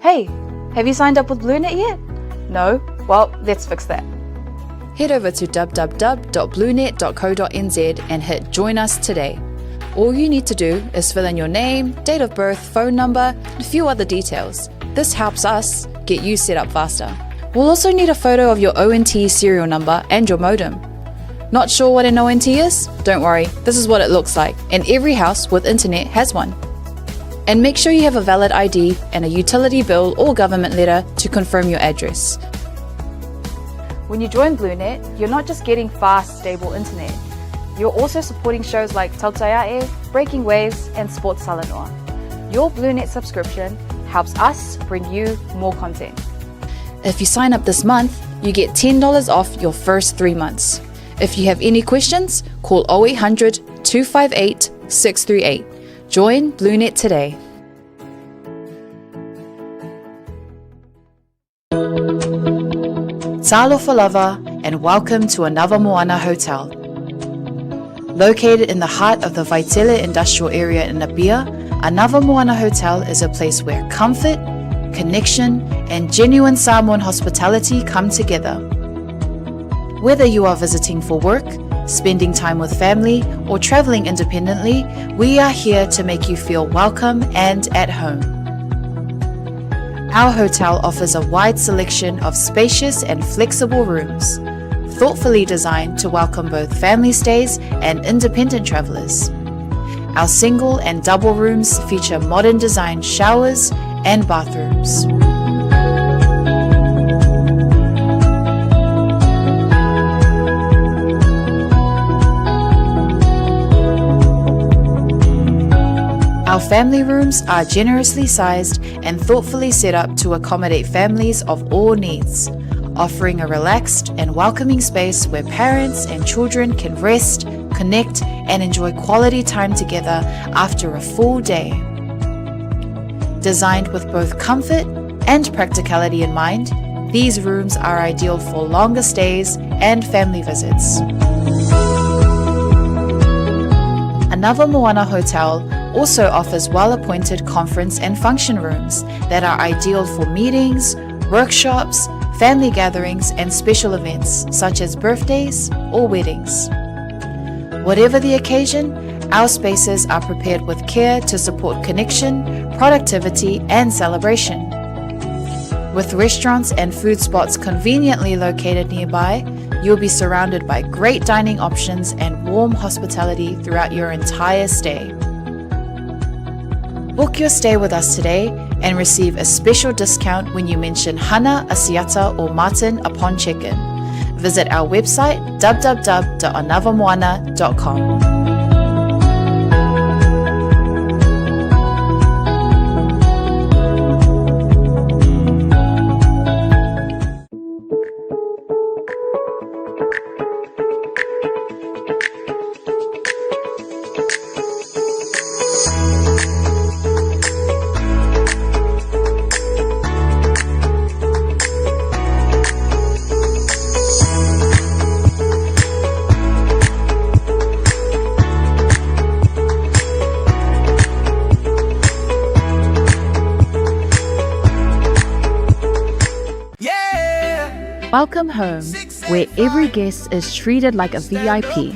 Hey, have you signed up with BlueNet yet? No? Well, let's fix that. Head over to www.bluenet.co.nz and hit Join Us today. All you need to do is fill in your name, date of birth, phone number, and a few other details. This helps us get you set up faster. We'll also need a photo of your ONT serial number and your modem. Not sure what an ONT is? Don't worry, this is what it looks like, and every house with internet has one. And make sure you have a valid ID and a utility bill or government letter to confirm your address. When you join BlueNet, you're not just getting fast, stable internet. You're also supporting shows like Tautai A'e, Breaking Waves, and Sports Talanoa. Your BlueNet subscription helps us bring you more content. If you sign up this month, you get $10 off your first 3 months. If you have any questions, call 0800 258 638. Join BlueNet today. Talofa lava and welcome to Anava Moana Hotel. Located in the heart of the Vaitele industrial area in Apia, Anava Moana Hotel is a place where comfort, connection, and genuine Samoan hospitality come together. Whether you are visiting for work, spending time with family, or traveling independently, we are here to make you feel welcome and at home. Our hotel offers a wide selection of spacious and flexible rooms, thoughtfully designed to welcome both family stays and independent travelers. Our single and double rooms feature modern design showers and bathrooms. Our family rooms are generously sized and thoughtfully set up to accommodate families of all needs, offering a relaxed and welcoming space where parents and children can rest, connect, and enjoy quality time together after a full day. Designed with both comfort and practicality in mind, these rooms are ideal for longer stays and family visits. Anava Moana Hotel also offers well-appointed conference and function rooms that are ideal for meetings, workshops, family gatherings, and special events such as birthdays or weddings. Whatever the occasion, our spaces are prepared with care to support connection, productivity, and celebration. With restaurants and food spots conveniently located nearby, you'll be surrounded by great dining options and warm hospitality throughout your entire stay. Book your stay with us today and receive a special discount when you mention Hana, Asiata, or Martin upon check-in. Visit our website www.anavamoana.com. Welcome home, where every guest is treated like a VIP.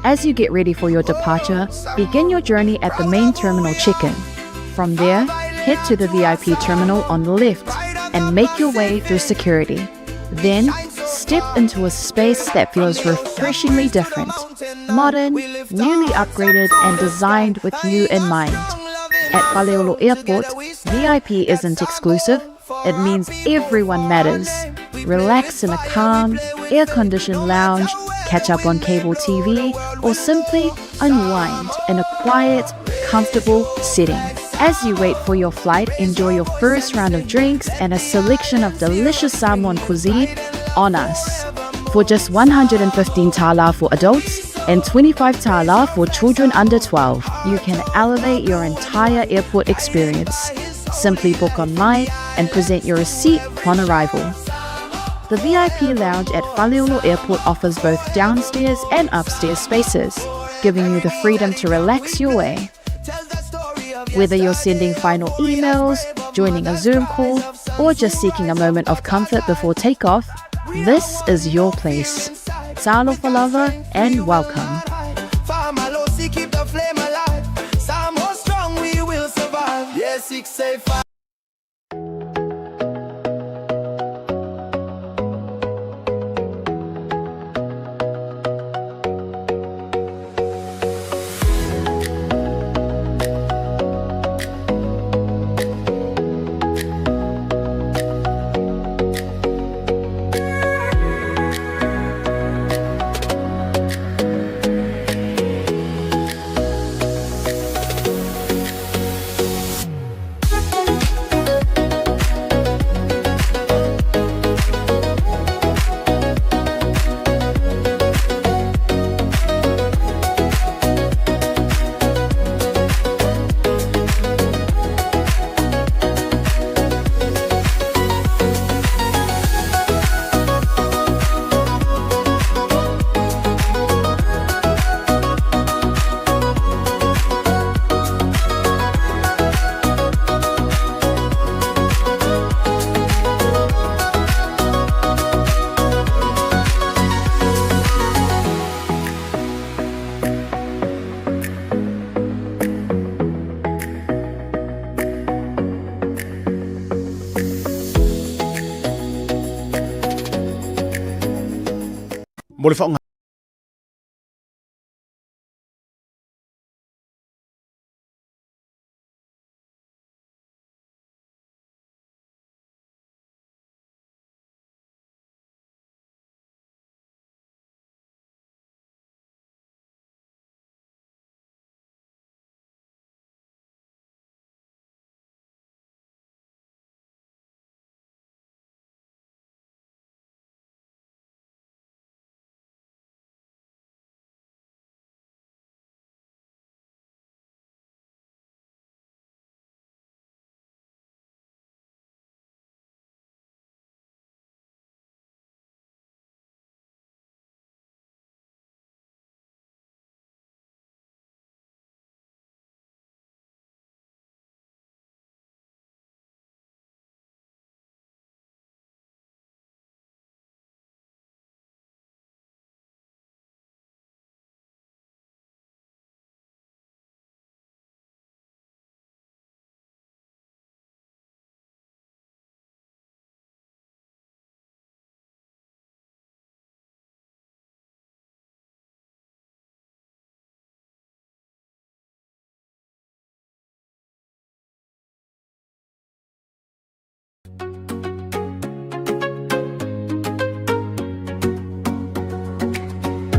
As you get ready for your departure, begin your journey at the main terminal check-in. From there, head to the VIP terminal on the left and make your way through security. Then, step into a space that feels refreshingly different. Modern, newly upgraded, and designed with you in mind. At Faleolo Airport, VIP isn't exclusive, it means everyone matters. Relax in a calm, air-conditioned lounge, catch up on cable TV, or simply unwind in a quiet, comfortable setting. As you wait for your flight, enjoy your first round of drinks and a selection of delicious Samoan cuisine on us. For just 115 tala for adults and 25 tala for children under 12, you can elevate your entire airport experience. Simply book online and present your receipt upon arrival. The VIP lounge at Faleolo Airport offers both downstairs and upstairs spaces, giving you the freedom to relax your way. Whether you're sending final emails, joining a Zoom call, or just seeking a moment of comfort before takeoff, this is your place. Talofa lava and welcome. Mo le faaaoga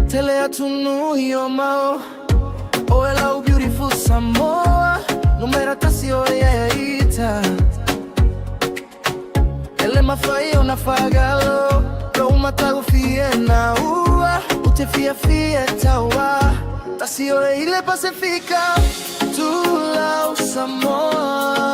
Tele atunuu i o mau O e lau beautiful Samoa Numera tasi o ia e ita Ele mafai ona fagalo Lou matagofie na ua U te fiafia e taua Tasi o le ile Pasifika Tulau Samoa.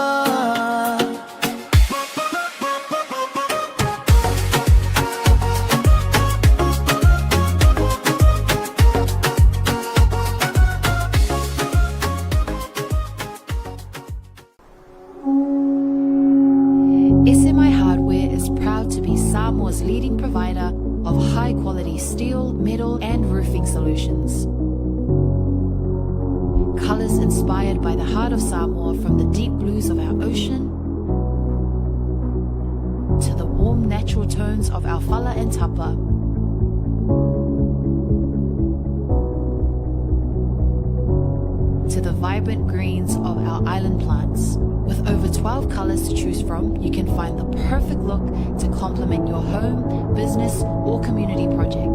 SMI Hardware is proud to be Samoa's leading provider of high-quality steel, metal, and roofing solutions. Colors inspired by the heart of Samoa, from the deep blues of our ocean to the warm natural tones of our fala and tapa. To the vibrant greens of our island plants. With over 12 colors to choose from, you can find the perfect look to complement your home, business, or community project.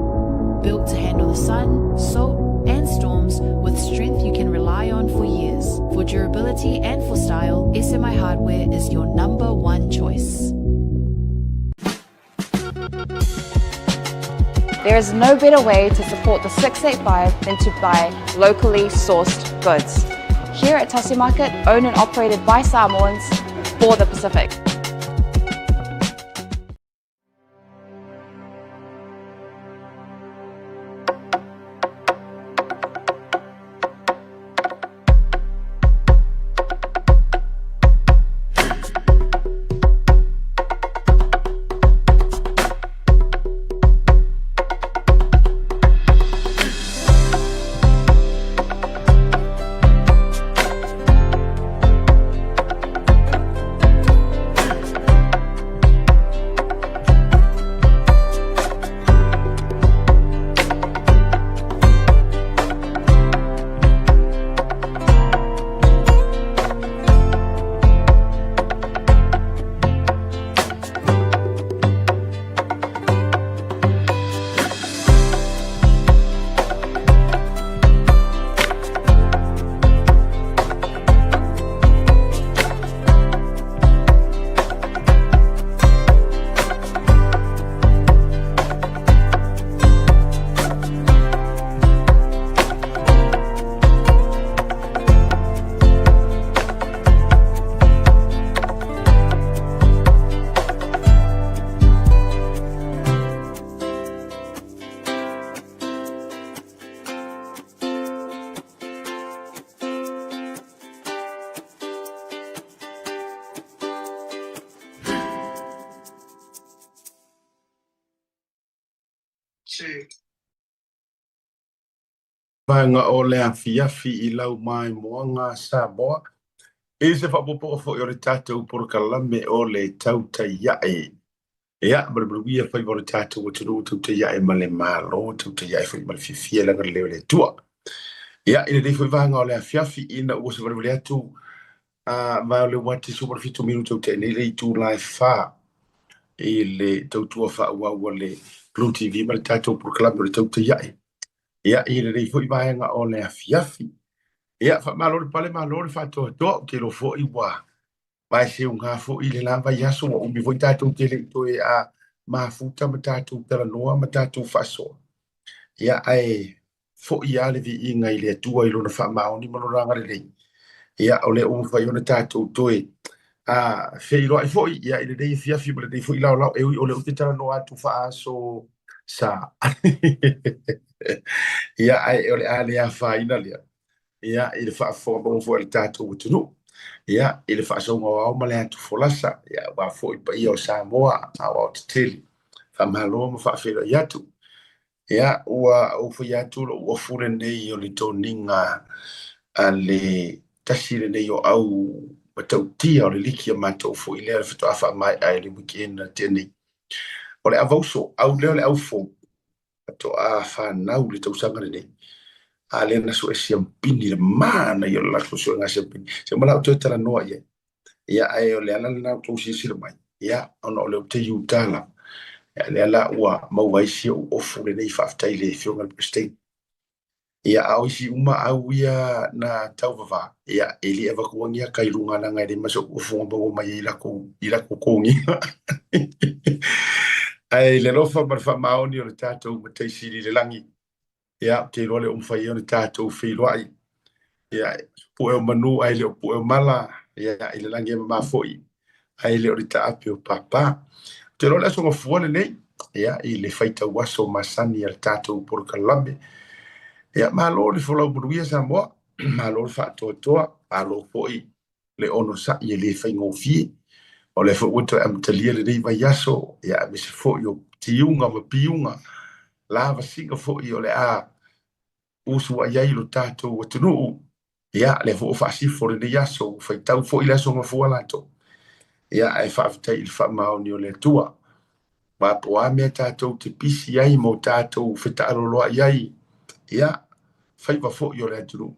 Built to handle the sun, salt, and storms with strength you can rely on for years. For durability and for style, SMI Hardware is your number one choice. There is no better way to support the 685 than to buy locally sourced goods. Here at Tasi Market, owned and operated by Samoans for the Pacific. Vaega o le afiafi i lau maimoaga Samoa i se faaopoopoga foi o le tatou polokalame o le Tautai Ae. Ia, ma le manuia faiva o le tatou atunuu, tautai ae ma le Malo, tautai ae foi ma le fiafia i le agalelei o le Atua. Ia, i lenei foi vaega o le afiafi, ina ua savalivali atu a ma o le ua te 17 minuta ua tea nei le itula e 4 i le tautua faaauau a le Blue TV ma le tatou polokalame o le Tautai Ae. Ia, i lenei foi vaega o le afiafi. Ia, faamalo le pale, malo le faatoatoa, ou te iloa foi ua vaeseuga foi i le la vaiaso, ua umi foi tatou te le i toe a mafuta ma tatou talanoa ma tatou faasoa. Ia, ae foi lava le viiga i le Atua i lona faamaoni ma lona agalelei. Ia, o lea ua mafai ona tatou toe a feiloai foi ia i lenei afiafi ma lenei foi laolao, e ui o lea ou te talanoa atu faaaso sa. Ia, ae o le a le afaina lea. Ia, i le faafofoga maua foi a le tatou atunuu. Ia, i le faasauga o ao ma le atu folasa, ia, aua foi paia o Samoa, aoaotetele. Faamalo ma faafeiloai atu. Ia, ua ou fai atu lou ofu lenei o le toniga a le tasi lenei o au matautia o le liki a matou foi lea faatoa faamaea i le weekend na tea nei. O le avauso, au lea o le au fou, faatoa fanau i le tausaga lenei. A lea na sue siampini le manaia o le latou suega siampini. Se uma la ou toe talanoa i ai. Ia, ae o le ala lena o tou silasila mai. Ia, ona o lea ou te Utah lava. Ia, lea la ua maua ai si ou ofu lenei, faafetai i le Afioga i le Peresetene. Ia, a o isi uma au ia na tauvavā, ia, e le avatua ni aka i luga leaga e leai ma so'u ofu na maua mai ai latou i latou togiga. Ae i le alofa ma le faamaoni o le tatou Matai Sili i le lagi, ia, ou te iloa lea ua mafai ai ona tatou feiloai. Ia, pue o manu ae le o pue o mala, ia, i le lagi e mama foi, ae le o le taape o pāpā. Ou te iloa o le Aso Gafua lenei, ia, i le faitau aso masani a le tatou polokalame. Ia, malo le folau manuia Samoa, malo le faatoatoa, malo foi le onosai e le faigofie. O lea foi ua toe amatalia lenei vaiaso, ia, aemaise foi o tiuga ma piuga, lavasiga foi o le a usuai ai lo tatou atunuu. Ia, lea foi ua faasifo lenei aso, ua faitau foi le Aso Gafua latou. Ia, ae faafetai i le faamaoni o le Atua. Ma po o a mea tatou te pisi ai ma o tatou fetaaloloai ai, ia, faiva foi o le atunuu.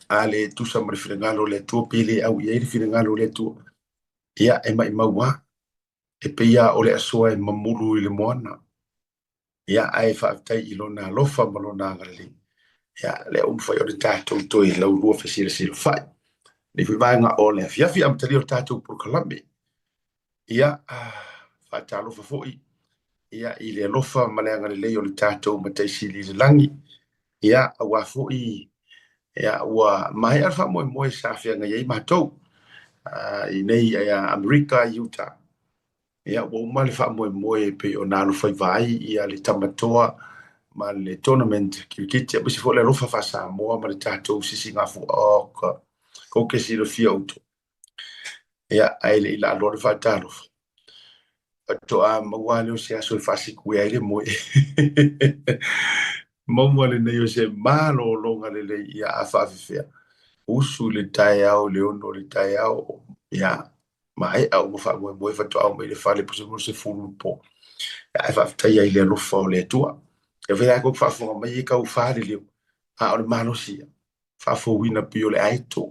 A le tusa ma le finagalo o le Atua, pe le au i ai le finagalo o le Atua, ia, e maumau lava. E pei lava o le asoa e mamulu i le moana. Ia, ae faafetai i lona alofa ma lona agalelei. Ia, lea ua mafai ona tatou toe laulua fesilasilafai. Lenei foi vaega o le afiafi amatalia o le tatou polokalame. Ia, faatalofa foi ia i le alofa ma le agalelei o le tatou Matai Sili i le lagi. Ia, aua foi ia ua maea le faamoemoe sa feagai ai matou i nei ia Amerika i Utah. Ia, ua uma le faamoemoe e pei ona alofaiva ai ia le Tamatoa ma le tournament kirikiti, aemaise foi le alofa faa-Samoa ma le tatou sisigafua. Oh, ka, kou ke silafia outou. Ia, ae le i laaloa le faatalofa. Faatoa maua lea o se aso e faasikue ai le moe. Maua lenei o se malologa lelei, ia a faafefea. Usu i le taeao i le 6 o le taeao, ia, maea uma faamoemoe faatoa oo mai i le fale po o se 10 i le po. Ae faafetai ai i le alofa o le Atua. E fai lava kou faafofoga mai e tau fa le leo, a o le malosi ia, faafouina pei o le aeto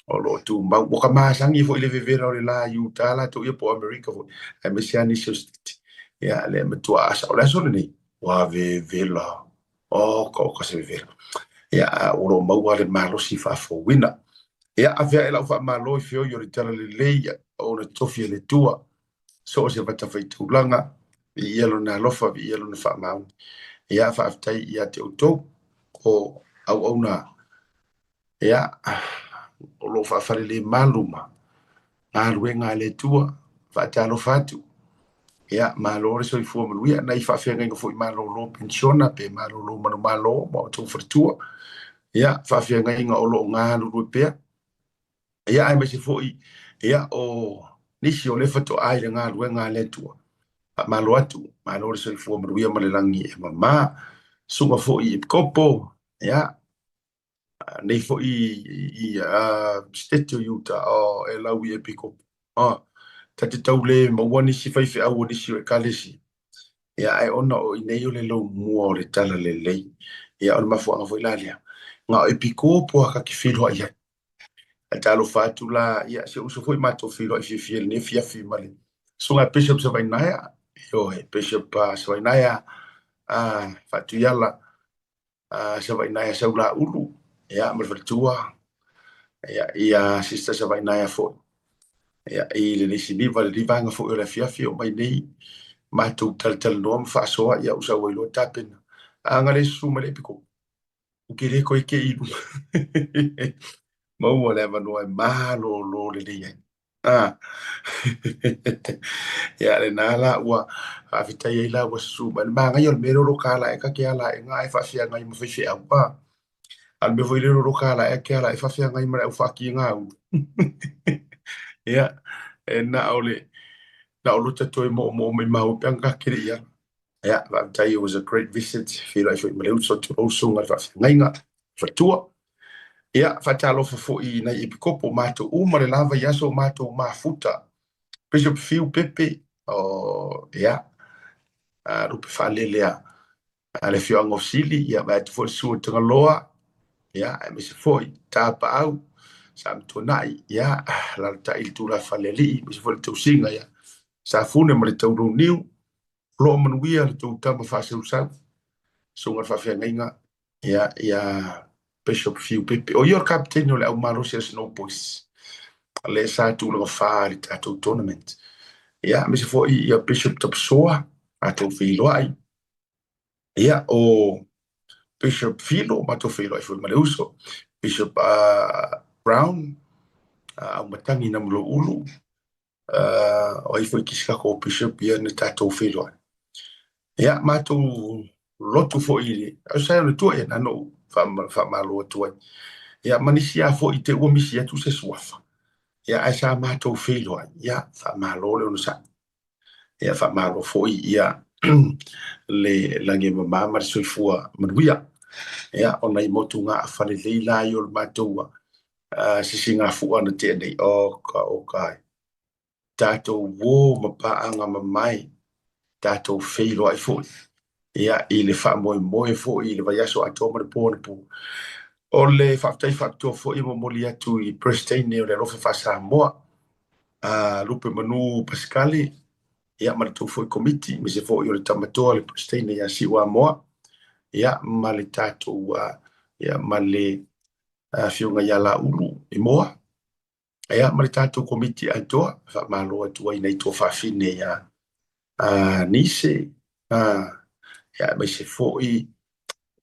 o lo o tumau. Ua ka masani foi i le vevela o le la i Utah latou ia po o Amerika foi, aemaise lava nisi o State. Ia, lea e matua asa. O le aso lenei, ua vevela. Oka oka se vevela. Ia, a o lo o maua le malosi faafouina. Ia, ave ae lau faamalo i feoi o le talalelei o le tofi a le Atua, so o se fatafaitaulaga, viia lona alofa, viia lona faamaoni. Ia, faafetai ia te outou o auauna Ia, o lo o faafalelemalu ma galuega a le Atua, faatalofa atu. Ia, malo le soifua manuia. Nai faafeagaiga foi malolo penisiona pe malolo manumalo ma outou faletua. Ia, faafeagaiga o lo o galulue pea. Ia, aemaise foi, ia, o nisi o lea faatoa i le galuega a le Atua. Faamalo atu, malo le soifua manuia ma le lagi e mama. Susuga foi i Epikopo, ia, nei foi i Setete o Utah, oh, e lau i Epikopo. Oh, ta te tau le maua nisi faifeau o nisi o Ekalesia. Ia, ae ona o i nei o le laumua o le talalelei. Ia, o le mafuaaga foi la lea, na o Epikopo lava ta te feiloai ai. Ae talofa atu la, ia, si ou uso foi matou feiloai fiafia i lenei afiafi ma le Susuga Bishop Savainaea, ioe, Bishop Savainaea Faatuiala Savainaea Saulaulu, ia, ma le faletua, ia, ia Sister Savainaea foi, ia, i lenei siniva, lenei vaega foi o le afiafi, oo mai nei matou talatalanoa ma faasoa, ia, ua sau ai loa tapena. A na le susu mai le epikopo, Ou te le toe kei i luga. Maua le avanoa e malolo lelei ai. Ah. Ia, lena la ua faafetai ai la ua susu mai. Le manaia o le mea lea o lo ka ala e ta te ala ae ga e faafeagai ma faifeau. Ah. A o le mea foi lea o lo ka ala e te ala e faafeagai ma le au faatiga ulu. Ia, e na o le na o lota toe moomoo maimau pe ana ta te le i ala. Ia, faafetai, it was a great visit, feiloai foi ma le uso, tulou susuga i le faafeagaiga, faletua. Ia, faatalofa foi i nai epikopo o matou uma le la vaiaso o matou mafuta. Bishop Fiu Pepe, o, ia, lupe faalele a le afioaga o Sili, ia, vae atu foi le susu o Tagaloa, ia, aemaise foi Tapaau, Sa Matuanai, ia, alaalatai le tulafale alii, aemaise foi le tausiga, ia, Safune ma le Taulauniu, O lo o manuia le tou tama faasausau, susuga i le faafeagaiga, ia, ia Bishop Fiu Pepe. O ia o le kapiteine o le au malosi a le Snow Boys, lea sa tulaga fa i le tatou tournament. Ia, aemaise foi ia Bishop Tapasoa, matou feiloai. Ia, o Bishop Filo, matou feiloai foi ma le uso. Bishop Brown, Aumatagi Namulauulu, o ai foi kisi tatou bishop ia na tatou feiloai. Ia, matou lotu foi i le Ausae o le Atua, ia na na ou faamalo atu ai. Ia, ma nisi lava foi i te ua misi atu se suafa. Ia, ae sa matou feiloai, ia, faamalo le onosai. Ia, faamalo foi ia le lagi e mama ma le soifua manuia. Ia, o nai motugaafa lelei la ia o le matou sisigafua na tea nei, oka oka e. Tatou uō ma paaga mamae, tatou feiloai foi, ia, i le faamoemoe foi i le vaiaso atoa ma le po anapo. O le faafetai faapitoa foi e momoli atu i Peresetene o le Alofa Faa-Samoa, a Lupe Manu Pasikale, ia, ma le tou foi komiti, aemaise foi o le Tamatoa le Peresetene ia Siuamoa, ia, ma le tatou, ia, ma le Afioga ia Laulu i Moa, ia, ma le tatou komiti atoa, e faamalo atu ai nai tuafafine ia Nise, ia, aemaise foi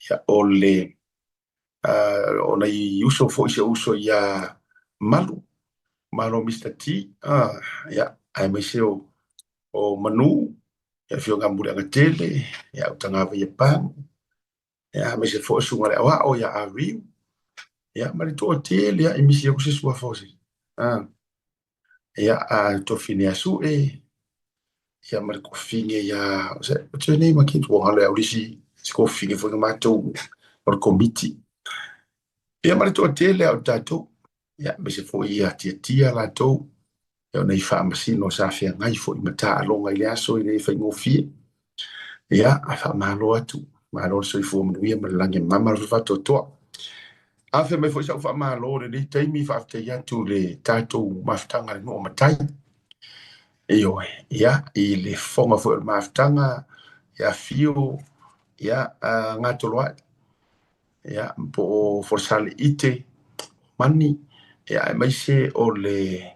ia, o le o nai uso foi, si ou uso ia Malu, Malo Mr. T, ia, aemaise o Manu, ia, Afioga ia Muliagatele, ia, Utagavaia Pago, ia, aemaise foi o susuga i le aoao ia Ariu, ia, ma le toatele lava i misi atu se suafa o se. Ia, a tofine ia Sue, ia, ma le kofine ia, what's her name, again? Ua galo ia au le isi si kofine foi na matou o le komiti. Ia, ma le toatele lava o tatou, ia, aemaise foi ia Tiatia latou, ia, o nai faamasino sa feagai foi ma taaloga i le aso e le faigofie. Ia, faamalo atu, malo le soifua manuia ma le lagi e mama le faatoatoa. Afe mai foi sau faamalo i lenei taimi, faafetai atu i le tatou mafutaga i le nuu o Matai. Ioe, ia, i le fofoga foi o le mafutaga, ia Fio, ia, Gatoloai, ia, po o Folosale Ite, Mani, ia, aemaise o le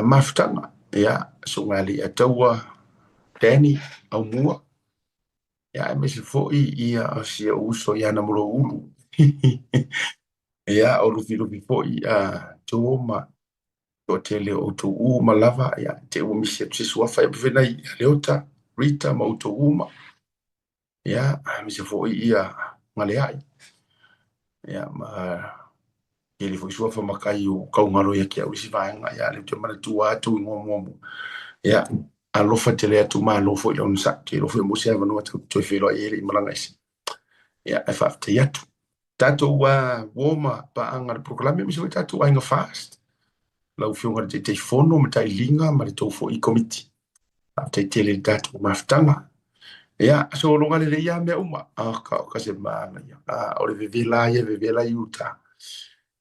mafutaga, ia, Susuga ia Alii-Ataua, Danny Aumua, ia, aemaise foi ia si ou uso ia Namoloulu. Ia, o Lufilufi foi Jo ma toatele o outou uma lava, ia, te ua misi atu se suafa, ia, pe nai ia Leota, Rita ma outou uma. Ia, aemaise foi ia Galeai, ia, ma tele foi suafa matai o kaugalo ia te au i isi vaega, ia, lea ou te manatua atu ingoa muamua. Ia, Alofa tele atu, malo foi le onosai. Ou te iloa foi ua maua se avanoa tatou te toe feiloai ai e le i malaga ese. Ia, ae faafetai atu. Tatou uo ma paaga i le polokalame aemaise foi tatou aiga FAST. Lau Afioga i le Taitaifono ma Tailiga ma le tou foi Komiti. Faafetai tele i le tatou mafutaga. Ia, sologa lelei lava mea uma. Oka oka se manaia. O le vevela ia e vevela i uta.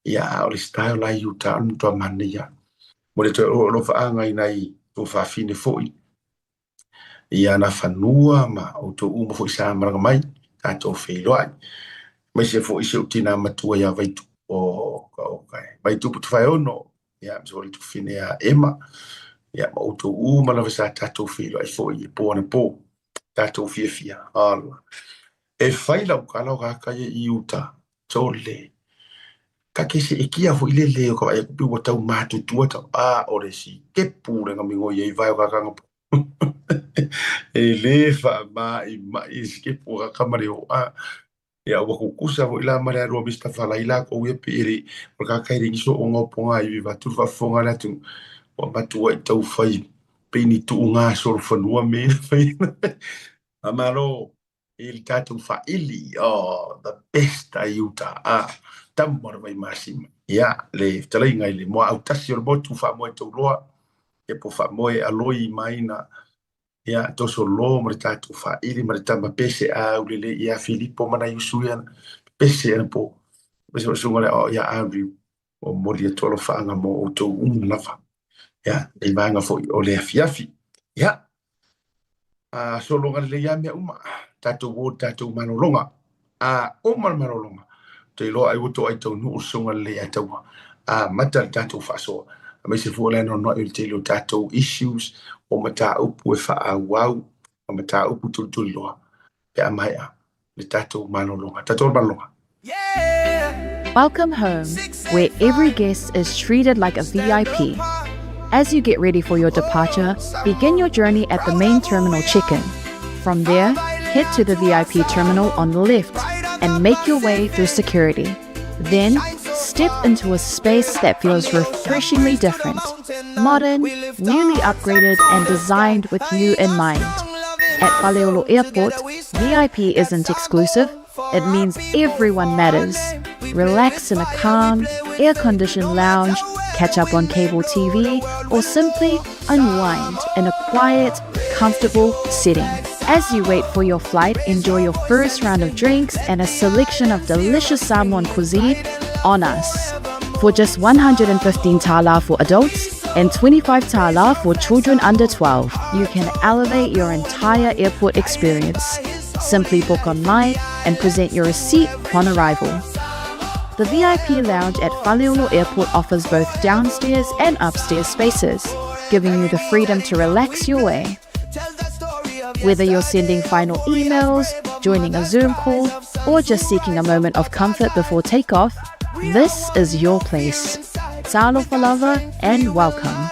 Ia, a o le style la i uta, o le matua manaia. Mo le toe alofaaga i nai tuafafine foi i ana fanua ma outou uma foi sa malaga mai, tatou feiloai. Aemaise foi si ou tinā matua ia Vaitupu, oka oka e. Vaitupu Tafaeono, ia, aemaise foi le tuafafine ia Emma, ia, ma outou uma lava sa tatou feiloai foi i le po anapo. Tatou fiafia, ala. E fai lau tala o kāka ia i uta, Sole, ka ke seʻetia foi le lē o ka vaai atu pei ua tau matutua tau, a o le sikepu le gamigoi ai vae o kakanga po. E lē faamaʻimaʻi le sikepu o kaka ma le oʻa. Ia ua kukusa foi la ma le alu a Mister Falai lakou ia pei e le o le kaka e leai ni sooga o pogaiwi vaeatu le faafofoga a le atunuu. Ua matuai taufai pei ni tuuga solofanua mea ia na fai. Faamalo i le tatou faili, oh, the best ai uta, ah, tama o le Vaimasima. Ia, le fetalaiga i le muaau tasi o le motu faamoe tauloa, ia po faamoe aloi maina, ia, toso lo ma le tatou faili ma le tama pese a aulele ia Filipo ma nai usu ia, pese ana po, pese o susuga le o ia Andrew, o momoli atu alofaaga mo outou uma lava. Ia, nei vaega foi o le afiafi. Ia, a sologa lelei lava mea uma, tatou o i le tatou malologa. A uma le malologa, ou te iloa ai ua toai taunuu le susuga lelei ia Taua, amata le tatou faasoa, aemaise foi o le anoanoai o le tele o tatou issues o mataupu e faaauau ma mataupu tulituliloa pe a maea le tatou malologa. Tatou o le malologa. Welcome home, where every guest is treated like a VIP. As you get ready for your departure, begin your journey at the main terminal check-in. From there, head to the VIP terminal on the left and make your way through security. Then, step into a space that feels refreshingly different, modern, newly upgraded, and designed with you in mind. At Faleolo Airport, VIP isn't exclusive, it means everyone matters. Relax in a calm, air-conditioned lounge, catch up on cable TV, or simply unwind in a quiet, comfortable setting. As you wait for your flight, enjoy your first round of drinks and a selection of delicious Samoan cuisine on us. For just 115 tala for adults and 25 tala for children under 12, you can elevate your entire airport experience. Simply book online and present your receipt upon arrival. The VIP lounge at Faleolo Airport offers both downstairs and upstairs spaces, giving you the freedom to relax your way. Whether you're sending final emails, joining a Zoom call, or just seeking a moment of comfort before takeoff, this is your place. Talofa lava and welcome.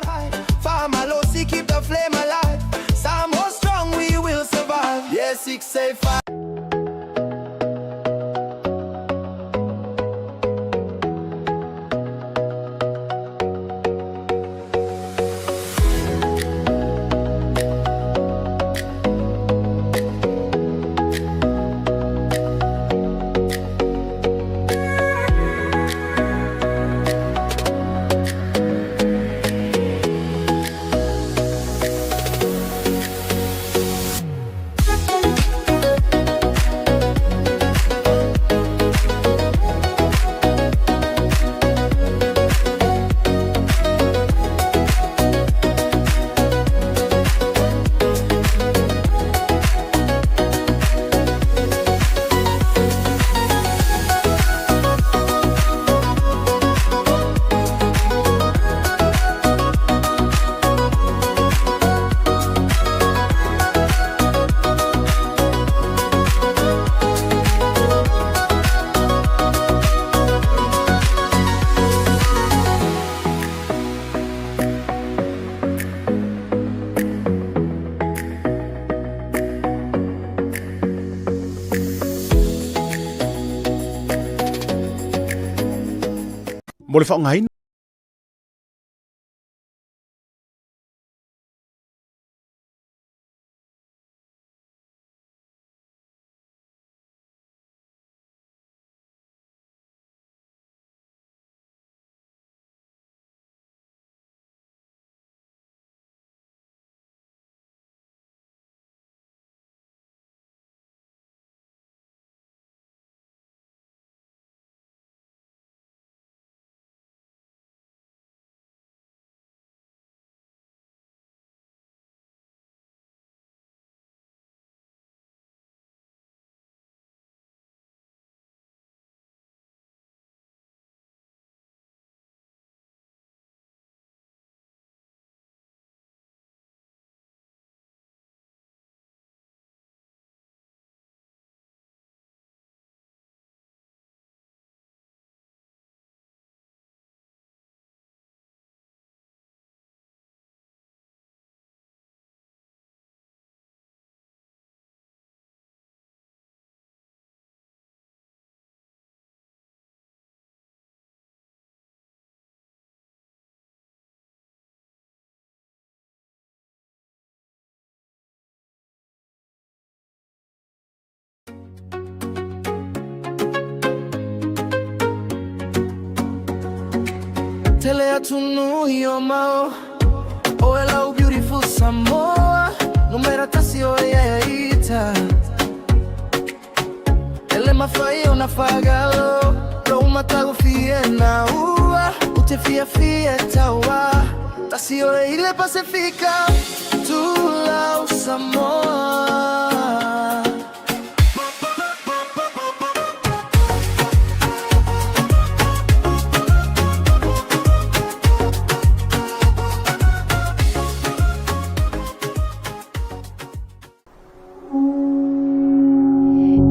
Mo le faaaogaina. Tele atunuu i o mau Oe lau beautiful Samoa Numera tasi oe ia ita E le mafai ona faagalo Lou matagofie na ua Ou te fiafia e tauā Tasi oe i le Pasefika Tulau Samoa.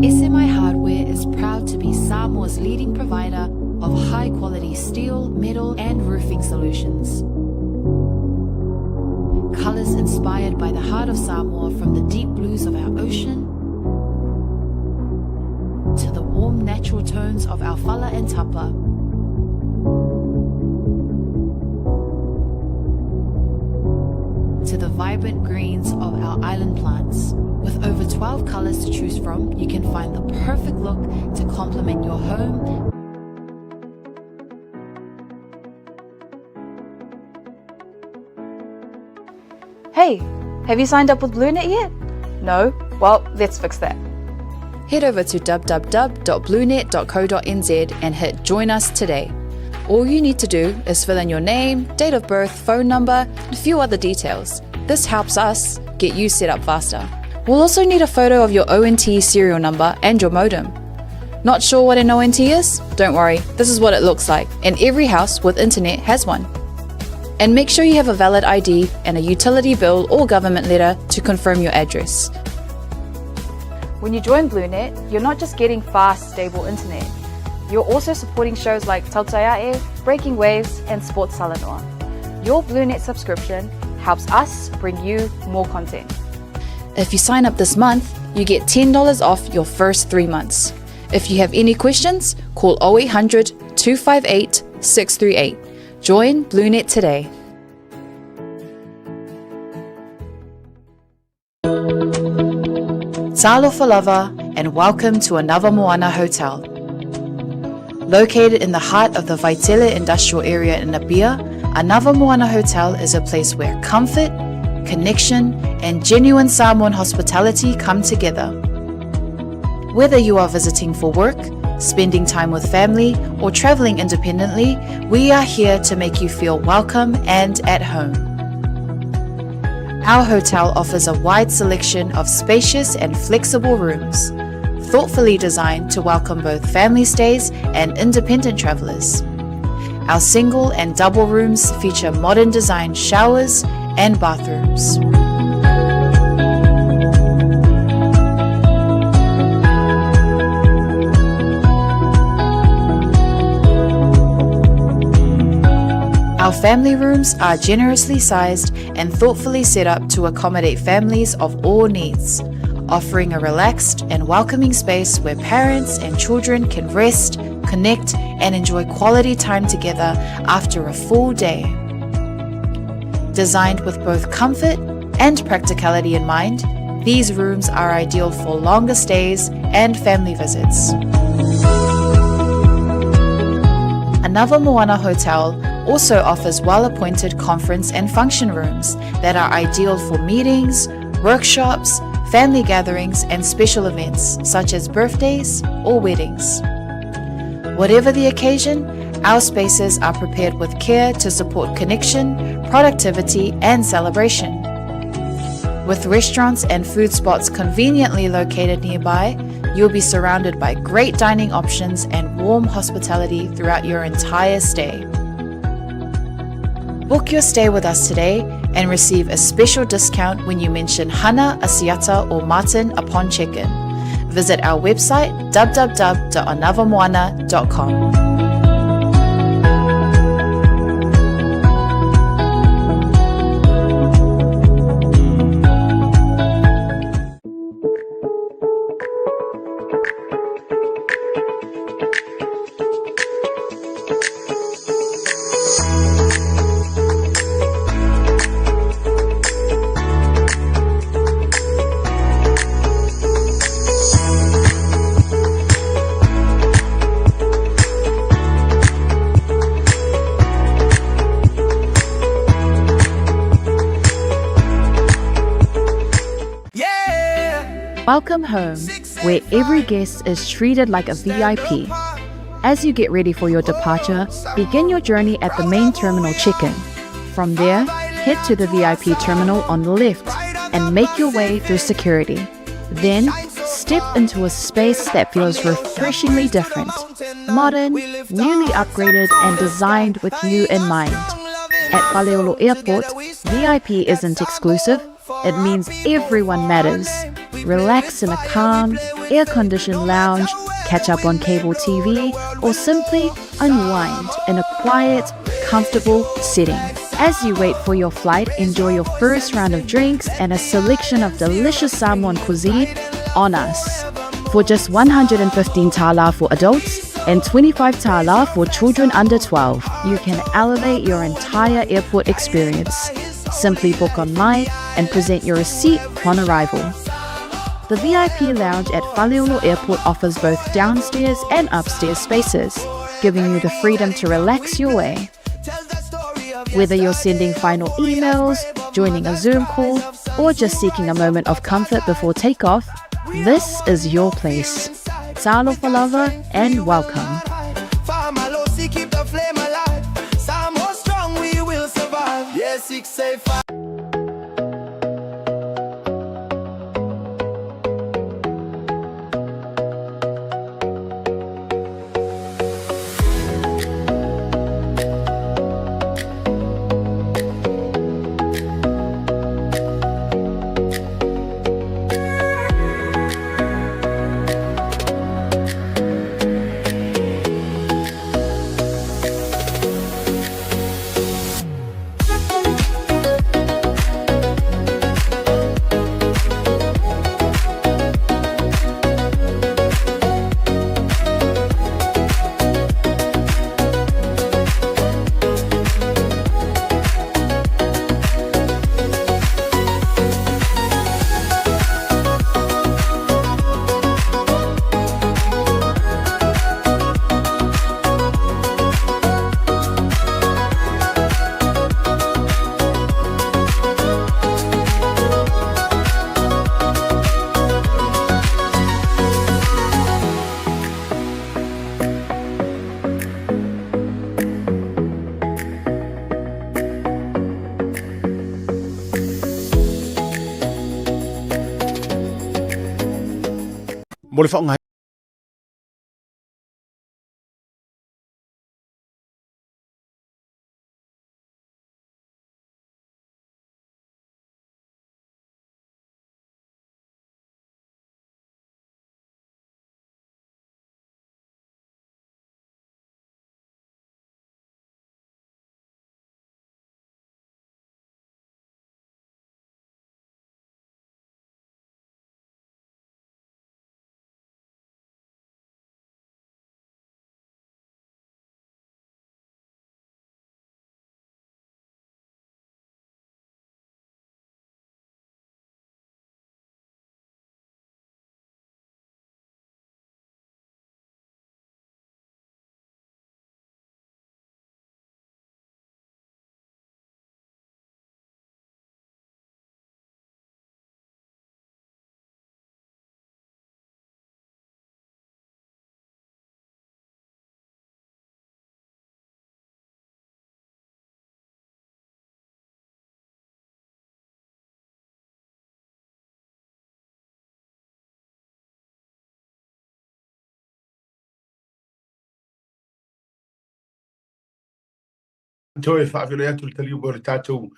SMI Hardware is proud to be Samoa's leading provider of high quality steel, metal, and roofing solutions. Colors inspired by the heart of Samoa from the deep blues of our ocean to the warm natural tones of our fala and tapa. To the vibrant greens of our island plants. With over 12 colors to choose from, you can find the perfect look to complement your home. Hey, have you signed up with BlueNet yet? No? Well, let's fix that. Head over to www.bluenet.co.nz and hit Join Us today. All you need to do is fill in your name, date of birth, phone number, and a few other details. This helps us get you set up faster. We'll also need a photo of your ONT serial number and your modem. Not sure what an ONT is? Don't worry, this is what it looks like, and every house with internet has one. And make sure you have a valid ID and a utility bill or government letter to confirm your address. When you join BlueNet, you're not just getting fast, stable internet. You're also supporting shows like Tautaiae, Breaking Waves, and Sports Salanoa. Your BlueNet subscription helps us bring you more content. If you sign up this month, you get $10 off your first three months. If you have any questions, call 0800 258 638. Join BlueNet today. Talofa lava and welcome to another Moana Hotel. Located in the heart of the Vaitele industrial area in Apia, Anava Moana Hotel is a place where comfort, connection, and genuine Samoan hospitality come together. Whether you are visiting for work, spending time with family, or traveling independently, we are here to make you feel welcome and at home. Our hotel offers a wide selection of spacious and flexible rooms, thoughtfully designed to welcome both family stays and independent travelers. Our single and double rooms feature modern design showers and bathrooms. Our family rooms are generously sized and thoughtfully set up to accommodate families of all needs, offering a relaxed and welcoming space where parents and children can rest, connect, and enjoy quality time together after a full day. Designed with both comfort and practicality in mind, these rooms are ideal for longer stays and family visits. Another Moana Hotel also offers well appointed conference and function rooms that are ideal for meetings, workshops, family gatherings, and special events such as birthdays or weddings. Whatever the occasion, our spaces are prepared with care to support connection, productivity, and celebration. With restaurants and food spots conveniently located nearby, you'll be surrounded by great dining options and warm hospitality throughout your entire stay. Book your stay with us today and receive a special discount when you mention Hana, Asiata, or Martin upon check-in. Visit our website www.anavamoana.com. Welcome home, where every guest is treated like a VIP. As you get ready for your departure, begin your journey at the main terminal check-in. From there, head to the VIP terminal on the left and make your way through security. Then, step into a space that feels refreshingly different. Modern, newly upgraded, and designed with you in mind. At Faleolo Airport, VIP isn't exclusive, it means everyone matters. Relax in a calm, air-conditioned lounge, catch up on cable TV, or simply unwind in a quiet, comfortable setting. As you wait for your flight, enjoy your first round of drinks and a selection of delicious Samoan cuisine on us. For just 115 tala for adults and 25 tala for children under 12, you can elevate your entire airport experience. Simply book online and present your receipt upon arrival. The VIP lounge at Faleolo Airport offers both downstairs and upstairs spaces, giving you the freedom to relax your way. Whether you're sending final emails, joining a Zoom call, or just seeking a moment of comfort before takeoff, this is your place. Talofa lava and welcome. Mo le faaaogaina. Toe faafeiloai atu le taliu o le tatou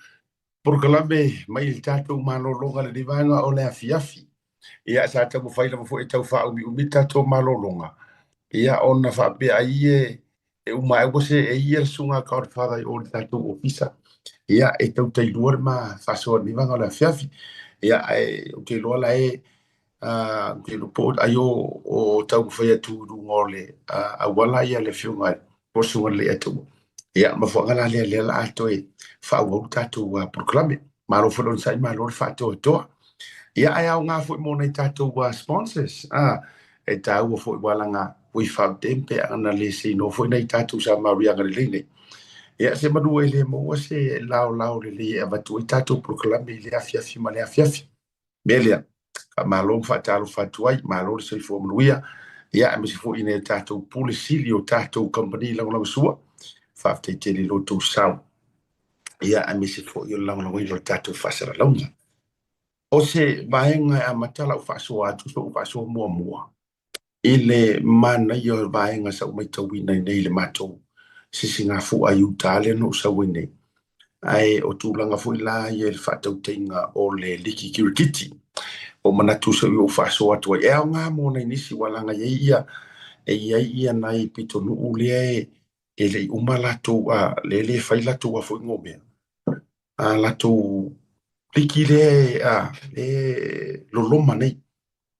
polokalame mai le tatou malologa le vaega o le afiafi. Ia sa taumafai lava foi e tau faaumiumi le tatou malologa. Ia ona faapea ai e uma ai ua seei ia le susuga a Godfather i o i le tatou ofisa. Ia e tau tailua le ma faasoa i lenei vaega o le afiafi. Ia ae ou te iloa la e ou te iloa po o ai o taumafai atu i luga o le auala ia le afioga po o le susuga i le Leiataua. Ia, mafuaaga la lea lea la a toe faaauau le tatou polokalame. Malo foi le onosai, malo le faatoatoa. Ia, ae aoga foi mo nai tatou sponsors. E taua foi ua laga without them pe ana le seinoa foi nai tatou Samaria agalelei nei. Ia, se manu e le maua se laolao lelei e avatu ai tatou polokalame i le afiafi ma le afiafi. Mea lea, Faamalo ma faatalofa atu ai, malo le soifua manuia, ia, aemaise foi i nai o tatou Pule Sili o tatou kamupani lagolagosua, faafetai tele i lo outou sao, ia, aemaise foi o le lagolagoina o le tatou faasalalauga. O se vaega e amata lau faasoa atu, so'u faasoa muamua, i le manaia o le vaega sa ou matauina i nei i le matou sisigafua i uta lea na ou sau ai nei. Ae o tulaga foi la ia i le faatautaiga o le liki kirikiti. O manatu se i ou faasoa atu ai, e aoga mo nai nisi ua laga i ai ia, e i ai ia nai pitonuu lea e le i uma latou, a, lea e le fai latou a foi mea. A latou liki lea, a, e loloma nei.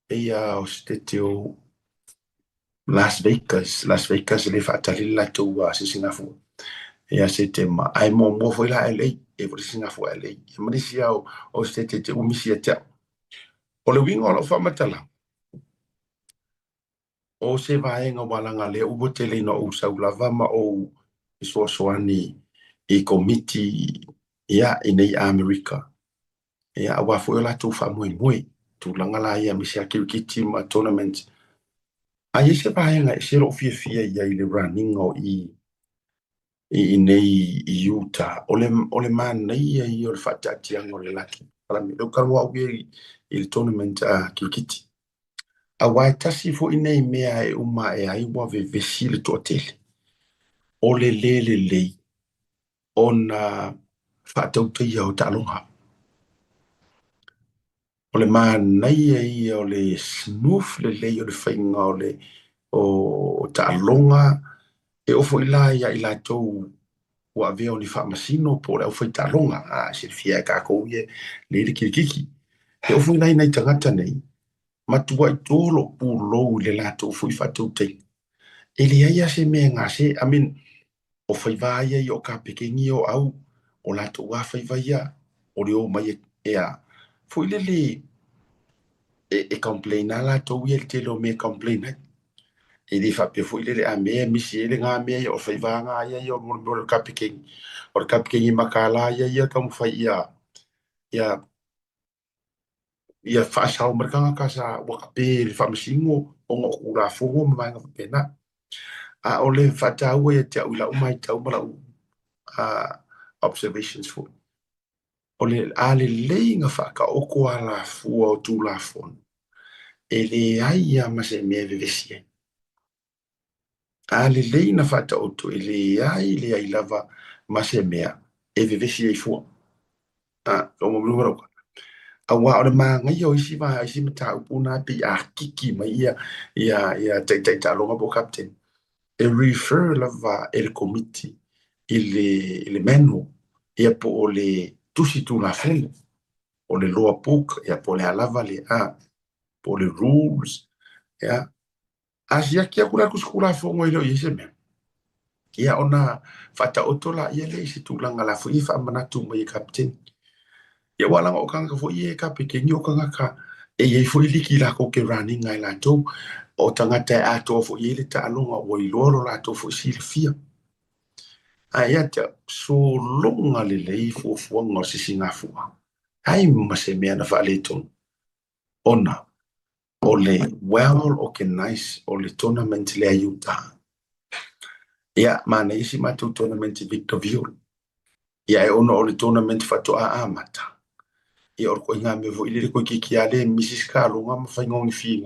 Pei o se tete o Las Vegas, Las Vegas e le faatali le latou sisigafua ia Setema, ae muamua foi la LA, e foi le sisigafua LA. Ia ma nisi lava o se tete te umi ia te au. O le uiga o lau faamatalaga, o se vaega ua laga lea ua tele ina ou sau lava ma ou fesoasoani i komiti ia i nei Amerika. Ia, aua foi o latou faamoemoe, tulaga la ia aemaise lava kirikiti ma tournament. A i ai se vaega e ese lou fiafia i ai i le run-iga o i i inei i Utah, o le manaia ia o le faataatiaga o le latou polokalame. Lea ua talanoa au ia i le tournament a kirikiti. Aua e tasi foi nei mea e uma ae ai ua vevesi le toatele, o le le lelei ona faatautaia o taaloga. O le manaia ia o le smooth lelei o le faiga o le o taaloga, e oo foi la ia i latou ua avea o ni faamasino po o le aufaitaaloga, a silafia e tatou ia lea le kirikiti. E oo foi la i nai tagata nei, matuai to lou pulou i le latou foi faatautaiga. E leai lava se mea e gase, I mean, o faiva ia ia o kapekeni o au, o latou lava faiva ia, o le omai e a, foi lele e complain lava latou ia i le tele o mea e complain ai. E le faapea foi lele a mea e misi ai lena mea ia, o le faiva lena ia ia o le kapekeni. O le kapekeni mataala ia ia taumafai ia ia ia faasao mai le tagata sa ua kape i le faamasino ona o Tulafono ma vaega faapena. A o le faataua ia te au i lau matau ma lau observations foi, o le a lelei na faataoto alafua o Tulafono, e leai lava ma se mea e vevesi ai. A lelei na faataoto, e leai leai lava ma se mea e vevesi ai fua. A, o mo mea lau aua o le manaia o isi vaega, isi mataupu na pei a kiki mai ia ia ia taitai taaloga po o captain, e refer lava e le komiti i le manual, ia po o le tusi Tulafono, o le law book, ia po o le a lava le a, po o le rules, ia. A siaki atu la le tusi Tulafono e le o i ai se mea, ia ona faataoto laia lea i se tulaga la foi e faamanatu mai e kapeteni. Ia aua leaga o tagata foi ia e kapeteni o tagata e i ai foi liki latou te run-ina e latou, o tagata e atoa foi i ai le taaloga ua iloa lo latou foi silafia. Ae ia te au, sologa lelei fuafuaga o le sisigafua, ai ma se mea na faaletonu ona o le well organized o le tournament lea i Utah. Ia, manaia si matou tournament i Victorville. Ia, e ono o le tournament faatoa amata. Ia, o le ituaiga mea foi lele toeitiiti lava le misi se taaloga ma fai gaogi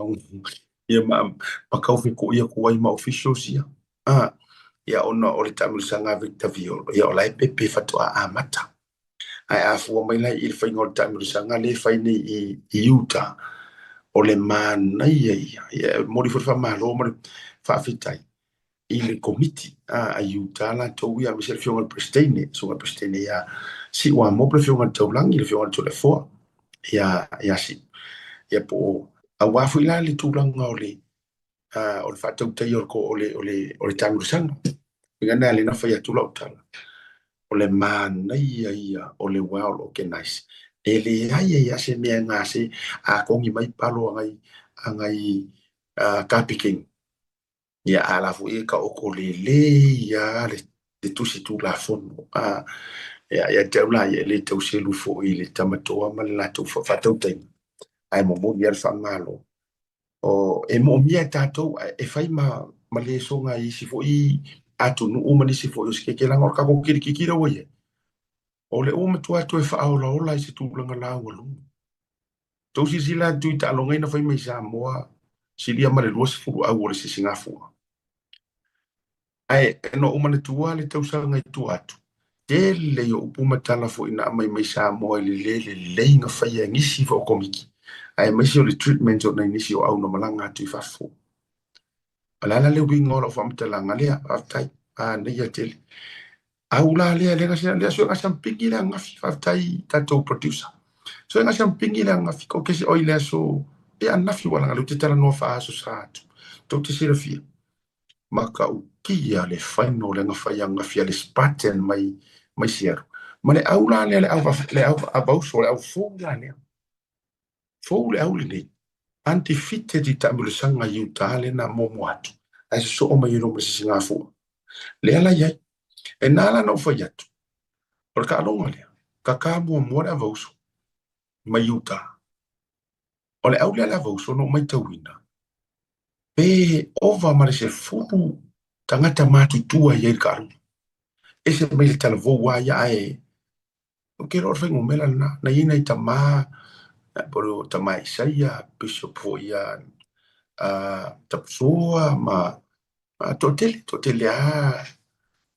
ia ma tau fetoai atu ai ma officials ia. Ah, ia ona o le taamilosaga a Victorville, ia o la e pepe faatoa amata. Ae a fua mai la i le faiga o le taamilosaga lea e fai nei i Utah, o le manaia ia. Ia, e momoli foi le faamalo ma le faafetai i le komiti a Utah latou ia, aemaise le afioga i le Peresetene, susuga i le Peresetene ia Siuamopo, le afioga i le Taulagi, le afioga i le Toleafoa ia Siu. Ia po o aua foi la le tulaga o le o le faatautaia o le o le o le taamilosaga. Uiga na lea na fai atu lau tala, o le manaia ia o le well organized. E leai ai lava se mea e gase a kogi mai palo agai agai kapekeni. Ia a la foi e taoto lelei lava le tusi Tulafono. A, ia, ia te au la ia e le tau selu foi i le tamatoa ma le latou faatautaiga. Ae momoli lava le faamalo. O, e moomia e tatou e fai ma ma lesoga i isi foi atunuu ma nisi foi o se kekelaga o le tatou kilikiki lea ua i ai. O le ua matua toe faaolaola i se tulaga laualuga. Tou silasila atu i taaloga ia na fai mai Samoa, silia ma le 20 au o le sisigafua. Ae na ou manatua le tausaga i tua atu, tele ia upu ma tala foi na aumai mai Samoa i le le lelei na faia e nisi foi o Komiti, aemaise o le treatment o nai nisi o au na malaga atu i fafo. O le a la le uiga o lau faamatalaga lea? Faafetai. Manaia tele. Au la lea lea na lea suega sampingi le ananafi. Faafetai tatou producer. Suega sampingi le ananafi ko kese oi le aso e ananafi ua laga le te talanoa faaso sa atu. Tou te silafia. Matautia le final lea na fai ananafi a le Spartan mai mai Seattle. Ma le au la lea le au le au avauso le au fou la lea. Fou le au lenei. Undefeated i taamilosaga i Utah lea na muamua atu. Ae sosoo mai ai loa ma le sisigafua. Lea la i ai. E na ala ona ou fai atu, o le taaloga lea, kaka muamua le avauso mai Utah. O le au lea le avauso na ou matauina, pe ova ma le 10 tagata matutua i ai i le taaloga. Ese mai le talavou lava ia ae ou te iloa o le fuainumera lena. Na i ai nai tama, po o tama Isaia, Bishop foi ia Tapusoa ma toatele, toatele lava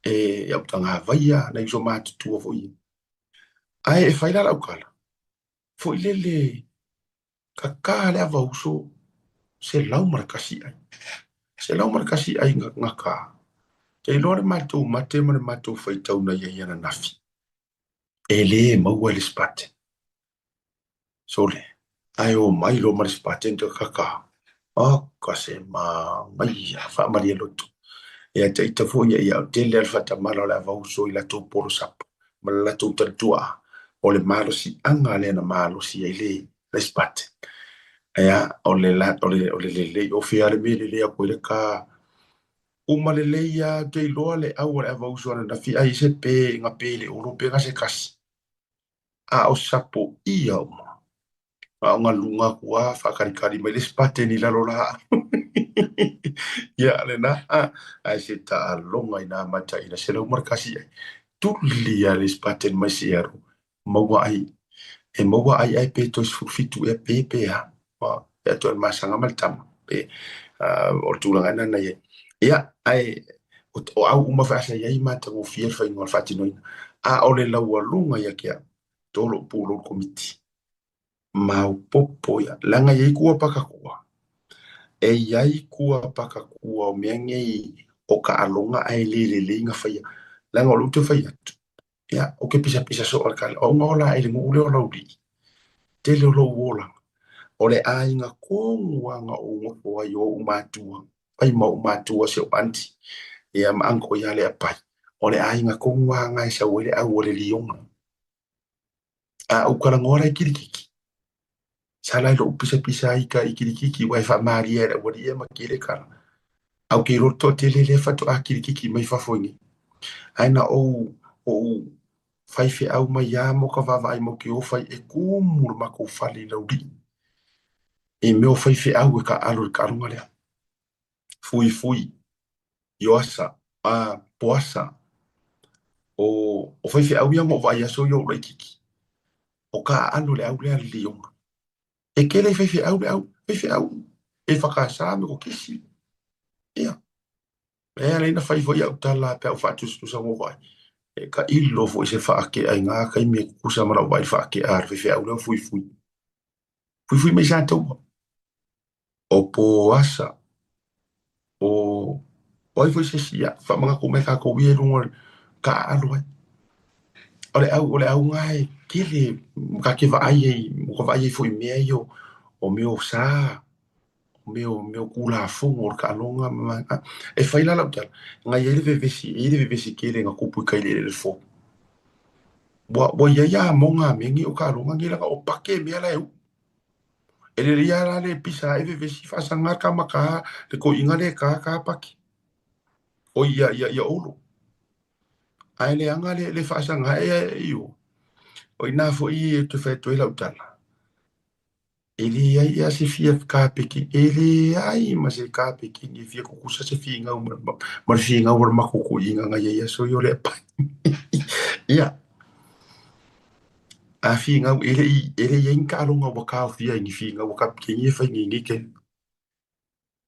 e autagavaia, nai uso matutua foi ia. Ae e fai la lau tala, foi lele kaka le avauso 101 ai. 101 ai gaka. Te iloa le matou mate ma le matou faitau na i ai ananafi. E le maua i le Spartan. Sole, ae omai loa ma le Spartan te kaka. Oka se manaia, faamalie loto. Ia te ita foi ia ia tele lava le faatamala o le avauso i latou polosapo ma le latou talituaa o le malosiaga lea na malosi ai le le Spartan. Ia, o le la o le o le lelei o fea le mea e lelei atu ai le ka uma lelei lava ou te iloa le au a le avauso ananafi ai se pe na pe le olo pe na se kasi. A o sapoia uma. A o galuga atu lava faakalikali mai le Spartan i lalo la. Ia lena, ae se taaloga ina amataina 101 ai. Tuli lava le Spartan mai Seattle, maua ai, e maua ai ai pe toe 17 ea pe pe a. Pe a toe masaga ma le tama. Pe, o le tulaga lena na i ai. Ia, ae o au uma foi sa i ai matagofie le faiga o le faatinoina. A o le laualuga ia te au, to lou pulou le Komiti. Maopoopo ia, leaga e i ai kua pakatua. E i ai kua pakatua o mea nei o taaloga ae le lelei na faia. Leaga o lea ou te fai atu, ia, ou te pisapisa soo i le tala, o auga ola ae i le nuu lea o Laulii, tele o lou olaga. O le aiga tonu lava na ou nofo ai o ou matua, fai ma ou matua si ou aunty, ia ma uncle ia Leapai. O le aiga tonu lava na e sau ai le au o le liona. A ou talanoa la i kilikiki, sa la i lou pisapisa ai ka i kilikiki ua e faamalie ai le aualii e ma kele kala. A ou te iloa le toatele lea faatoa kilikiki mai fafo i nei. Ae na ou ou faifeau mai lava mo ka vaavaai mau ke o fai e kumu le matou fale i Laulii i mea o faifeau e taaalo i le taaloga lea. Fuifui, Ioasa, a, Poasa, o, o faifeau ia na ou vaai aso ia o ou laitiiti, o taaalo le au lea a le liona. E tele i faifeau le au, faifeau e whakasa me ko kisi. Ia, e ala ina fai foi au tala pe au whaatusatusa mo vai. E ka ilo foi se whaakea i ngā kaimi e kukusa ma lau vai whaakea a le faifeau lea o fuifui. Fuifui mai sa taua. O Poasa, o o ai foi se isi, ia, faamanatu mai tatou ia i luga o le taaalo ai. O le au, o le auga e tele ta te vaai ai, ua vaai ai foi i mea ia o mea o sa, o mea o mea o Tulafono o le taaloga ma e fai la lau tala, na i ai le vevesi, e i ai le vevesi tele na tupu i tai i le eleele fou. Ua ua i ai amoga a mea nei o taaloga nei leaga o pake mea la e uu. E lelei lava la le pisa ae vevesi faasaga ka ma ka le toeaina le ka ka pake. Oi ia ia ia Olo. Ae leaga le le faasaga ae io. O i ina foi e toe fai atu ai lau tala. E leai ea se fia kapeki, e leai ma se kapeki e fia kukusa se figau ma le figau o le makukuiga na i ai aso ia o le apai. Ia, a figau, e le i e le i ai ni taaloga ua taofia i ni figau a kapikeni e fai nei nei taimi.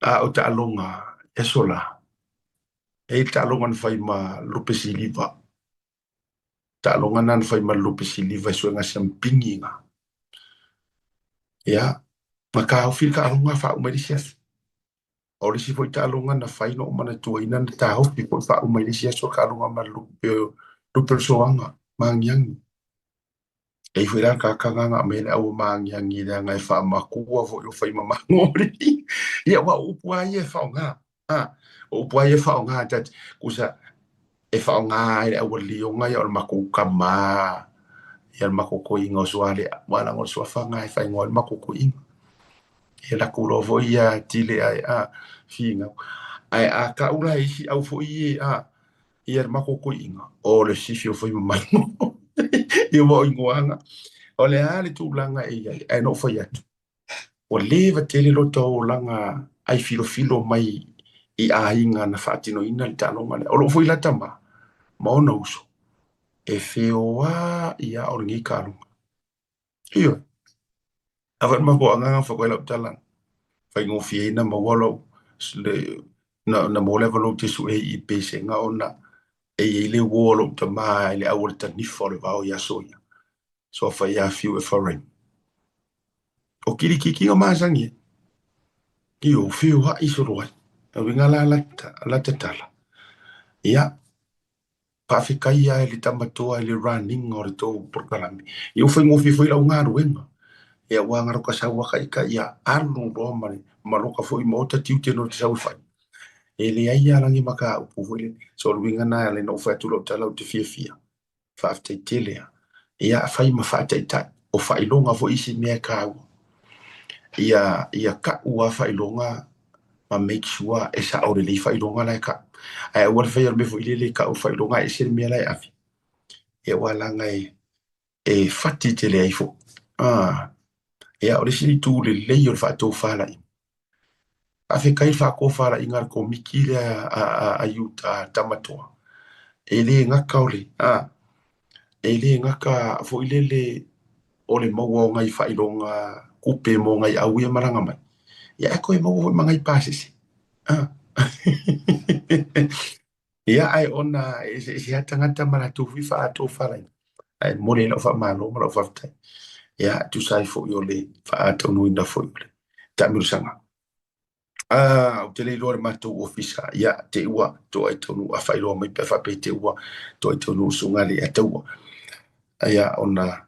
A o taaloga i aso la, e i ai le taaloga na fai ma lupe siliva. Taaloga na na fai ma le lupe siliva e suega siampini na. Ia, na taofi le taaloga faauma i le isi aso. O le isi foi taaloga na fai na ou manatuaina na taofi foi faauma i le isi aso taaloga ma le lupe, lupe o le soaga, maagiagi. E i ai foi la le tagata na na aumai le aua maagiagi leaga e faamatua foi o fai ma magoli. Ia, aua o upu lava ia e faaaoga. O upu lava ia e faaaoga ta te, tusa e faaaoga ai le aualii ia o le matou tama, ia le matou toeaina o Sualea, aua leaga o le suafa lena e faaigoa ai le matou toeaina. Ia latou loa foi ia tile ae a finau. Ae a tau la e isi au foi ia ia le matou toeaina, o le sifi o fai ma mago. Ia ua o igoaga. O le a le tulaga e i ai, ae na ou fai atu, ua leva tele lota olaga ai filofilo mai i aiga na faatinoina le taaloga lea. O lou foi la tama ma ona uso, e feoai lava o lenei taaloga. Ioe. A foi le mafuaaga na fai atu ai lau tala, faigofie ai na maua lou, le, na, na maua le avanoa ou te sue i pesega ona e i ai le uo a lou tama i le au o le tanifa o le vao i aso ia. Suafa ia Fiu Ephraim. O kilikiki o masani e. Io, feoai solo ai. O uiga la lata, lata tala. Ia, Faafetai lava i le tama toa i le running o le tou polokalame. Ia ua faigofie foi lau galuega. Ia aua na loka sau lava ita ia alu loa ma le ma loka foi ma ota tiute no te sau e fai. E leai lava la ni mataupu foi lele. So o le uiga lena e ala ai ona ou fai atu lau tala ou te fiafia. Faafetai tele lava. Ia fai ma faataitai. O faailoga foi isi mea e taua. Ia ia kau lava faailoga ma make sure e sao lelei faailoga la e kau. Ae aua le faia o le mea foi lele e kau le faailoga ae ese le mea la e ave. Ia aua leaga e e fati tele ai foi. Ah, ia o le isi itu lelei o le faatofalaiga, faafetai i le faatofalaiga a le Komiti lea a a a Utah Tamatoa. E le gata o le, ah, e le gata foi lele o le maua o nai faailoga tupe mo nai au ia malaga mai, ia ae toe maua foi ma nai pasese. Ah. Ia ae ona e eseese lava tagata ma latou foi faatofalaiga, ae momoli ai lau faamalo ma lau faafetai. Ia, e tusa ai foi o le faataunuuina foi o le taamilosaga. Ah, ou te le iloa le matou ofisa, ia, te ua toa i taunuu, a faailoa mai pe a faapea te ua toa i taunuu susuga le Ataua. Ia, ona,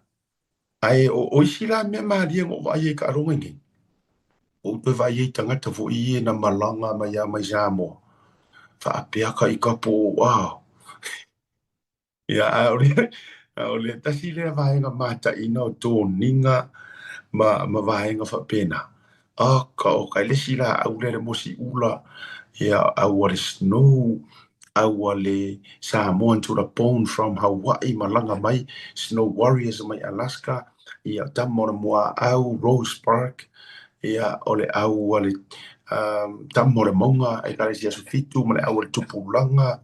ae o, o isi la mea malie na ou vaai ai i taaloga nei, ua ou toe vaai ai i tagata foi ia na malaga mai lava mai Samoa, faapea ka i kapo, ah, Ia, a o le, a o le tasi lea vaega mataina o toniga ma, ma vaega faapena. Oka, oka, i le isi laau lea le mosi ula, ia, au a le snow, au a le Samoan to the bone from Hawaii, malaga mai, Snow Warriors mai Alaska, ia, tama o le Muaau, Rose Park, ia, o le au a le um, tama o le mauga, Ekalesia Aso Fitu, ma le au a le tupulaga,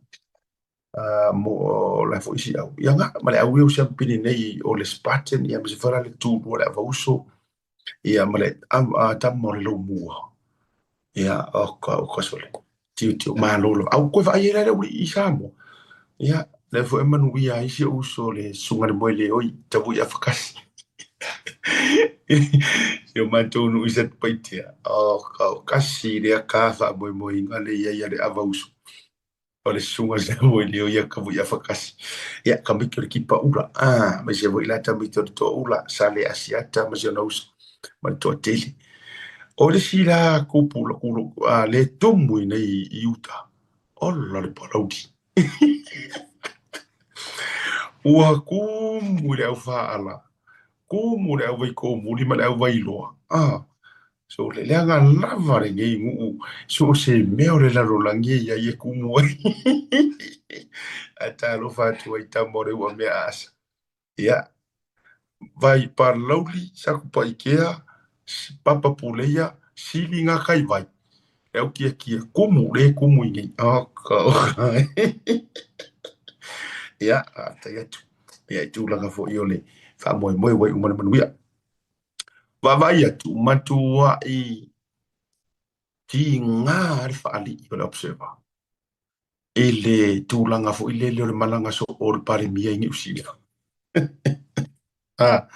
mo la foi isi au. Ia nga, ma le au ia o siampini nei o le Spartan, ia ma se fala le tū o le avauso, ia ma le tama o le lomua. Ia, o ka, o ka sole. Tiu tiu malo lava. Au koe vaai ai la le uli i Samoa. Ia, lea foi e manuia ai si ou uso le susuga le moe le oi, tapu i Afakasi. Si o matou nuu i Satupaitea. O ka, o kasi lea ka faamoemoeina le i ai a le avauso. O le susuga sa mo i leo ia ka vui afakasi. Ia, ka miki o le kipa ula. Ah, mai se voi lata miki o le toa ula, sa le asiata ma si ona uso, ma le toatele. O le isi la kupu la kulu, a le tumu i nei i uta. Ola le palauli. Ua kumu i le au whaala. Kumu le au vai komuli ma le au vai loa. Ah, So le leaga lava lenei nuu so o se mea o le lalolagi e iai e kumu ai. Ae talofa atu ai tama o le ua mea asa. Ia, vai Palauli, Sakupaikea, Papa Puleia, Sili ngā Kaiwai, le au kiakia, kumu, le kumu i nei. Oka, oka. Ia, faafetai atu. Ia, i tulaga foi o le faamoemoe ua iu ma le manuia. Vaavaai atu, matuai tiga le faalii o le Observer i le tulaga foi lele o le malaga soo o le Palemia i Niu Sila. Ah,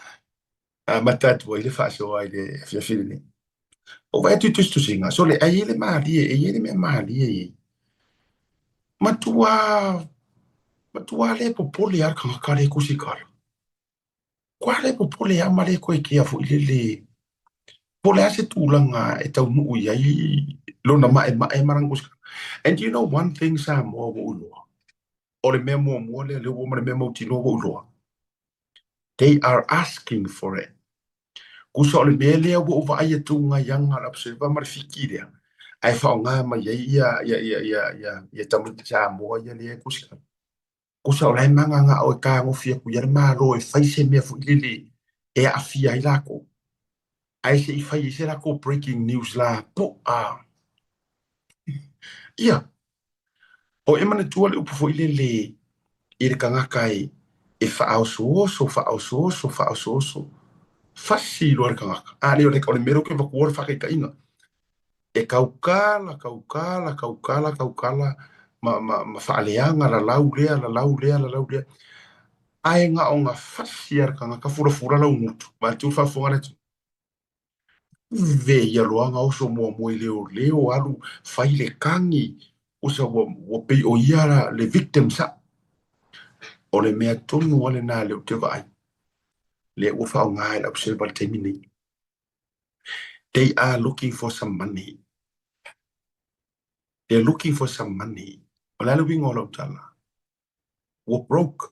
amata atu ai le faasoa i le afiafi lenei. Ua vaai atu i tusitusiga, sole, ai e le malie, e i ai le mea malie i ai. Matua, matua le popole lava le tagata lea e tusitala. Kua le popole lava ma le toe kea foi lele. Po o le a se tulaga e taunuu i ai lona maemae ma lana tusitala. And you know one thing Samoa ua ou iloa, o le mea muamua lea, lea ua oo ma le mea mautinoa ua ou iloa, They are asking for it. Kusa o le mea lea ua ou vaai atu ngai aga le Observer ma le Fiki lea, ae faaaoga mai ai ia, ia, ia, ia, ia, ia tamaiti Samoa ia lea e kusi. Kusa o la e magagao e tagofi atu ia le Malo e fai se mea foi lele e aafia ai lakou. Ae se i fai ai se lakou breaking news la po a. Ia, O e manatua le upu foi lele i le tagata e faaosooso, faaosooso, faaosooso, fasi loa le tagata. A le o le, o le mea lea ou te avatua o le faataitaiga. E tautala, tautala, tautala, tautala ma, ma, ma faaleaga lalau lea, lalau lea, lalau lea. Ae na ona fasi lava le tagata fulafula lau gutu. Vaeatu le faafofoga a le atunuu. Ve ia loa na oso muamua i leoleo alu fai le kagi usa ua, ua pei o ia la, le victim sa. O le mea tonu lava lena lea ou te vaai, lea ua faaaoga e le Observer i le taimi nei. They are looking for some money. They're looking for some money. O le a le uiga o lau tala? Ua broke.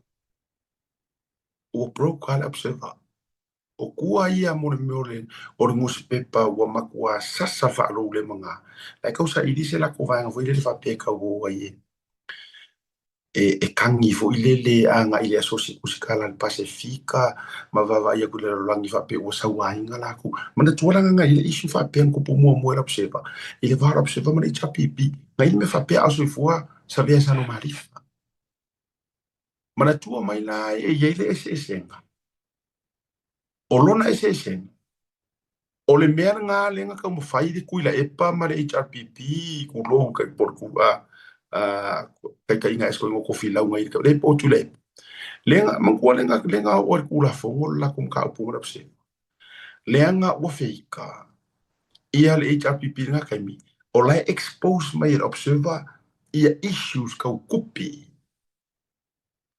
Ua broke lava le Observer. O kua ia mo le mea o le, o le nusipepa ua matua sasa faaloulemaga. La e tau saili se lako vaega foi lele faapea e tau o ai e, e, e kagi foi lele agai i le asosi tusitala a le Pasefika ma vaavaai atu i le lalolagi faapea ua sauaina lakou. Manatua la na i ai le issue faapea na tupu muamua i le Observer, i le va o le Observer ma le HRPP, na i ai le mea faapea a o soifua Savea Sanomalifa. Manatua mai la e i ai le eseesega. O lona eseesega, o le mea lena lea na taumafai le Tuilaepa ma le HRPP tulou kai po o le a taitaiga ese koe tofilau ngai le po o Tuilaepa. Lea na manatua lea na lea na oo ai le Tulafono le latou mataupu ma le Observer. Leaga ua feika ia le HRPP i lena taimi, o la e expose mai e le Observer ia issues tau tupe.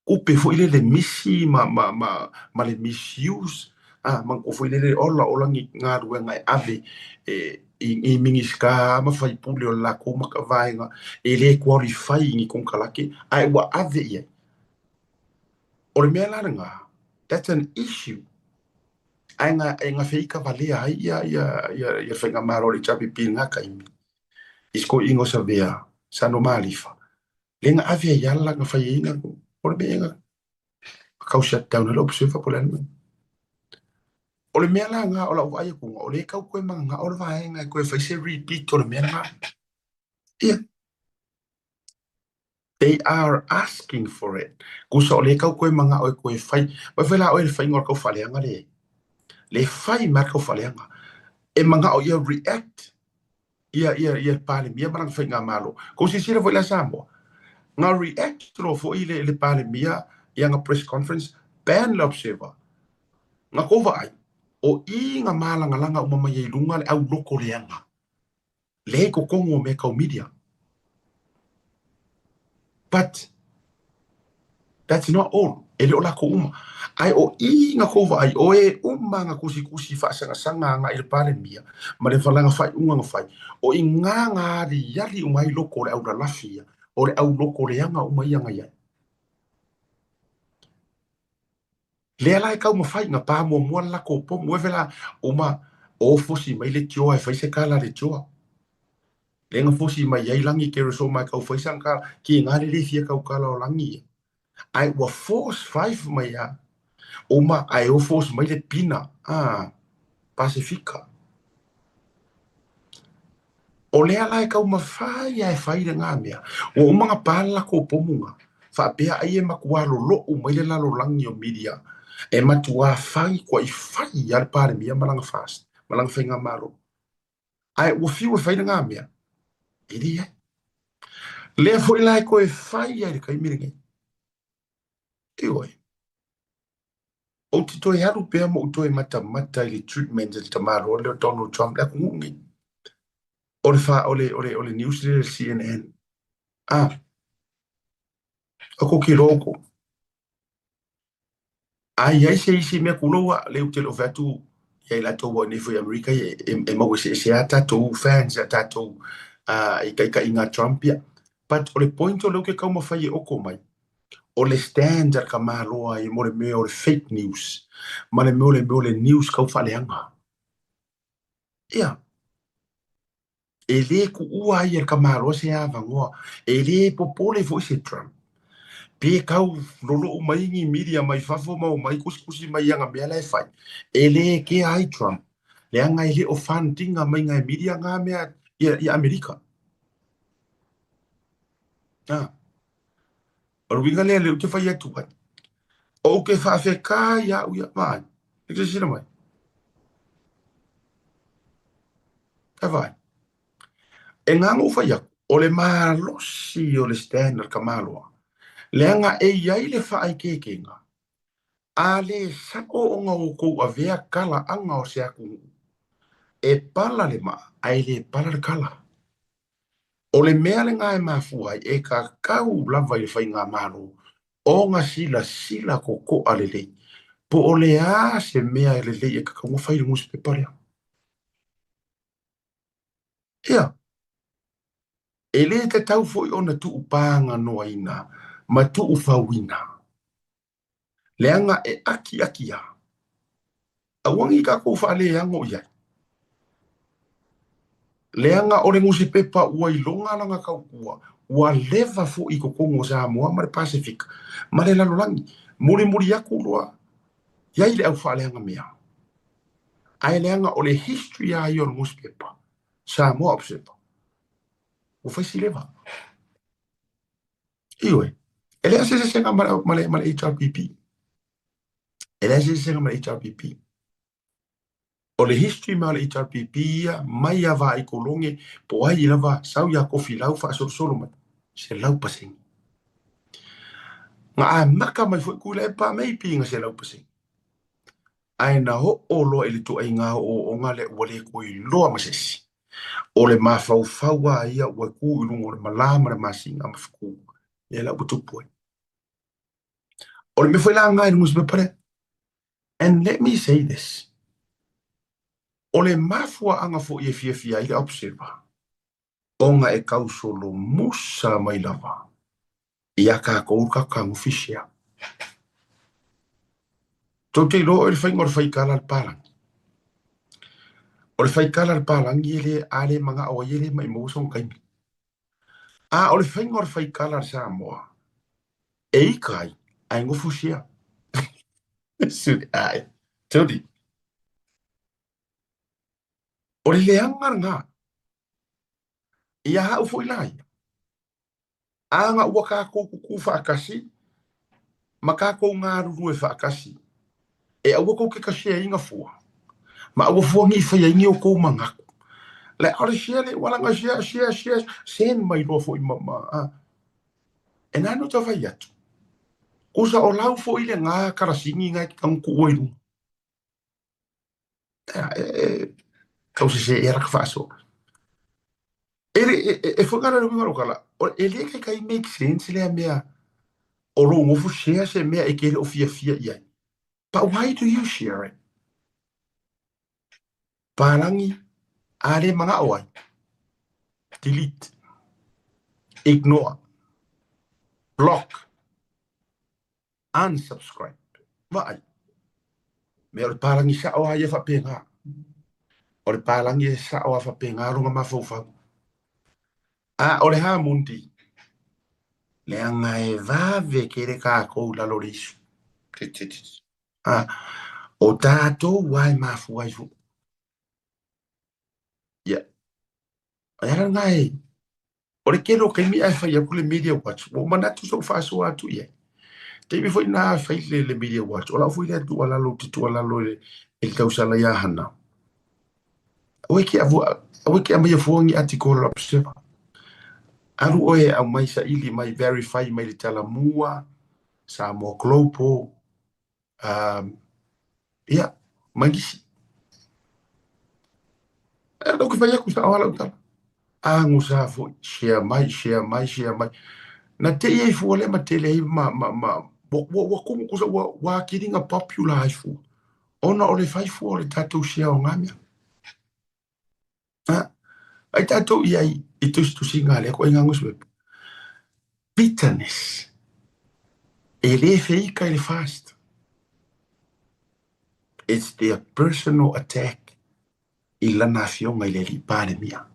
Tupe foi lele misi ma, ma, ma, ma le misuse, a, manatua foi lele ola ola ni galuega e ave e, i, i Minisita ma faipule o le latou vaega e le qualify i ni konekarate, ae ua ave i ai. O le mea la lena, that's an issue. Ae na, e gafeika valea ai ia, ia, ia, ia faigamalo a le HRPP i lena taimi, i se toeaina o Savea, Sano Malifa, lea na ave ai lava na fai ai na, o le mea na tau shut down ai le Observer po o le a le mea. O le mea la lena o lau vaai atu, o lea e tau toe mananao le vaega e toe fai se repeat o le mea lena. Ia. They are asking for it. Kusa o lea tau koe manao e koe fai. Mai fai la oe le faiga o le tau faaleaga le. Le fai mai le tau faaleaga. E manao ia react ia ia ia le Palemia ma lana faigamalo. Kou silasila foi la Samoa. Na react loa foi le le Palemia i ana press conference ban le Observer. Na kou vaai, o i na malagalaga uma mai ai i luga le au loko leaga. Lea i totonu o mea tau media. But that's not all. E le o lakou uma. Ae o i na kou vaai, o e uma na tusitusi faasagasaga agai i le Palemia ma le lana faaiuga na fai, o i na na aliali uma ai loko o le au lalafi ia, o le au loko leaga uma ia na i ai. Lea la e taumafai na pa muamua le latou pomu efe la uma o fosi mai le tioa e fai se kala le tioa. Lea na fosi mai ai Lagi Kereso ma e tau fai sana kala, ki nga le le fia tau kala o Lagi ia. Ae ua force five mai a uma ae o force mai le pina a Pasifika. O lea la e taumafai lava e fai lena mea, ua uma ona pa le latou pomu na, faapea ai e matuā lolo'u mai le lalolagi o media, e matuā fai kua'i fai lava le Palemia ma lana FAST, ma lana faigamalo. Ae ua fiu e fai lena mea, e leai. Lea foi la e toe fai ai i le taimi lenei. Ioe. Ou te toe alu pea ma ou toe matamata i le treatment a le tamaloa lea o Donald Trump i le atunuu lenei. O le fa, o le, o le, o le news lea le CNN. Ah, o ko ki loko. A i ai se isi mea kulou a le ou te le o fai atu ia i latou ua nei foi i Amerika e, e, e maua eseese a tatou fans a tatou i taitaiga a Trump ia. But o le point o lea ou te taumafai e oko mai, o le stand a le tamaloa ia mo le mea o le fake news ma le mea o le mea o le news tau faaleaga. Ia, e le tuua ai e le tamaloa se avanoa, e le popole foi se Trump. Pe tau lolo'u mai ni media mai fafo ma omai tusitusi mai i ana mea la e fai, e le kea ai Trump, leaga e le o fund ina mai e media na mea i Amerika. Ah. O le uiga lea lea ou te fai atu ai. Ou te faafetai ia au ia, vaai. E te silasila mai. E vaai. E na ona ou fai atu, o le malosi o le stand a le tamaloa, leaga e i ai le faaeteetega, a le sa'o ona outou avea talaaga o se atunuu, e pala le maa ae le pala le tala. O le mea lena e mafua ai e tatau lava i le faigamalo ona silasila totoa lelei po o le a se mea lelei e tatau ona fai i le nusipepa lea. Ia, e le tatau foi ona tuupaganoaina ma tuufauina. Leaga e akiaki lava. Aua ne i tatou faaleano i ai. Leaga o le nusipepa ua iloga lana tautua, ua leva foi i totonu o Samoa ma le Pasefika ma le lalolagi. Mulimuli atu loa i ai le au faaleaga mea. Ae leaga o le history lava ia o le nusipepa, Samoa Observer, ua fai si leva. Ioe, e leai se eseesega ma le, ma le, ma le HRPP. E leai se eseesega ma le HRPP. O le history ma le HRPP ia, mai a vaai kologe, po ai lava, sau ia Kofilau faasolosolo mai, 100%. Na amata mai foi Tuilaepa maybe na 100%. Ae na oo loa i le ituaiga ooooga lea ua le toe iloa ma se isi. O le mafaufau lava ia ua tu i luga o le malā ma le masina ma fetu, lea la ua tupu ai. O le mea foi la lena i le nusipepa lea. And let me say this, o le mafuaaga foi e fiafia ai le Observer, ona e tausolomusa mai lava iā tatou le tatou fetagofi share. Tou te iloa oe le faiga o le faikala a le palagi. O le faikala a le palagi e le, a le manao ai e le maimau sona taimi. A o le faiga o le faikala a le Samoa, e ika ai, ae nofo share. Ae, Tony. O le leaga lena. Ia au foi la ia. A na ua tatou tutū faatasi ma tatou galulue faatasi, e aua tou te share ina fua, ma aua fua ne i faia ai ni o tou manatu. Le ʻaʻole share le ua laga share, share, share, send mai loa foi ma, ma, a. E nā no ta fai atu. Kusa o lau foi lena kalasini na e te tago tuua i luga. E, e, tau sesē ea laka faasoa. E le, e, e, e foi ngā reo ngaro kala, e le taitai make sense lea mea o lou nofo share se mea e te le o fiafia i ai. But why do you share it? Pālangi, a le mana'o ai. Delete. Ignore. Block. Unsubscribe. Vaai. Mea o le pālangi sa'o a ia faapena. O le pālangi e sa'o a faapena lona mafaufau. A o le hamundi, leaga e vave tele tatou i lalo o le isu. A, o tatou lava e mafua ai foi. Ia. Ai ala lena e, o le tele o taimi ae fai atu le media watch, ua ou manatu se i ou faasoa atu i ai. Taimi foi lena fai le, le media watch, o lau foi lea tuualalo, ou te tuualalo i le, i le tausala ia Hana. Aua e te avua, aua e te aumaia fua ni atikola o le Observer. Alu oe e aumai saili mai, verify mai le Talamua, Samoa Global, ia, ma nisi. E lau ke fai atu sao lava lau tala. Agosa foi, share mai, share mai, share mai. Na te i ai fua lea ma tele ai ma, ma, ma, ua, ua, ua tumu tusa ua, ua atili na popular ai fua. Ona o le fai fua o le tatou share o ngā mea. A, ai tatou i ai i tusitusiga a lea ituaiga nusipepa. Bitterness. E le feika i le fast. It's their personal attack i lana afioga i le alii Palemia.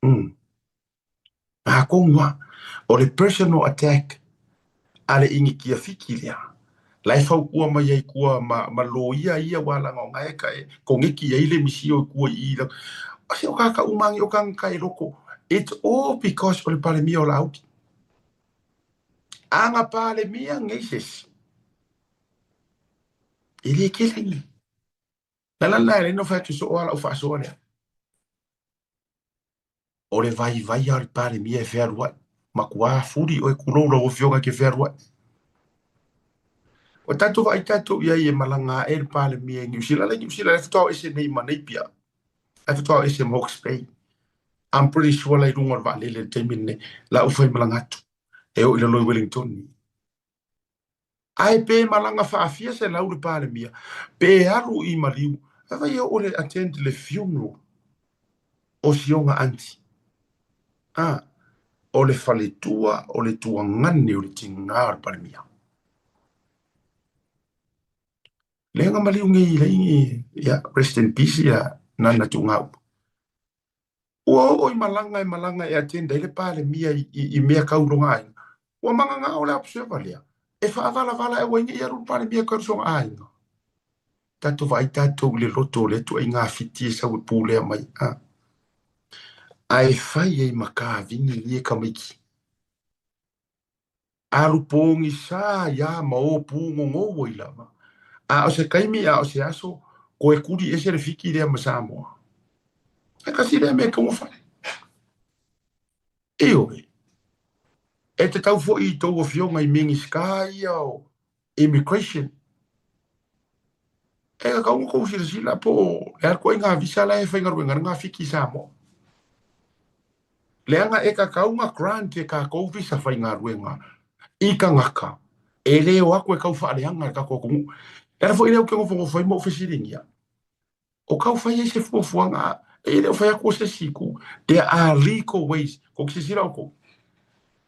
Mm. Atonu lava, o le personal attack a le Initia Fiti lea, la e fautua mai ai tua ma, ma loia ia aua leaga o na e ka e koneki i ai le misio i tua i i la, se o kāka uma agi o kāgata e loko, it's all because o le Palemia o Laauli. A na Palemia nei se isi, e le tele ni. Le ala lena e ala ai ona fai atu soo lava lau faasoa lea. O le vaivai lava o le Palemia e fealuai. Matua fuli oe tulou lau Afioga e te fealuai. Ua tatou vaai tatou i ai e malaga ae le Palemia i Niu Sila. La i Niu Sila la e faatoa o ese nei ma Napier. La e faatoa o ese ma Hawke's Bay. I'm pretty sure la i luga o le vaalele i le taimi lenei. La ua faimalaga atu e oo i lalo i Wellington. Ae pe malaga faafia 100 le Palemia, pe alu i maliu, e fai e oo le attend le funeral o si ona aunty. A, o le faletua, o le tuagane o le tiga o le Palemia. Lea na maliu nei i lai, ia, rest in peace ia Nana Tuugaaupu. Ua oo i malaga e malaga e attend ai le Palemia i, i, i mea kau lona aiga. Ua magagao le observer lea. E faavalavala e ua ina ia alu le Palemia e kau sona aiga. Tatou vaai tatou i le loto o lea ituaiga fiti e sau e pulea mai. A. Ae fai ai ma kavini ia tamaiti. Alu pogisa ia ma o pūgogou ai lava. A o se taimi, a o se aso, koe kuli ese le Fiti lea ma Samoa. E kasi lea mea e taumafai. Ioe. E tatau foi i tou afioga i Minisita ia o Immigration, e tatau ona tou silasila po o le a le ituaiga visa la e faigaluega ai le Fiti i Samoa. Leaga e tatau ona grant e tatou visa faigaluega i tagata e le o atu e tau faaleaga le tatou atunuu. E ala foi lea ou te nofonofo ai ma ou fesiligia, o tau fai ai se fuafuaga e le o fai atu o se isi itu. There are legal ways. Kou te silasila outou,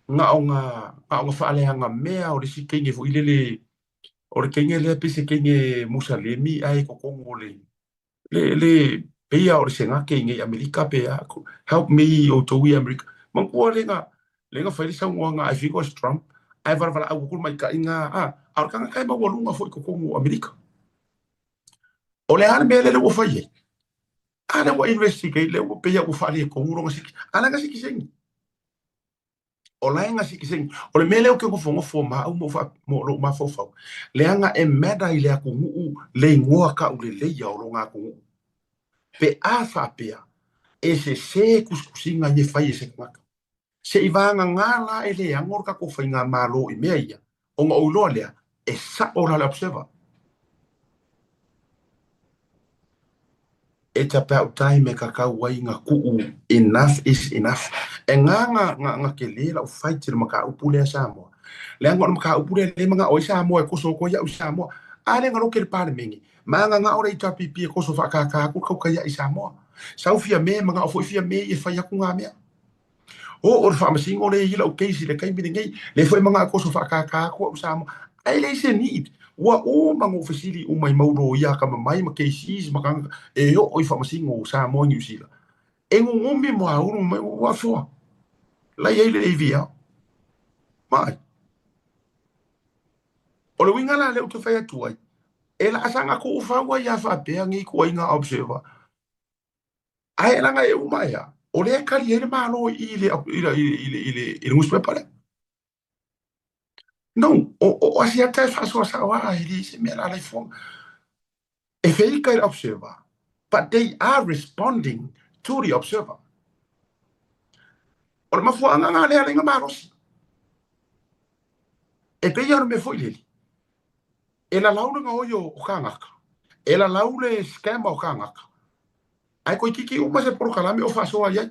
na o na, na o na faaleaga mea o le isi teine foi lele, o le teine lea pei se teine Musalemi ae i totonu o le le, le, pei lava o le Senate i nei Amerika pe a, help me outou i Amerika. Manatua le na, le na fai le saunoaga I think it was Trump, ae valavalaau atu le maitaiga, a, a o le tagata e maualuga foi i totonu o Amerika. O le a le mea lea ua fai ai? A lea ua investigate, lea ua pei lava ua faaletonu lona siki, a la e na sitiseni. O la e na sitiseni. O le mea lea ou te nofonofo ma au ma ou lou mafaufau, leaga e matter i le atunuu le igoa tauleleia o lona atunuu. Pe a faapea e sese tusitusiga ia e fai e se tagata. Se i vagana la e le ano le tatou faigamalo i mea ia, ona ou iloa lea, e sao la le Observer. It's about time e kakau ai na tuu enough is enough. E nga nga nga nga tele lau fight i le mataupu lea Samoa. Leaga o le mataupu lea le manao ai Samoa e koso atu ai au i Samoa. A le galoke le Palemene, magagao le HRPP e koso faakākā atu le tautai i Samoa. Sau Fiame, manao foi Fiame e fai atu ngā mea. O, o le faamasino lea i lau case i le taimi lenei, lea foi manao e koso faakākā atu au i Samoa. Ae leai se need. Ua uma ona ou fesili uma i mau loia akamamai ma cases ma tagata e oo i faamasino o Samoa i Niu Sila. E nunumi moaulu mai ua afoa. La i ai le AVL. Mai. O le uiga la lea ou te fai atu ai, e laasaga tuufau ai a faapea nei ituaiga observer. Ae leaga e uma ea. O lea e kali ai le Malo i i le i le i le i le i le newspaper lea. No, o o Asiata e faasoa sao lava, e le se mea la la i fuaga. E feika i le Observer, but they are responding to the Observer. O le mafuaaga lena lea alaiga malosi. E pei lava o le mea foi lele, e lalau le gaoi o kānaka, e lalau le scammer o kānaka, ae toeitiiti uma se polokalame o faasoa i ai.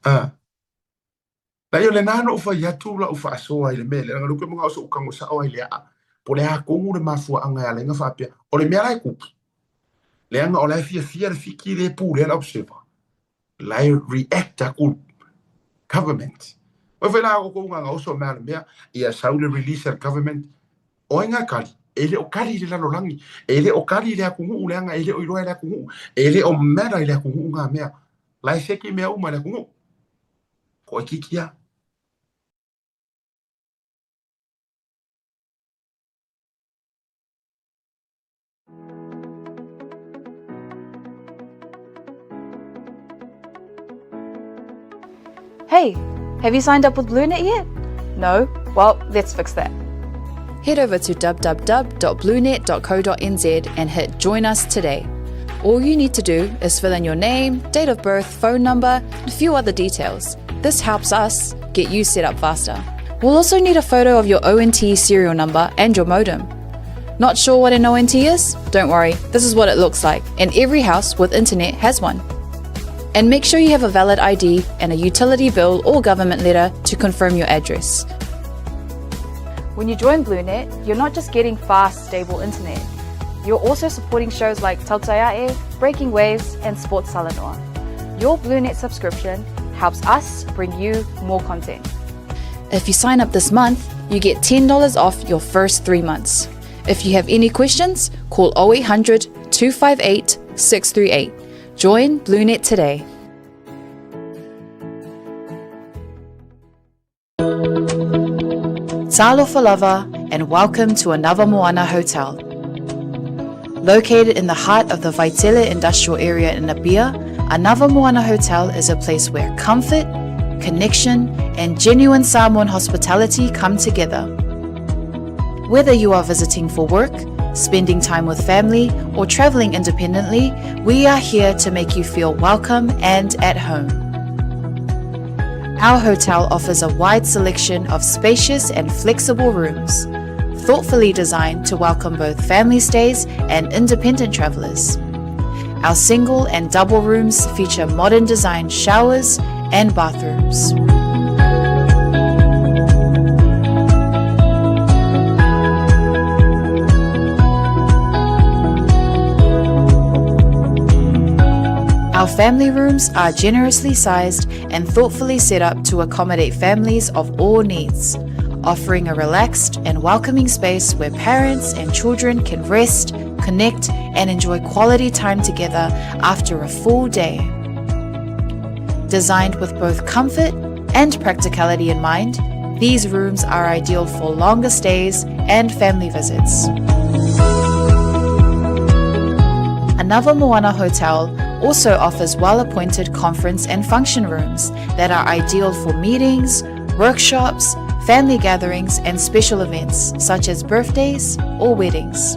Ah. Leai, o lena na ou fai atu lau faasoa i le mea lea, leaga o lea ou te manao se i ou tago sao ai i le aa, po o le a tonu le mafuaaga e ala ai ona faapea. O le mea la e tupu, leaga o la e fiafia le Fiti lea e pulea le Observer, la e react atu government. Oi foi la outou na oso mea le mea, ia sau le release a le government, o ai na kali? E le o kali i le lalolagi, e le o kali i le atunuu, leaga e le o iloa e le atunuu, e le o matter i le atunuu na mea. La e seki mea uma i le atunuu. Toaitiiti lava. Hey, have you signed up with BlueNet yet? No? Well, let's fix that. Head over to www.bluenet.co.nz and hit Join Us today. All you need to do is fill in your name, date of birth, phone number, and a few other details. This helps us get you set up faster. We'll also need a photo of your ONT serial number and your modem. Not sure what an ONT is? Don't worry, this is what it looks like, and every house with internet has one. And make sure you have a valid ID and a utility bill or government letter to confirm your address. When you join BlueNet, you're not just getting fast, stable internet. You're also supporting shows like Tautaiae, Breaking Waves, and Sports Talanoa. Your BlueNet subscription helps us bring you more content. If you sign up this month, you get $10 off your first 3 months. If you have any questions, call 0800 258 638. Join BlueNet today. Talofa lava and welcome to Anava Moana Hotel. Located in the heart of the Vaitele industrial area in Apia, Anava Moana Hotel is a place where comfort, connection, and genuine Samoan hospitality come together. Whether you are visiting for work, spending time with family, or traveling independently, we are here to make you feel welcome and at home. Our hotel offers a wide selection of spacious and flexible rooms, thoughtfully designed to welcome both family stays and independent travelers. Our single and double rooms feature modern design showers and bathrooms. Our family rooms are generously sized and thoughtfully set up to accommodate families of all needs, offering a relaxed and welcoming space where parents and children can rest, connect, and enjoy quality time together after a full day. Designed with both comfort and practicality in mind, these rooms are ideal for longer stays and family visits. Anava Moana Hotel also offers well-appointed conference and function rooms that are ideal for meetings, workshops, family gatherings, and special events such as birthdays or weddings.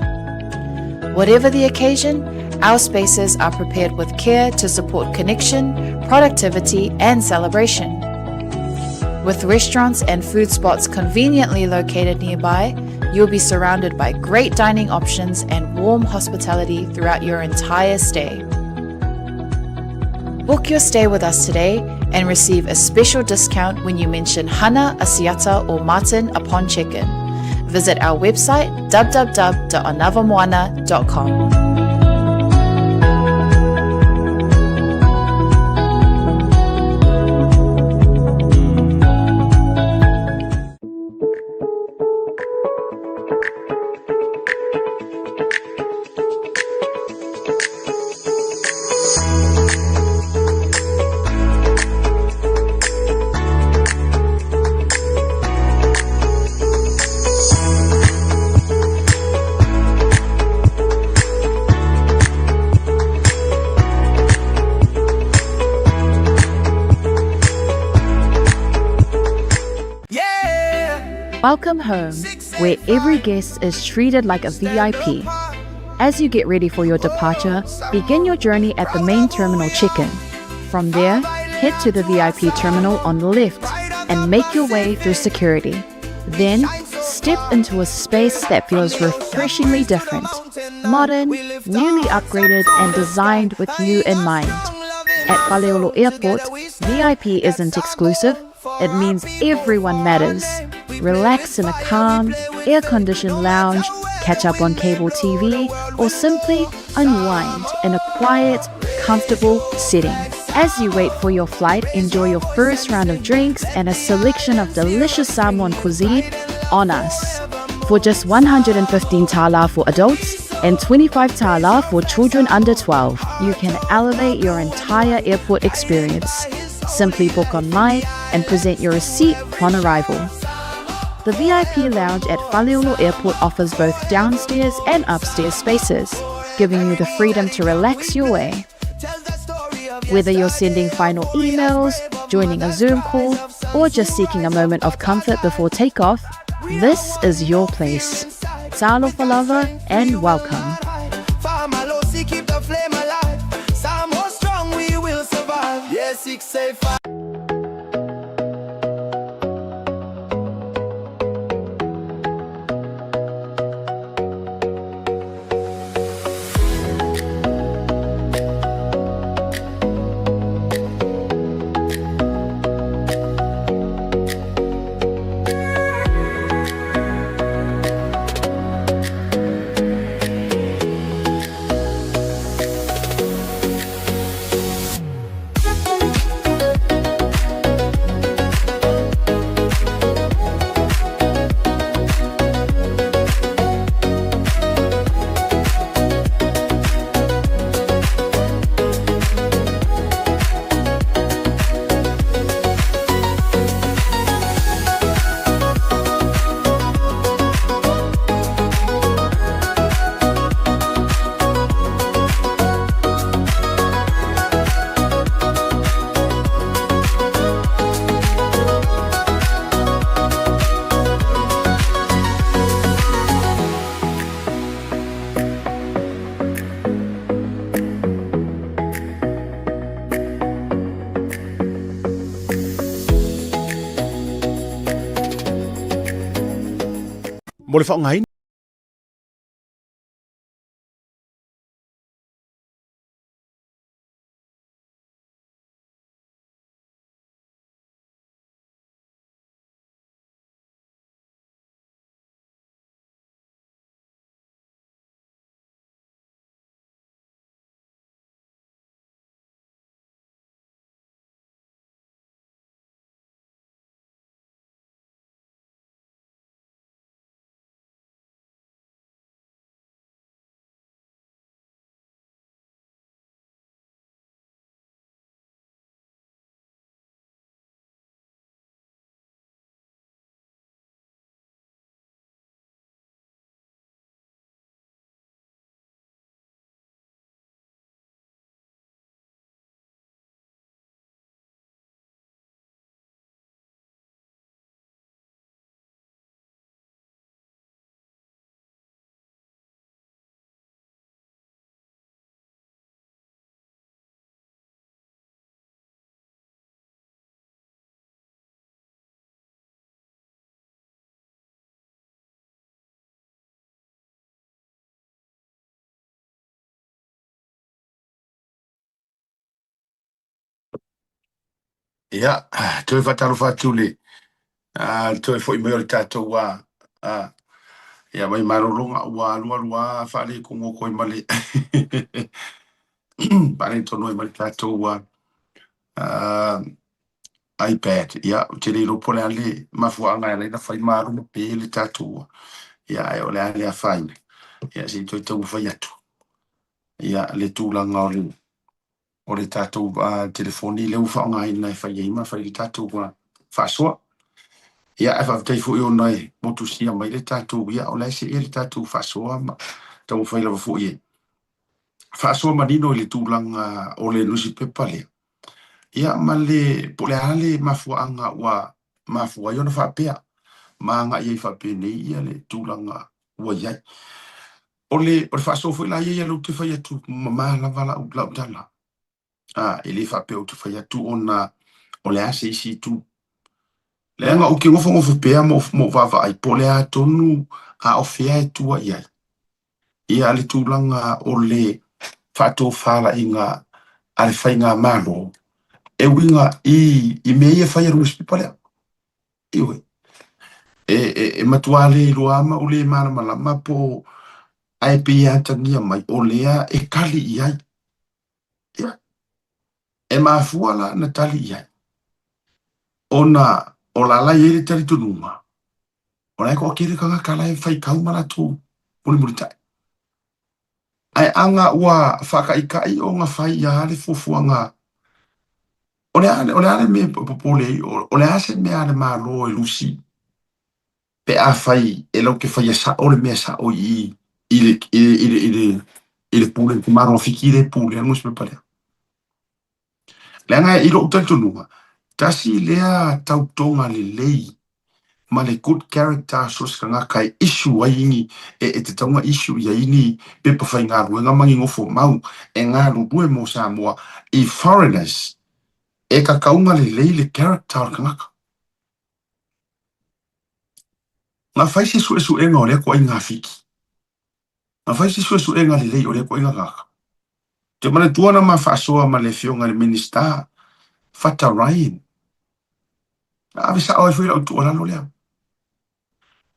Whatever the occasion, our spaces are prepared with care to support connection, productivity, and celebration. With restaurants and food spots conveniently located nearby, you'll be surrounded by great dining options and warm hospitality throughout your entire stay. Book your stay with us today and receive a special discount when you mention Hana, Asiata, or Martin upon check-in. Visit our website www.anavamoana.com. Welcome home, where every guest is treated like a VIP. As you get ready for your departure, begin your journey at the main terminal check-in. From there, head to the VIP terminal on the left and make your way through security. Then, step into a space that feels refreshingly different, modern, newly upgraded, and designed with you in mind. At Faleolo Airport, VIP isn't exclusive, it means everyone matters. Relax in a calm, air-conditioned lounge, catch up on cable TV, or simply unwind in a quiet, comfortable setting. As you wait for your flight, enjoy your first round of drinks and a selection of delicious Samoan cuisine on us. For just 115 tala for adults and 25 tala for children under 12, you can elevate your entire airport experience. Simply book online and present your receipt upon arrival. The VIP lounge at Faleolo Airport offers both downstairs and upstairs spaces, giving you the freedom to relax your way. Whether you're sending final emails, joining a Zoom call, or just seeking a moment of comfort before takeoff, this is your place. Talofa lava and welcome. Mo le faaaogaina Ia, toe faatalofa atu le toe foi mai o le tatou ia mai malologa ua alualu lava faaletonu atu ai ma le faaletonu ai ma le tatou iPad. Ia, ou te le iloa po o le a le mafuaaga e ala ai ona fai ma alu ma pe le tatou ia ae o le a le afaina. Ia se i toe taumafai atu ia le tulaga o le o le tatou telefoni lea ua faaaogaina e fai ai ma fai le tatou faasoa. Ia, ae faafetai foi ona e motusia mai le tatou, ia, o la e see le tatou faasoa ma taumafai lava foi e faasoa manino i le tulaga o le nusipepa lea. Ia, ma le, po o le a le mafuaaga ua mafua ai ona faapea. ma agai ai faapenei ia le tulaga ua i ai. O le o le faasoa foi la ia ia lea ou te fai atu mamā lava lau lau tala. A, e le faapea ou te fai atu ona o le a se isi itu. Leaga ou te nofonofo pea ma ou vaavaai po o le a tonu a o fea e tua i ai. Ia le tulaga o le faatofalaiga a le faigamalo e uiga i i mea ia e fai e le nusipepa lea. Ioe. E, e, e matua le iloa ma ou le malamalama po ae pei e atagia mai o lea e tali i ai. Ia, e mafua la na tali i ai ona o la la i ai le talitonuga o la e toatele tagata la e faitau ma latou mulimulitai. Ae aga ua faataitai ona fai ia le fuafuaga o le a, o le a le mea e popole ai, o le a se mea a le Malo e lusi pe afai e latou te faia sao le mea sao i i le i le i le i le i le pule le Malo o Fiti lea e pulea le nusipepa lea. Leaga i lou talitonuga, tasi lea tautoga lelei ma le good character so se tagata e issue ai ni e, e tatau ona issue i ai ni pepa faigaluega ma ni nofo mau e galulue mo Samoa i foreigners e tatau ona lelei le character o le tagata. Na fai se suesuega o lea ituaiga Fiti. Na fai se suesuega lelei o lea ituaiga tagata. Ou te manatua na ma faasoa ma le afioga i le Minisita Fata Ryan. Na ave sao ai foi lau tuualalo lea.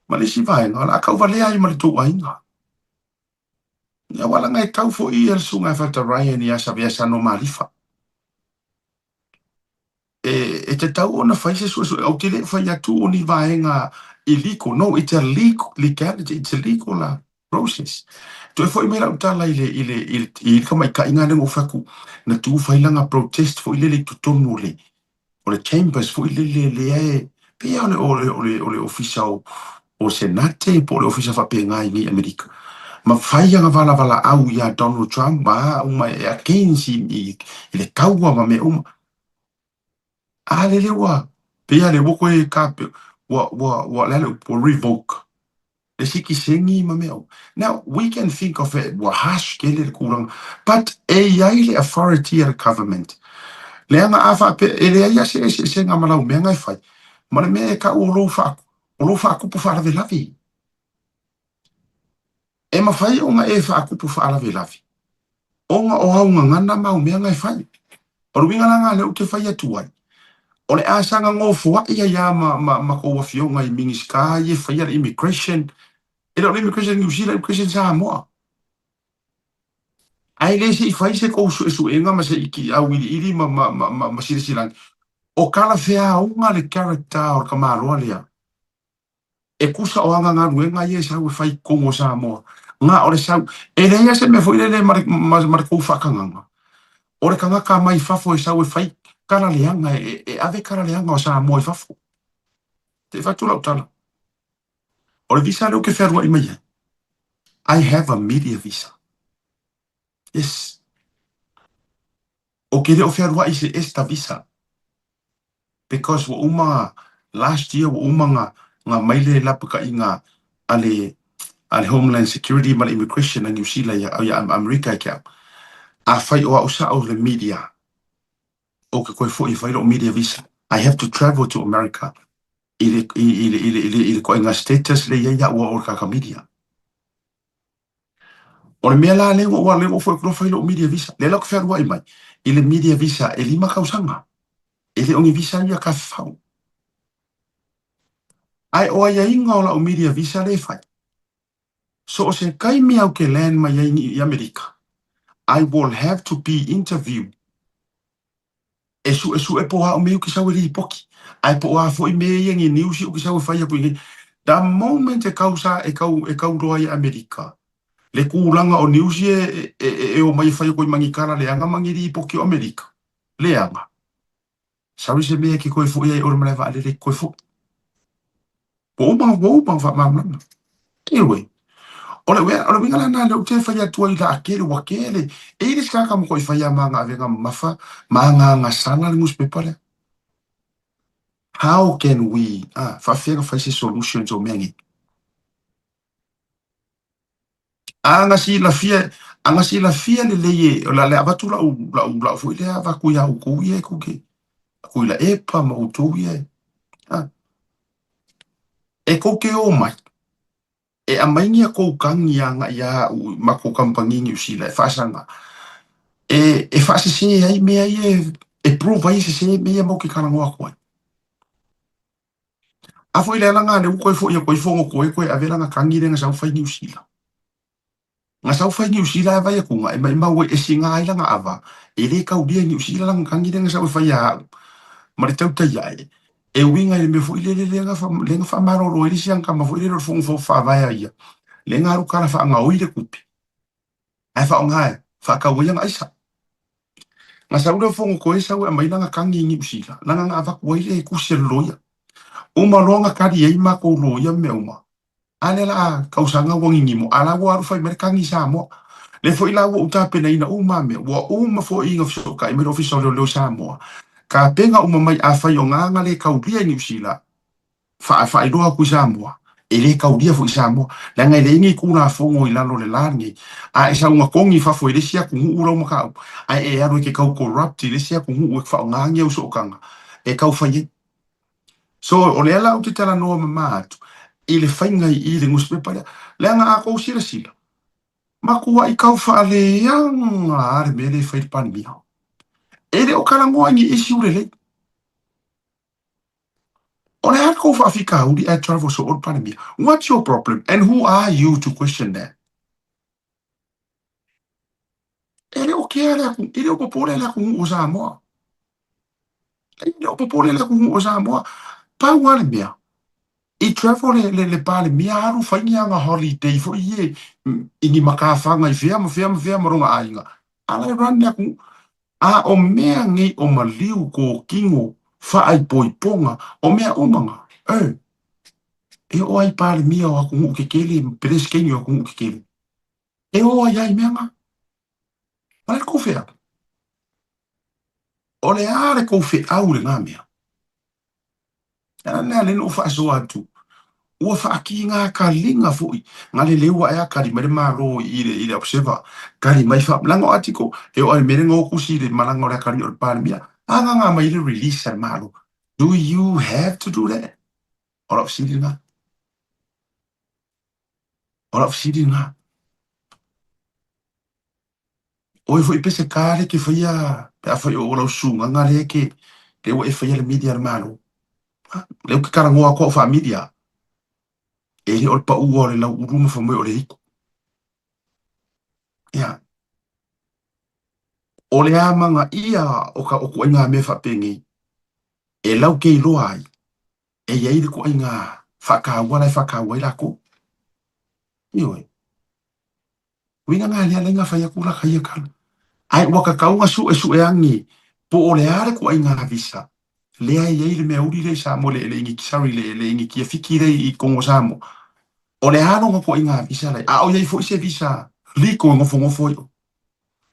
Ma le isi vaega, o le a tauvalea ai ma le tou aiga. Aua leaga e tau foi ia le susuga ia Fata Ryan ia Savea Sano Malifa. E, e tatau ona fai se suesuega. Ou te le fai atu o ni vaega illegal. No, it's a legal, legality, it's a legal uh, process. Toe foi mai lau tala i le, i le, i le, i le tamaitaiga lea na ou fai atu, na tu fai lana protest foi lele i totonu o le, o le chambers foi lele lea e, pei lava o le, o le, o le ofisa o, o Senate po o le ofisa faapena i nei Amerika. Ma fai ana valavalaau ia Donald Trump ma a uma e against i, i, i le taua ma mea uma. A lele ua, pei lava lea ua toe ka, ua, ua, ua, le a le upu, ua revoke le sitiseni ma mea uma. Now, we can think of it, ua harsh tele le tulaga, but e i ai le authority a le government. Leaga a faapea, e leai lava se eseesega ma lau mea na e fai, ma le mea e tau o lou faa, o lou faatupu faalavelave. E mafai ona e faatupu faalavelave ona o au gagana ma au mea na e fai. O le uiga la lena lea ou te fai atu ai, o le a saga nofoai ai lava ma, ma, ma tou afioga i Minisita ia e faia le immigration, e le o le immigration Niu Sila, immigration Samoa. Ae le se i fai se tou suesuega ma se i auiliili ma, ma, ma, ma, ma silasila ane, o talafeauga le character o le tamaloa lea. E tusa o ana galuega ia e sau e fai i totonu o Samoa, na o le sau, e leai lava se mea foi lele ma le, ma, ma le tou faatagaga. O le tagata mai fafo e sau e fai tala leaga, e, e ave tala leaga o Samoa i fafo. Se i fai atu lau tala. O le visa lea ou te fealuai mai ai, I have a media visa. Yes. Ou te le o fealuai i se ESTA visa. Because ua uma last year ua uma nga nga mai le lapakaiga a le a le Homeland Security ma le Immigration a Niu Sila ia ia Amerika ia te au. Afai o au sao le media, ou te toe foi e fai lou media visa. I have to travel to America i le i le i le i le i le ituaiga status lea e i ai au o le tagata media. O le mea la lea ua lea ua foi atu loa fai lou media visa. Lea la ou te fealuai mai i le media visa e 5 tausaga. E le o ni visa ia tafafao. Ae o aiaiga o lau media visa lea e fai, so o se taimi au ke land mai ai i Amerika, I will have to be interviewed e suesue po o a mea ou te sau e lipoti, ae po o a foi mea ia ni news ou te sau e fai atu i inei. The moment e kau sa e kau e kau loa i Amerika, le tulaga o news ia e e e omai e fai atu ai ma ni tala leaga ma ni lipoti o Amerika, leaga. Sau i se mea e ke koe foi ai o le malae vaalele e koe foi. Ua uma, ua uma ona faamalamalama. Anyway, o le o le uiga la lena lea ou te fai atu ai la tele, ua tele. E i ai le isi tagata matuai fai lava ma ana avega mamafa ma ana agasala le nusipepa lea. How can we, ah, faafefea na fai se solutions o mea nei? A na silafia, a na silafia lelei e, o le a le avatu lau, lau, lau foi lea avatu iā outou ia e kou te, Tuilaepa ma outou ia e, ah, e kou te o mai, e aumai ni a kou kagi agai iā au i matou kamupani Niu Sila e faasaga, e, e faasesē ai mea ia e, e prove ai e sesē mea ia matou te talanoa atu ai. A foi le alaga a lea ua toe foi atu ai Fonotoe toe ave lana kagi lea na sau fai Niu Sila. Na sau fai Niu Sila e vai atu na e maimau ai e siga ai lana ava e le taulia i Niu Sila lana kagi lea na sau e fai ia au ma le tautai ae e uiga i le mea foi lele lea na lea na faamalolo ai le isi ana tama foi lele o le fono faavae a ia lea na alu tala faagaoi le tupe ae faaaoga e faatau ai ana aisa. Na sau lea o Fonotoe sau e aumai lana kagi i Niu Sila lana na avatu ai le tusi a le loia. Uma loa na kali ai matou loia ma mea uma A lea la a kausaga ua gigimo, a la ua alu fai mai le kagi i Samoa. Lea foi la ua ou tapenaina uma a mea, ua uma foi ina fesootai mai le Ofisa o Leoleo i Samoa, tapena uma mai afai o ga na le taulia i Niu Sila, faa, faailoa atu i Samoa, e le taulia foi i Samoa, leaga e leai ni Tulafono i lalo o le la lenei. A e sau na togi i fafo i le isi atunuu lau mataupu, ae e alu e te tau corrupt i le isi atunuu e faaaoga ni au sootaga e tau fai ai. So, o lea la ou te talanoa mama atu i le faiga i i le nusipepa lea, leaga a tou silasila, matuai tau faaleaga a le mea lea e fai le Palemia. E le o talanoa i ni issue lelei. O le a le tou faafitauli ae travel soo le Palemia? What's your problem and who are you to question that? E le o kea le atu, e le o popole le atunuu o Samoa. E le o popole le atunuu o Samoa. Pau lava le mea, i travel le, le, le Palemia alu fai ni ana holiday foi ie i ni matafaga i fea ma fea ma fea ma lona aiga. A la e run le atunuu. A o mea nei o maliu, kōkino, faaipoipoga, o mea uma na, e, e oo ai Palemia o atunuu kekele, Peresetene o atunuu kekele. E o ai ai mea na? O le kou feau. O le a le kou feau i lena mea? A lea le na ou faasoa atu, ua faakīgā kaliga foi, na leleu ae a kali mai le Malo i le, i le Observer, kali mai fa, leaga o article, e oo ai le mea lea na o tusi i le malaga o le atalii o le Palemia, a gaga mai le release a le Malo. Do you have to do that? O lau fesili lena. O lau fesili lena. Oe foi Peseta lea e te faia pe afai o lau susugaga lea e te lea ua e faia le media a le Malo. Lea ou te talanoa atu au faa-media, e le o le paua o le lauulu ma fai mai o le hiku. Ia. O le amanaia o ka o ituaiga mea faapenei, e laukeiloa ai, e i ai le ituaiga faataua la e faataua ai latou. Ioe. Uiga na lea lai na fai atu la kai tala. Ae ua tatau na suesue ane po o le a le ituaiga visa lea e i ai le mea uli lea i Samoa le le sorry le le initia Fiti lea i totonu o Samoa. O le a lona ituaiga visa la a o i ai foi se visa legal e nofonofo ai oe.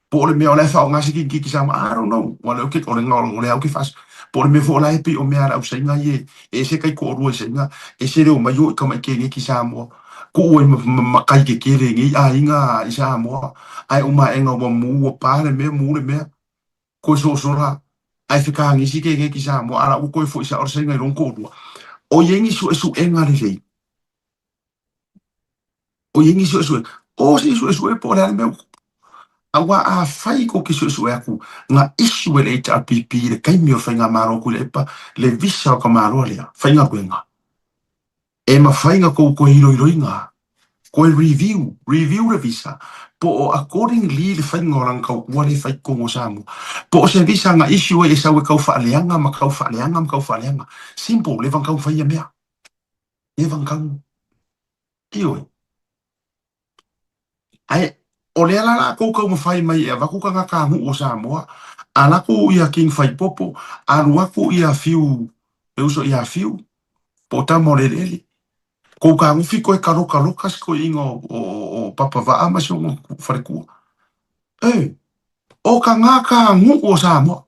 Po o le mea o la e faaaoga se kinikiki Samoa, I don't know. Ua lea ou te, o le, o lea ou te faas, po o le mea foi o la e pei o mea a le au Saina ia e ese taitoalua i Saina, ese le omai o i tamai keneki Samoa, kuu ai ma, ma, ma kai kekele i nei aiga i Samoa, ae uma aega ua mu, ua pa le mea, mu le mea, koe sosola, ae fekagisi keneki Samoa, a la ua koe foi sao le Saina i lona toalua. O i ai ni suesuega lelei O i ai ni suesuega? O se i suesue po o le a le mea ua tupu. Aua afai kou te suesue atu na issue e le HRPP i le taimi o le faigamalo Tuilaepa le visa o ka Malo lea faigaluega, e mafai na kou toe iloiloina, toe review, review le visa, po o accordingly le faiga o lana tautua lea e fai i totonu o Samoa. Po o se visa na issue ai e sau e tau faaleaga ma tau faaleaga ma tau faaleaga. Simple, leva na tau fai ia mea. Leva na tau. Ioe. Ae o lea la lakou taumafai mai e avatu tagata nuu o Samoa, alu atu ia King Faipopo, alu atu ia Fiu, le uso ia Fiu, po o tama o le eleele. Kou kagufi koe kalokaloka si toeaina o, o, o Papa Vaa ma si ona faletua. E, o tagata nuu o Samoa.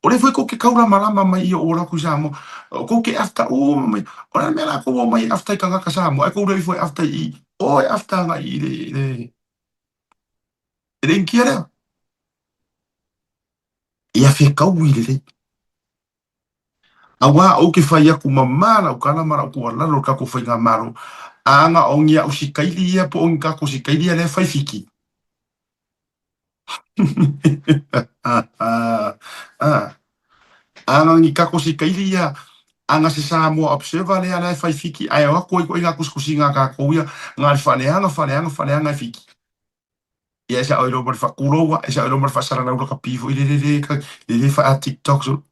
O lea foi kou ke kaulamalama mai ia o laku i Samoa. Kou ke afta uma mai. O le a le mea la kou omai e afta i kagaka Samoa ae kou le ifo e afta i i. O e afta agai i le, i le, i le Initia lea. Ia fekaui lelei. Auā ou ke fai aku mamā lau kala ma lau tuualalo i le kakou faigamalo, a na o ni a'u sikaili ia po o ni kakou sikaili ia lea e fai Fiki. A na o ni kakou sikaili ia, a na se Samoa Observer lea la e fai Fiki ae o atu ai koe i tusitusiga a kakou ia, na o le faaleaga, faaleaga, faaleaga e Fiki. Ia e sa'o ai loa ma le faakuloua, e sa'o ai loa ma le faasalalau lakapi foi lele le le faa-TikTok so.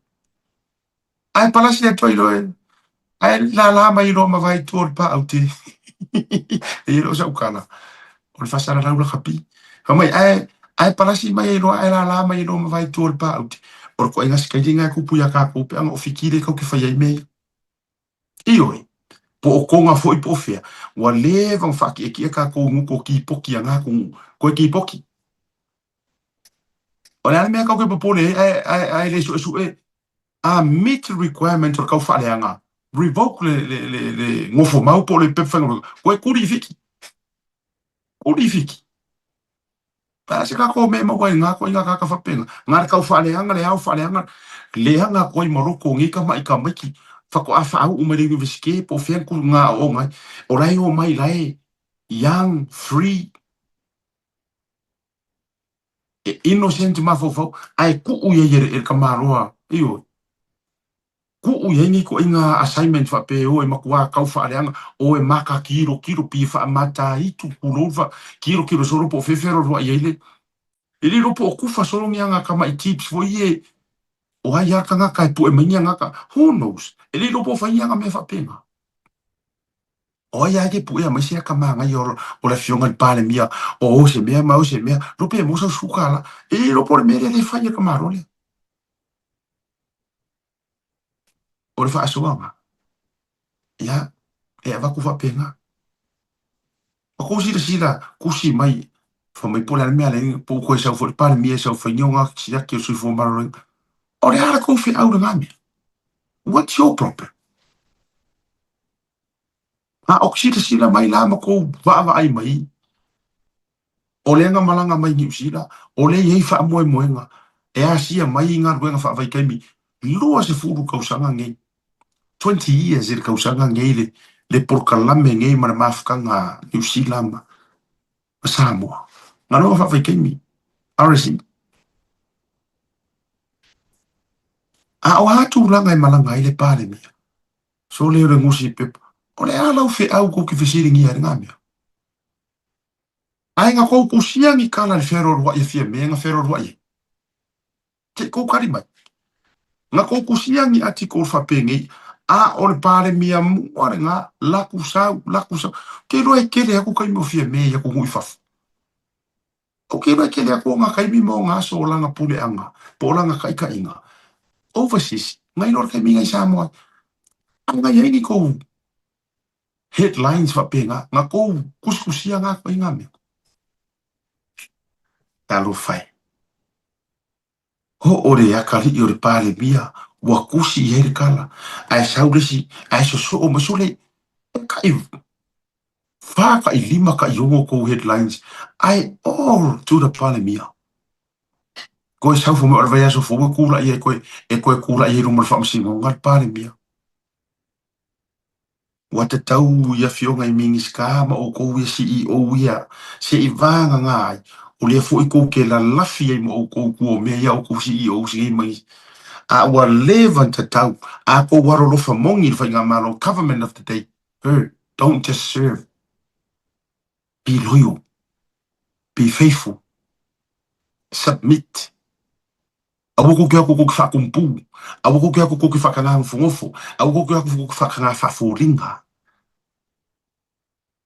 Ae palasi atu ai loa e ae lala mai loa ma vae i tua o le paau te. E le o sa'u kala, o le faasalalau lakapi. Fai mai ae ae palasi mai ai loa ae lala mai ai loa ma vae i tua o le paau te. O le koaiga sikaili lena e kupu iā kākou pe ana o Fiti lea kau ke fai ai mea ia. Ioe, po o Koga foi po o fea, ua leva ona faakiʻekiʻe kākou i gutu o kipoki a ngā atunuu. Koe kipoki. O le a le mea kau ke popole ai ae, ae, ae le suesue a meet requirement o le kau faaleaga, revoke le, le, le, le gofo mau po o le pepa faigaluega, koe kuli i Fiti. Kuli i Fiti. Pea se kako me maua ai ngā koe ngā kaka whapenga. Ngā le kau whaaleanga, le ao whaaleanga, leanga koe ma loko o ngei ka mai ka maiki, whako a whaau mai le university po whea ku ngā o ngai. O lai o mai lai, young, free, e innocent mafaufau, ae kuu ia i e le kamaloa, ioe. Kuu i ai nei koe i ngā assignment faapea o e makuā kau faaleaga, o e maka kilokilo pi faamataitu pulou fa kilokilo solo po o fefea roa i ai le E le iloa po o kufa solo ni aga kamaʻi tips foi ie o ai a kagaka e pue mai ni agaka who knows e le iloa po o fai ni aga mea faapena. O ai a ke puea mai se akamānaia o le afioga i le Palemia o o se mea ma o se mea lo pe maua sau suka la e le iloa po o le mea lea le fai e ka Malo lea. O le faasoaga, ia, e avatu faapena. O kou silasila kusi mai, fai mai po o le a le mea lea, po ua toe sau foi le Palemia e sau fai ni ona siaki o le soifua maloloina. O le a la kou feau i lena mea? What's your problem? A o silasila mai la ma kou vaavaai mai, O lea na malaga mai Niu Sila, o lea i ai faamoemoega e asia mai i galuega faavaitaimi 20 tausaga nei, 20 years i le tausaga nei le, le polokalame nei ma le mafutaga a Niu Sila ma, ma Samoa. Galuega faavaitaimi, RSE. A o a tulaga e malaga ai le Palemia? So lea o le gusi pepa. O le a lau feau kou ke fesiligia ai lena mea? Ae na kou kusia ni kala le fealoaloaʻi a Fiame na fealoaloaʻi ai. Te i kou kali mai. Na kou kusia ni article faapenei, a o le Palemia mua lena, laku sau, laku sau. Ke iloa e kele aku taimi o Fiame i atunuu i fafo. O ke iloa e kele aku ona taimi ma ona aso o lana puleaga, po o lana taʻitaʻiga. Overseas, na iloa le taimi na i Samoa ai. Ae na i ai ni kou Headlines faapena, na kou kusikusia nga koe nga mea. Talofa e. Hoʻole akalii o le Palemia, ua kusi i ai le kala, ae sau le isi, ae sosoo mai, sole, e kaʻi fa, kaʻi lima, kaʻi ono kou headlines, ae all to the Palemia. Koe sau fai mai o le vaiaso fou e kulaʻi ai koe, e koe kulaʻi ai luma o le faamasinoga le Palemia. Ua tatau i afioga i Minisita ma oukou ia CEO ia se i vagagā ai, o lea foi kou ke lalafi ai ma oukou kua o mea ia oukou CEOs nei mai a ua leva ona tatau a kou alolofa moni i le faigamalo government of the day her don't just serve be loyal be faithful submit Aua kou ke aku kou ke whaakumpū, aua kou ke aku kou ke whakangā ngofongofo, aua kou ke aku kou ke whakangā whaaforinga.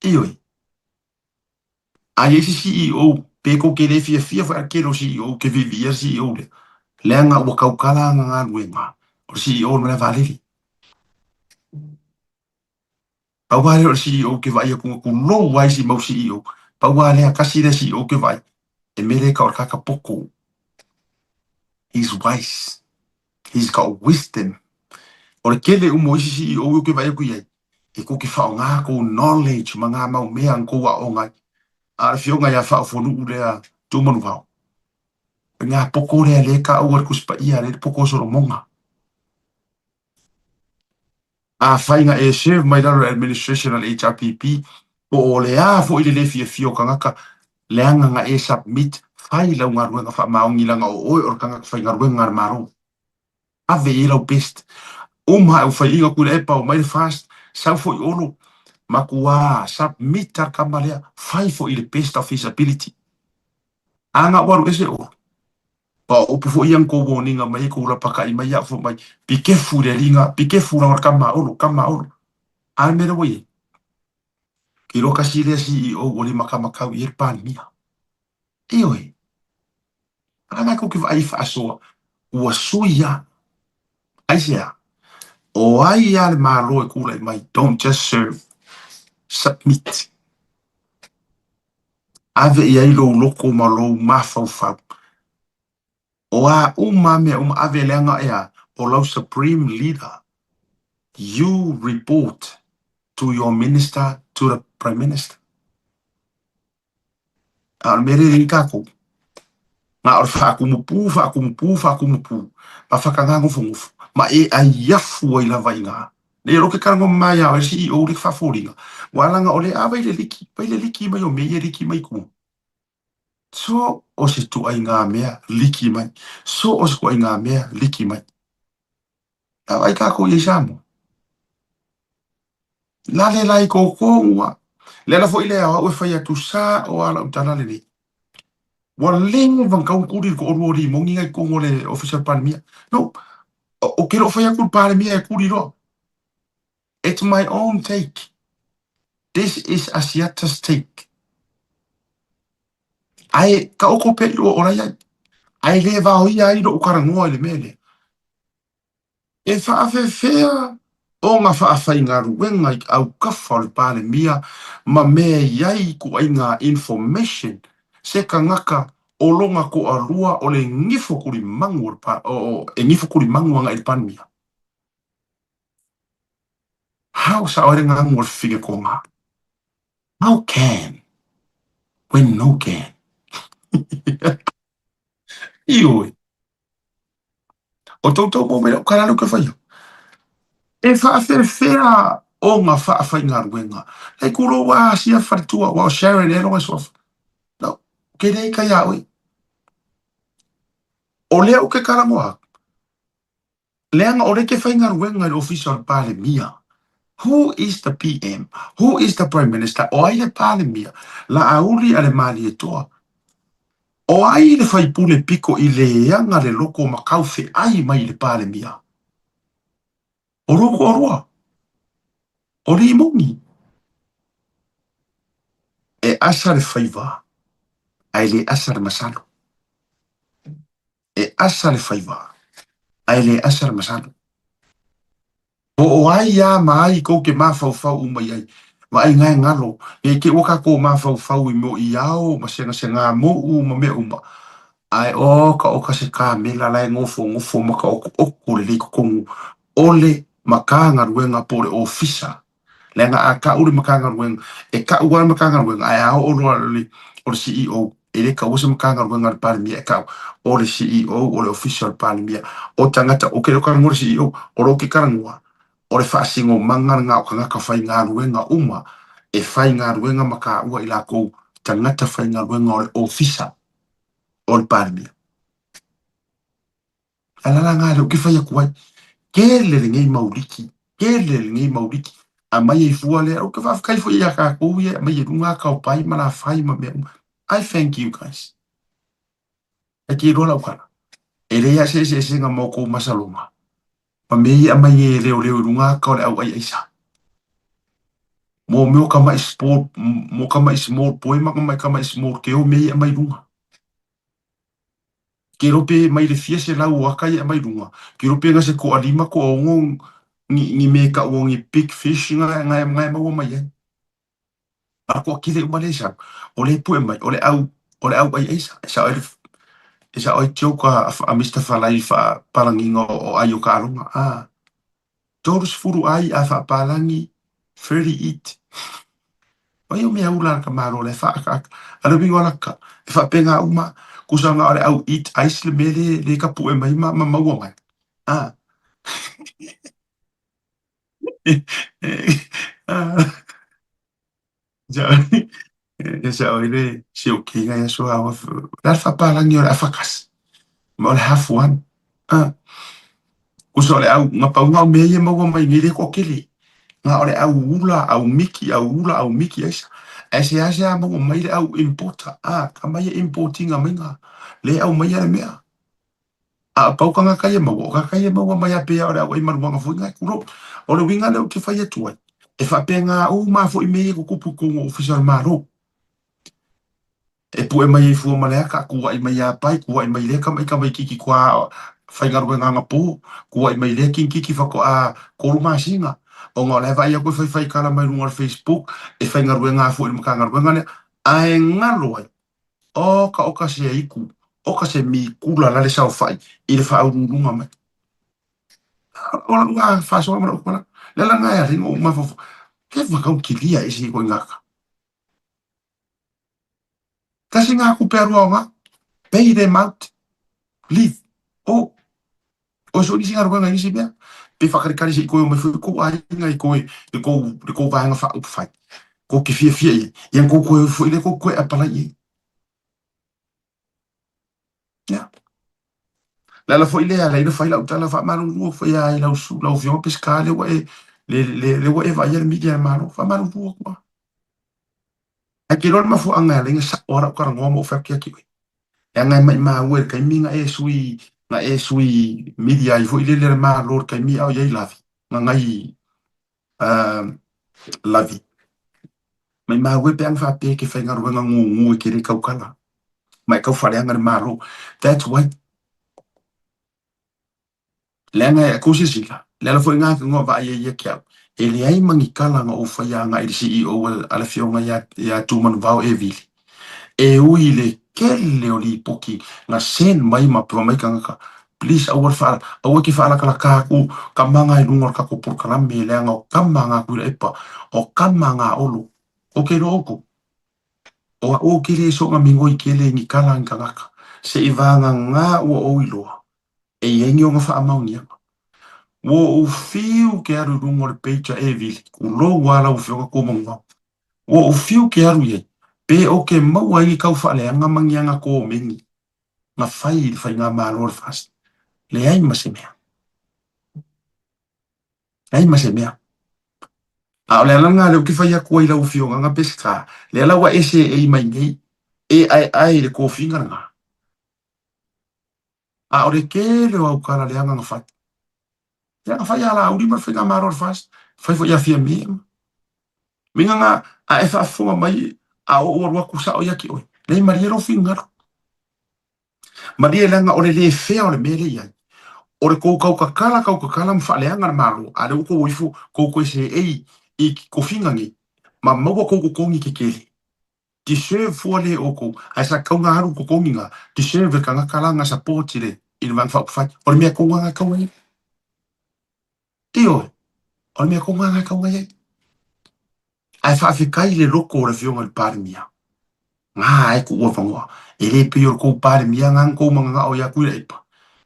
Ioe. A i ai se CEO, pe kou ke le fiafia foi a le tele o CEO ke viiviia le CEO lea, leaga ua taukala ana galuega o le CEO o le malae vaalele. Pau lava lea o le CEO ke vaai atu na tulou ai isi mau CEO. Pau lava lea, tasi lea CEO ke vaai, e mele ka o le kaka poko. He's wise. He's got wisdom. O le tele uma o isi CEO ou te vaai atu i ai, e tou te faaaoga tou knowledge ma ngā mau mea na tou aooga ai. A o le afioga ia Faaofonuu lea Tuumanuvao, o ngā poko lea lea e taua i le Tusi Paia lea le poko o Solomoga. Afai na e serve mai lalo i le administration a le HRPP, po o le a foi le le fiafia o tagata, leaga na e submit, fai lau galuega faamaoni leaga o oe o le tagata faigaluega a le Malo. Ave i ai lau best. Uma ae ua fai ina Tuilaepa omai le fast, sau foi Olo, matua submit a le tama lea, fai foi i le best of his ability. A na ua alu ese Olo, Aua o upu foi ia na tou warning mai ai kou lapakaʻi mai iaʻu fai mai, Pikefu i le alii na, pikefu laga o le kama a Olo, kama a Olo. A le mea lea ua i ai? Ke iloa kasi lea CEO ua limakamakau i ai le Palemia. Ioe. A na kou ke vaai i faasoa, ua sui a. Aisea? O ai a le Malo e kulaʻi mai, don't just serve, submit. Ave i ai lou loko ma lou mafaufau. O a uma mea uma, ave leaga ea o lau supreme leader. You report to your minister, to the prime minister. A o le mea lea e i ai tatou, na o le faatumupū, faatumupū, faatumupū, ma whakangāgofogofu, ma e aiafu ai lava i ngā. Nei o ke karango mai a o le CEO le faafoliga. Ua langa o le a vai le liki, vai le liki mai o mea ia liki mai tua. So o se tuaiga mea liki mai. So o se tuaiga mea liki mai. A vai kākou i ai Samoa. Lale la i kōkō Le ala foi lea o au e fai atu sa o a lau tala lenei. Ua leva ona tau kuli le toalua o Limoni na i totonu o le Ofisa o le Palemia. No, o ke loo fai atu le Palemia e kuli loa. It's my own take. This is Asiata's take. Ae taoto pea i lua o lai ai. Ae le vaoia ai lou talanoa i le mea lea. E faafefea ona faafaigaluega i aukafa o le Palemia ma mea e i ai ituaiga information se tagata o lona toalua o le gifo tulimagu o le e gifo tulimagu agai i le Palemia? How sao ai le gagu o le fefine Toga? How can when no can? Ioe. O toutou mau mea o kalalu ke whaia. E whaawhewhea o ngā whaawhaigaluega. Lei kuro wā sia wharitua, wā o Sharon e ronga soa. No, ke rei kai a oi. O lea o ke karangoa. Leaga o lea ke faigaluega i le Ofisa o le Palemia. Who is the PM? Who is the Prime Minister? O ai le Palemia? Laauli a le Malietoa. O ai le faipule piko i leaga le loko ma kaufeai mai i le Palemia? O lou toalua? O Limoni? E asa le faiva, ae le asa le masalo. E asa le faiva, ae le asa le masalo. Po o ai a ma ai kou ke mafaufau uma i ai, vaai ngae galo, nei te ua kakou mafaufau i mo i ao ma segasegā moʻu ma mea uma, ae oka oka se kamela la e gofogofo ma ka okooko lelei totonu o le Matagaluega po o le Ofisa. Leaga a kau le Matagaluega, e kau lava le Matagaluega, ae a oo loa o le CEO, e le kaua se Matagaluega a le Palemia e kau, o le CEO o le Ofisa o le Palemia. O tagata, o ke talanoa le CEO, o lo ke talanoa, o le faasinomaga lena o tagata faigaluega uma e faigaluega ma taua i lakou tagata faigaluega o le Ofisa o le Palemia. A la la lea ou te fai atu ai, tele lenei mau liki, tele lenei mau liki, aumai ai fua lea, ou te faafetai foi ia tatou ia e aumai e luga ata o pai ma lafai ma mea uma. I thank you guys. Ae te iloa lau tala, e leai lava se eseesega ma outou masaloma, ma mea ia e aumai nei e leoleo i luga ata o le au aiaisa. Mo mea o kamaʻi small, mo kamaʻi small boy ma kamaʻi small girl mea ia e aumai i luga. Ke rope mai le fia selau o aka ia mai luga. Ke rope nga se toalima toaono ni ni me kaua ni big fish nga nga nga e maua mai ai. A toatele uma le sau, o le pue mai, o le au o le au aiaisa, e sao ai le. E sa'o ai joke a Mister Falai i faapalagiga o ai o kaaloga, a 30 ai a faapalagi, 30 eat. Mai o mea ula a ka Malo la e faaakaaka. A o le uiga o laka, e faapena uma, kusa na o le au eat ice le mea le le kapue mai ma ma maua mai. A. Sa o ile si o kinga ia sua o la faapalagi o le afakasi ma o le half one. A. Kusa o le au gapauga o mea ia maua mai nei le toatele. Na o le au ula, au miki, au ula, au miki aisa. Ae seasea maua mai le au importer, a, ka mai e importinga mai nga, le au mai le mea. A pau kanga kai e maua, o ka kai e maua mai a pea o le au ai maluanga foi ngai kulo. O le winga leo te whai atu ai. E whaapea u ma foi me e kukupu ko ngo ofisa o le Malo. E pue mai ai fua ma le aka, kuaʻi mai iā Pai, kuaʻi mai lea kama i Kamaikiki kua faigaluega agapō, kuaʻi mai lea kinkiki faatoa kolu masina, ona o la e vaai aku e faifai tala mai luga o le Facebook, e faigaluega lava foi i le Matagaluega lea, ae galo ai, oka oka se aiku, oka se mikula la le saofai i le faauluuluga mai. O lau lava faasoa ma lau pala, le ala lena e ala ai ona ou mafaufau, he whakau kilia e se koe ngaka. Tasi ngā kupe arua o ngā, pay them out, leave, oh, o so nisi galuega i nisi mea, pe whakarikari se i koe o mai foi kou aiga i koe, le kou, le kou vaega faaupufai, kou ke fiafia i ai, ia kou koe foi le kou koe apalai i ai. Ia. Le ala foi lea, ala ina fai lau tala faamalulu foi ia i lau su, lau afioga Peseta lea ua e, le, le, le ua e vaaia le media a le Malo, faamalulu atu lava. Ae ke iloa le mafuaaga e ala ai ona sa'o lava lau talanoa ma ou fai atu ia te oe, leaga e maimau e le taimi na e sui, na e sui media ai foi lele a le Malo i le taimi a o i ai Lavi, na nai Lavi. Maimau e pe ana faapea e te faigaluega gugu e te le taukala ma e taufaaleaga le Malo. That's why. Leaga e kou silasila, le ala foi lena na vaai ai ia te au, e leai ma ni tala na ou faia agai i le CEO a le afioga ia Tumanuvao e Vili. E ui i le tele o lipoti na send mai ma fai mai tagata, please aua le faa, aua e te faalakalaka atu tamaga i luga o le tatou polokalame leaga o tama na Tuilaepa, o tama na Olo. Ou te iloa outou, o a'u ou te le soona migoi tele i ni tala a ni tagata, seivagana ua ou iloa e i ai ni ona faamaoniaga. Ua ou fiu ke alu i luga o le page a e Vili, tulou lava lau Afioga Tumanuvao. Ua ou fiu ke alu i ai, pe o ke maua ai ni kau faaleaga ma ni aga komeni na fai i le faigamalo a le FAST. Leai ma se mea. Leai ma se mea. A o le ala lena lea ou te fai atu ai i lau Afioga na Peseta, lea la ua e seei mai nei, e aeae i le tofiga lena. A o le tele o au tala leaga na fai. Ia na fai a Laauli ma le Faigamalo a le FAST, fai foi ia Fiamē ma. Uiga na, a e faafofoga mai a ou alu atu sao ia te oe, leai malie lou finagalo. Malie leaga o le le fair o le mea lea e i ai. O le tou tautatala tautatala ma faaleaga le Malo, a o lea ua tou o ifo tou toe seei i tofiga nei ma maua tou totogi tetele. Deserve fua le outou ae sa tatau na alu totogi na deserve le tagata la na support i le i le Vaega Faaupufai. O le mea tonu lava na e tau ai. Ioe, o le mea tonu lava na e tau ai ai. Ae faafetai i le loto o le Afioga i le Palemia. Na ae tuu avanoa. E le pei o le tou Palemia na na tou mananao ia Tuilaepa.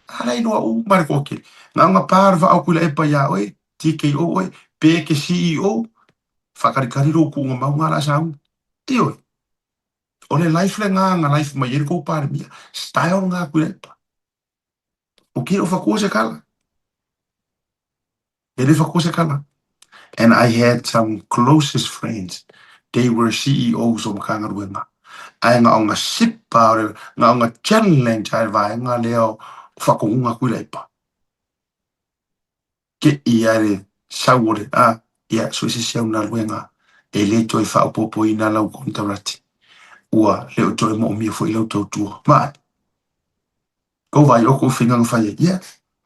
A la e iloa uma le toatele. Na ona pa le vaa o Tuilaepa ia oe, TKO oe, pe e te CEO, faatalitali lou tuuga mau na la sauni. Ioe. O le life lena na life mai ai le tou Palemia. Style lena Tuilaepa. O ke o fatua se kala. E le fatua se kala. And I had some closest friends. They were CEOs o Matagaluega. Ae na o na sipa o le, na o na challenge a le vaega lea o faatonuga Tuilaepa. Ke ia le sau o le, a, ia, so se isi au galuega e le toe faaopoopoina lau konekarate. Ua le o toe moomia foi lau tautua. Vaai. Kou vaai o kou faiga na fai ai. Ia,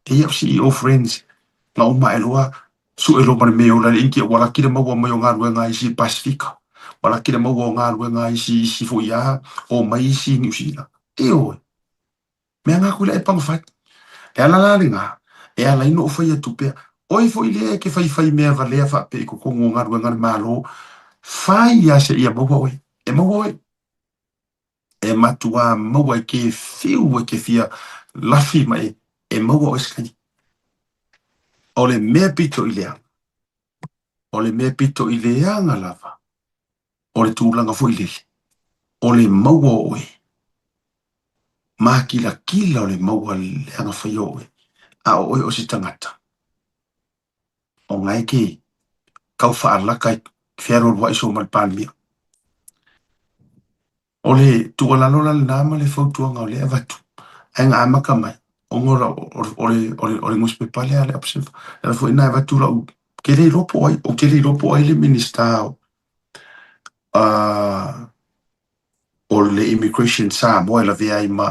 e ia o CEO friends na uma ae loa sue loa ma le mea e ola ai le India ua laki le maua mai o galuega a isi Pasifika. Ua laki le maua o galuega a isi isi foi a o mai isi Niu Sila. Ioe. Mea ngā koe la e pagafai. Le ala la lenā, e ala ai noʻu fai atu pea, ʻOe foʻi lea e ke faifai mea walea faapea i kokogu o galuega a le Malo, fai a seia maua oe. E maua oe. E matuā maua e ke fiu e ke fia lafi ma e, e maua oe se kaimi. O le mea pito i leaga, o le mea pito i leaga lava, o le tulaga foi lele, o le maua o oe, mākilakila o le maua leaga faia o oe, a o oe o se tagata. O ngae ke kau faalaka i fealualuai so ma le Palemia. O le tuualalo la lena ma le fautuaga o lea e avatu, ae na amata mai, ona o le, o le, o le nusipepa lea a le Observer, o le ala foi lena e avatu lau, ou te le iloa po o ai, ou te le iloa po o ai le Minisita o, o le Immigration Samoa e lavea ai ma,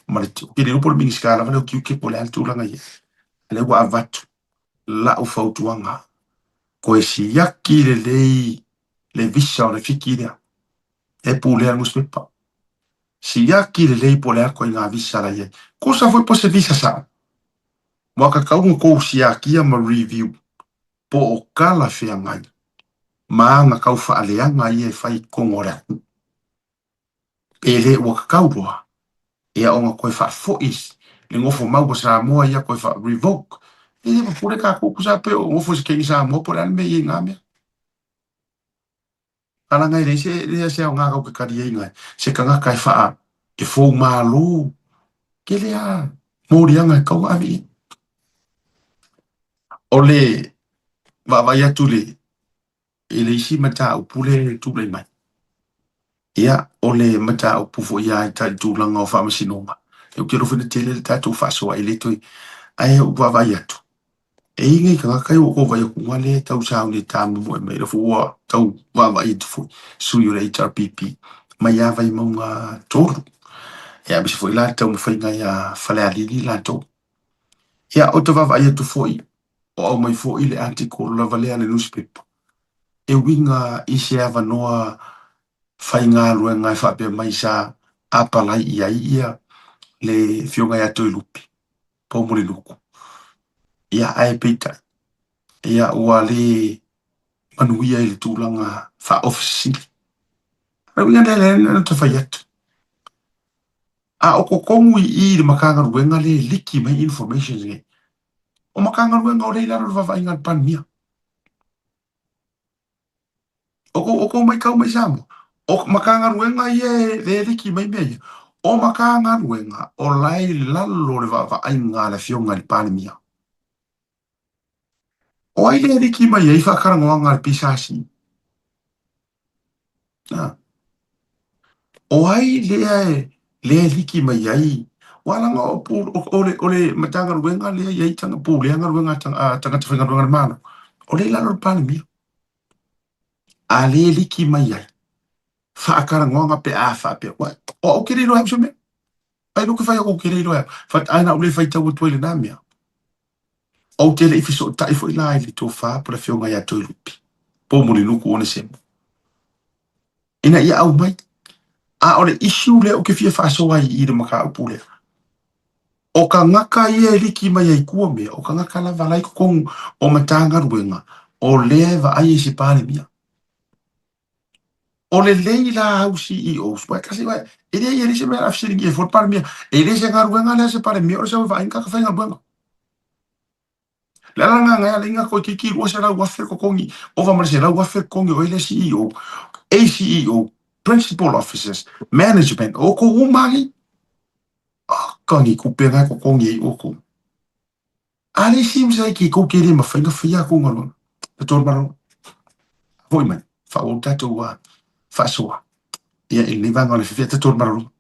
ma le, ou te le iloa po o le Minisita lava lea o Tiute po o le a le tulaga i ai. A lea ua avatu lau fautuaga, toe siaki lelei le visa o le Fiti lea. E pulea le nusipepa. Siaki lelei po o le a ituaiga visa la i ai. Kosa foi po o se visa sao. Ua tatau ona tou siakia ma review po o talafeagai ma aga tau faaleaga ia e fai i totonu o le atunuu. Pe le ua tatau loa ia ona toe faafoi le nofo mau a Samoa ia toe faa revoke. E le pupule tatou tusa pe o nofo i se taimi Samoa po o le a le mea e i ai i na mea. Alaga e leai se leai se aoga kau ke taliaina e se tagata e faa e fou malo tele a moliaga e tatau ona ave i ai. O le vaavaai atu i le i le isi mataupu lea e tulai mai, ia o le mataupu foi lava i le tulaga o faamasinoga, ou te iloa foi na tele le tatou faasoa e le toe, ae ou vaavaai atu, E i ai tagata ia ua tou vaai atu lea e tau sauni e tāmomoe mai, lea foi ua tau vaavaai atu foi sui o le HRPP mai lava Vaimauga 3. Ia aemaise foi la le taumafaiga ia Falealili latou. Ia ou te vaavaai atu foi, o aumai foi le article lava lea a le newspaper e uiga i se avanoa faigaluega e faapea mai sa apalai i ai ia le Afioga ia Toelupe. Poumulinuku. Ia, ae peitai, ia, ua le manuia i le tulaga faa-Ofisa Sili. O le uiga lea lea na ta fai atu. A o totonu i i i le Matagaluega lea e liki mai informations nei, o Matagaluega o lea i lalo o le vaavaaiga a le Palemia. O kou, o kou maitau mai Samoa, o Matagaluega ia e le liki mai mea ia, o Matagaluega o la e i lalo o le vaavaaiga a le Afioga i le Palemia. O ai lea e liki mai ai faatalanoaga a le PSC? A. O ai lea e, lea e liki mai ai? Ua laga o, o, o, le, o le Matagaluega lea e i ai tanga, pulea galuega a tagata faigaluega a le Malo, o lea e i lalo o le Palemia. A lē liki mai ai faatalanoaga pe a faapea, ua, o au ke le iloa e au se mea. Ai loa ke fai atu ou te le iloa e au. Fat, ae na ou le faitau atu ai i lenā mea. Ou te le i fesootai foi la i le tofa po o le afioga ia Toelupe, Poumulinuku Onesemo, ina ia aumai. A o le issue lea ou te fia faasoa ai i le mataupu lea, O tagata ia e liki mai ai kua mea, o tagata lava la i totonu o Matagaluega, o lea e vaai ai se Palemia. O lelei la au CEOs, ua e tasi ua e leai e leai se mea o le a fesiligia ai fua le Palemia. E le se galuega lea a se Palemia o le sau e vaai ni tagata faigaluega. Le ala lena e ala ai na toeitiiti 200,000 le totogi, ova ma le 100,000 le totogi o ai lea CEO, ACEO, Principal Officers, Management, o outou uma lava nei. Aka ni tupe na e totogi ai outou. A le seems like e tou te le mafai na faia a tou galuega. Na tolu malolo. Foi mai, faaauau tatou faasoa. Ia i lenei vaega o le afiafi, ta tolu malolo.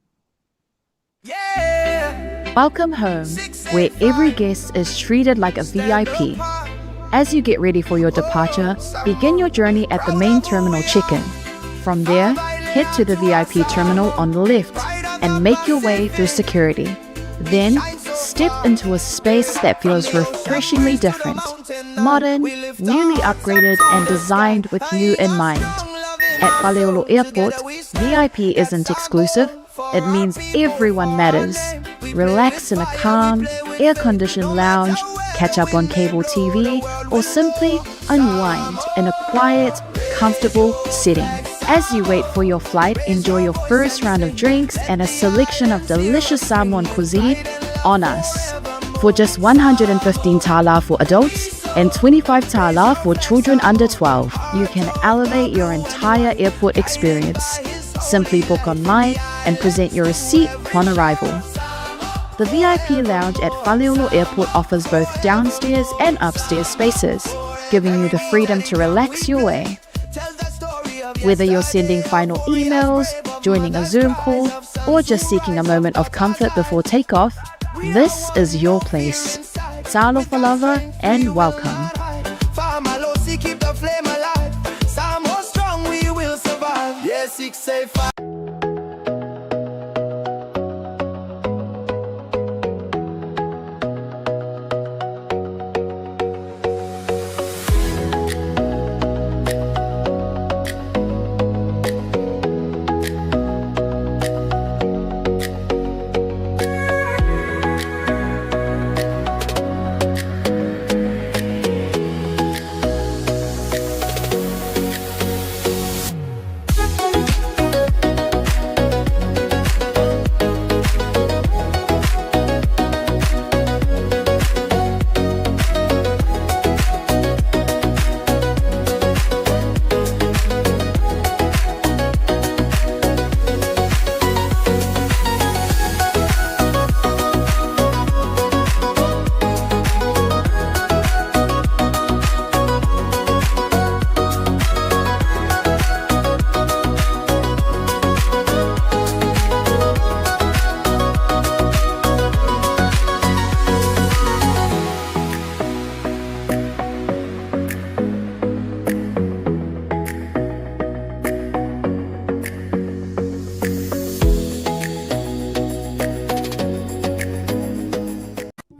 Welcome home, where every guest is treated like a VIP. As you get ready for your departure, begin your journey at the main terminal check-in. From there, head to the VIP terminal on the left and make your way through security. Then, step into a space that feels refreshingly different. Modern, newly upgraded, and designed with you in mind. At Faleolo Airport, VIP isn't exclusive, it means everyone matters. Relax in a calm, air-conditioned lounge, catch up on cable TV, or simply unwind in a quiet, comfortable setting. As you wait for your flight, enjoy your first round of drinks and a selection of delicious Samoan cuisine on us. For just 115 tālā for adults and 25 tālā for children under 12, you can elevate your entire airport experience. Simply book online and present your receipt upon arrival. The VIP lounge at Faleolo Airport offers both downstairs and upstairs spaces, giving you the freedom to relax your way. Whether you're sending final emails, joining a Zoom call, or just seeking a moment of comfort before takeoff, this is your place. Talofa lava and welcome.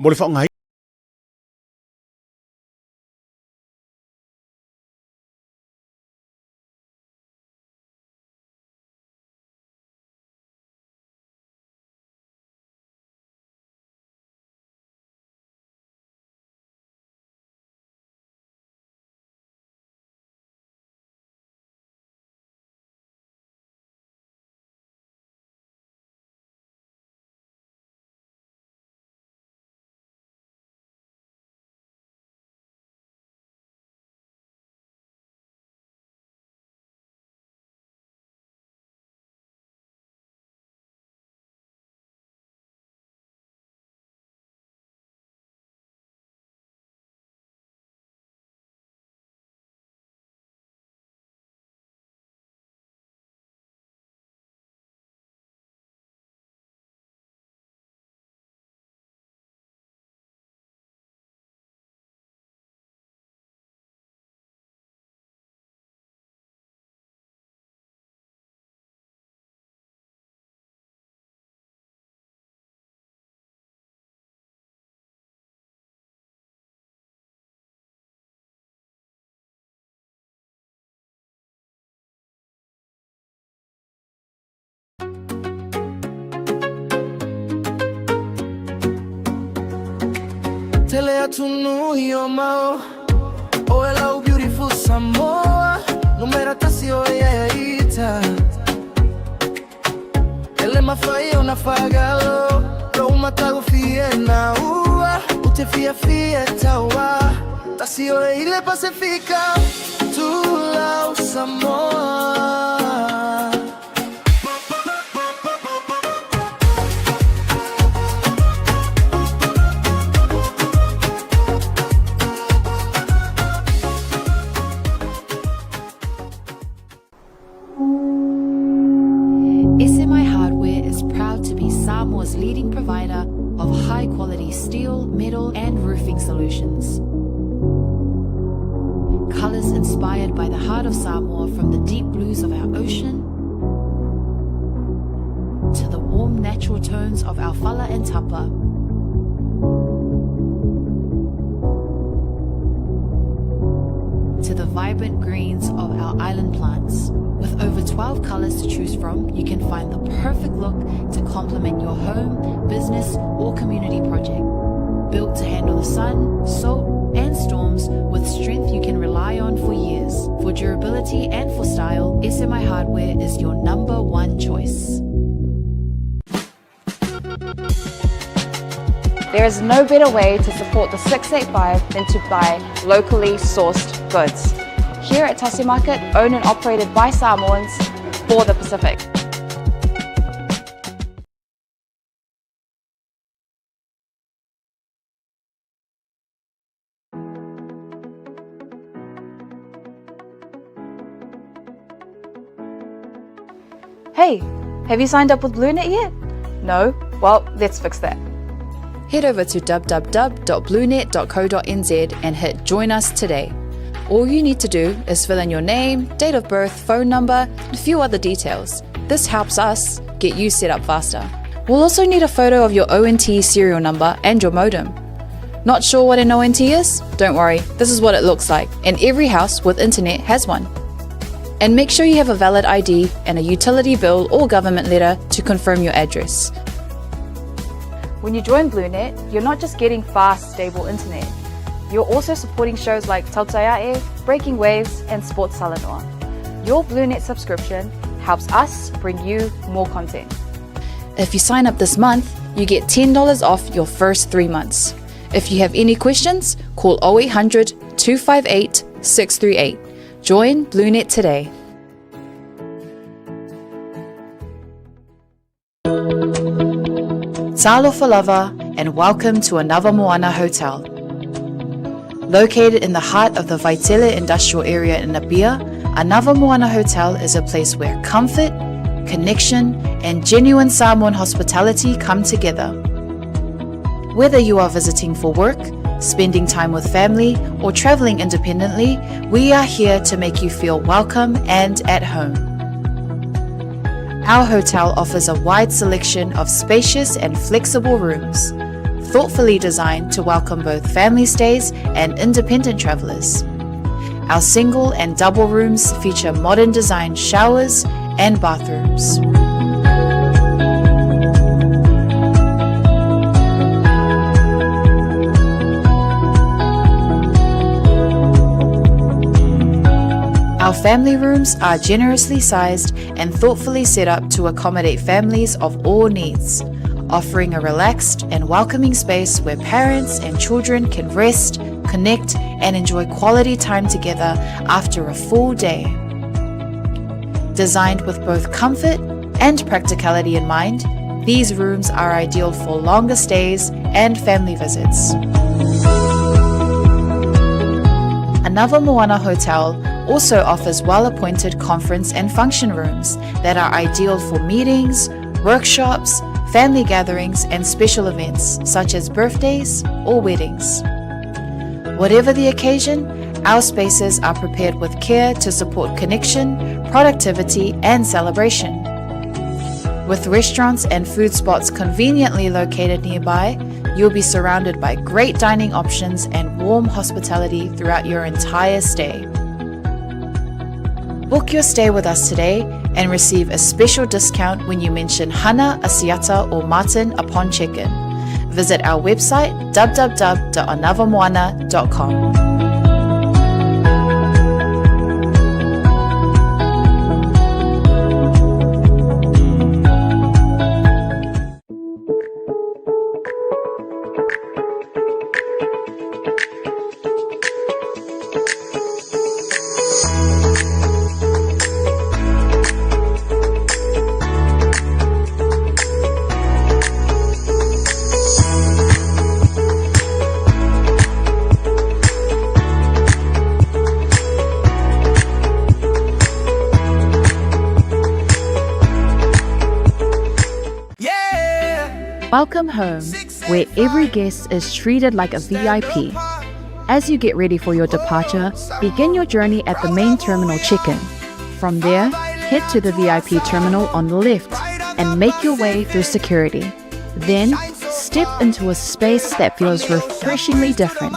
Mo le faaaogaina. Tele atunuu i o mau Oe lau beautiful Samoa Numera tasi oe ia ia ita Ele mafai ona fagalo Lou matagofie na ua U te fiafia taua Tasi oe i le Pasefika Tulau Samoa. SMI Hardware is proud to be Samoa's leading provider of high-quality steel, metal and roofing solutions. Colors inspired by the heart of Samoa from the deep blues of our ocean to the warm natural tones of our fala and tapa. To the vibrant greens of our island plants. With over 12 colors to choose from, you can find the perfect look to complement your home, business, or community project. Built to handle the sun, salt, and storms with strength you can rely on for years. For durability and for style, SMI Hardware is your number one choice. There is no better way to support the 685 than to buy locally sourced goods. Here at Tasi Market, owned and operated by Samoans for the Pacific. Hey, have you signed up with BlueNet yet? No? Well, let's fix that. Head over to www.bluenet.co.nz and hit Join Us today. All you need to do is fill in your name, date of birth, phone number, and a few other details. This helps us get you set up faster. We'll also need a photo of your ONT serial number and your modem. Not sure what an ONT is? Don't worry, this is what it looks like, and every house with internet has one. And make sure you have a valid ID and a utility bill or government letter to confirm your address. When you join BlueNet, you're not just getting fast, stable internet. You're also supporting shows like Tautaiae, Breaking Waves, and Sports Salanoa. Your BlueNet subscription helps us bring you more content. If you sign up this month, you get $10 off your first three months. If you have any questions, call 0800 258 638. Join BlueNet today. Talo lava and welcome to Anava Moana Hotel. Located in the heart of the Vaitele industrial area in Apia, Anava Moana Hotel is a place where comfort, connection, and genuine Samoan hospitality come together. Whether you are visiting for work, spending time with family, or traveling independently, we are here to make you feel welcome and at home. Our hotel offers a wide selection of spacious and flexible rooms, thoughtfully designed to welcome both family stays and independent travelers. Our single and double rooms feature modern design showers and bathrooms. Our family rooms are generously sized and thoughtfully set up to accommodate families of all needs, offering a relaxed and welcoming space where parents and children can rest, connect, and enjoy quality time together after a full day. Designed with both comfort and practicality in mind, these rooms are ideal for longer stays and family visits. Another Moana Hotel also offers well appointed conference and function rooms that are ideal for meetings, workshops, family gatherings, and special events such as birthdays or weddings. Whatever the occasion, our spaces are prepared with care to support connection, productivity, and celebration. With restaurants and food spots conveniently located nearby, you'll be surrounded by great dining options and warm hospitality throughout your entire stay. Book your stay with us today and receive a special discount when you mention Hana, Asiata, or Martin upon check-in. Visit our website www.anavamoana.com. Yeah. Welcome home, where every guest is treated like a VIP. As you get ready for your departure, begin your journey at the main terminal check in. From there, head to the VIP terminal on the left and make your way through security. Then, step into a space that feels refreshingly different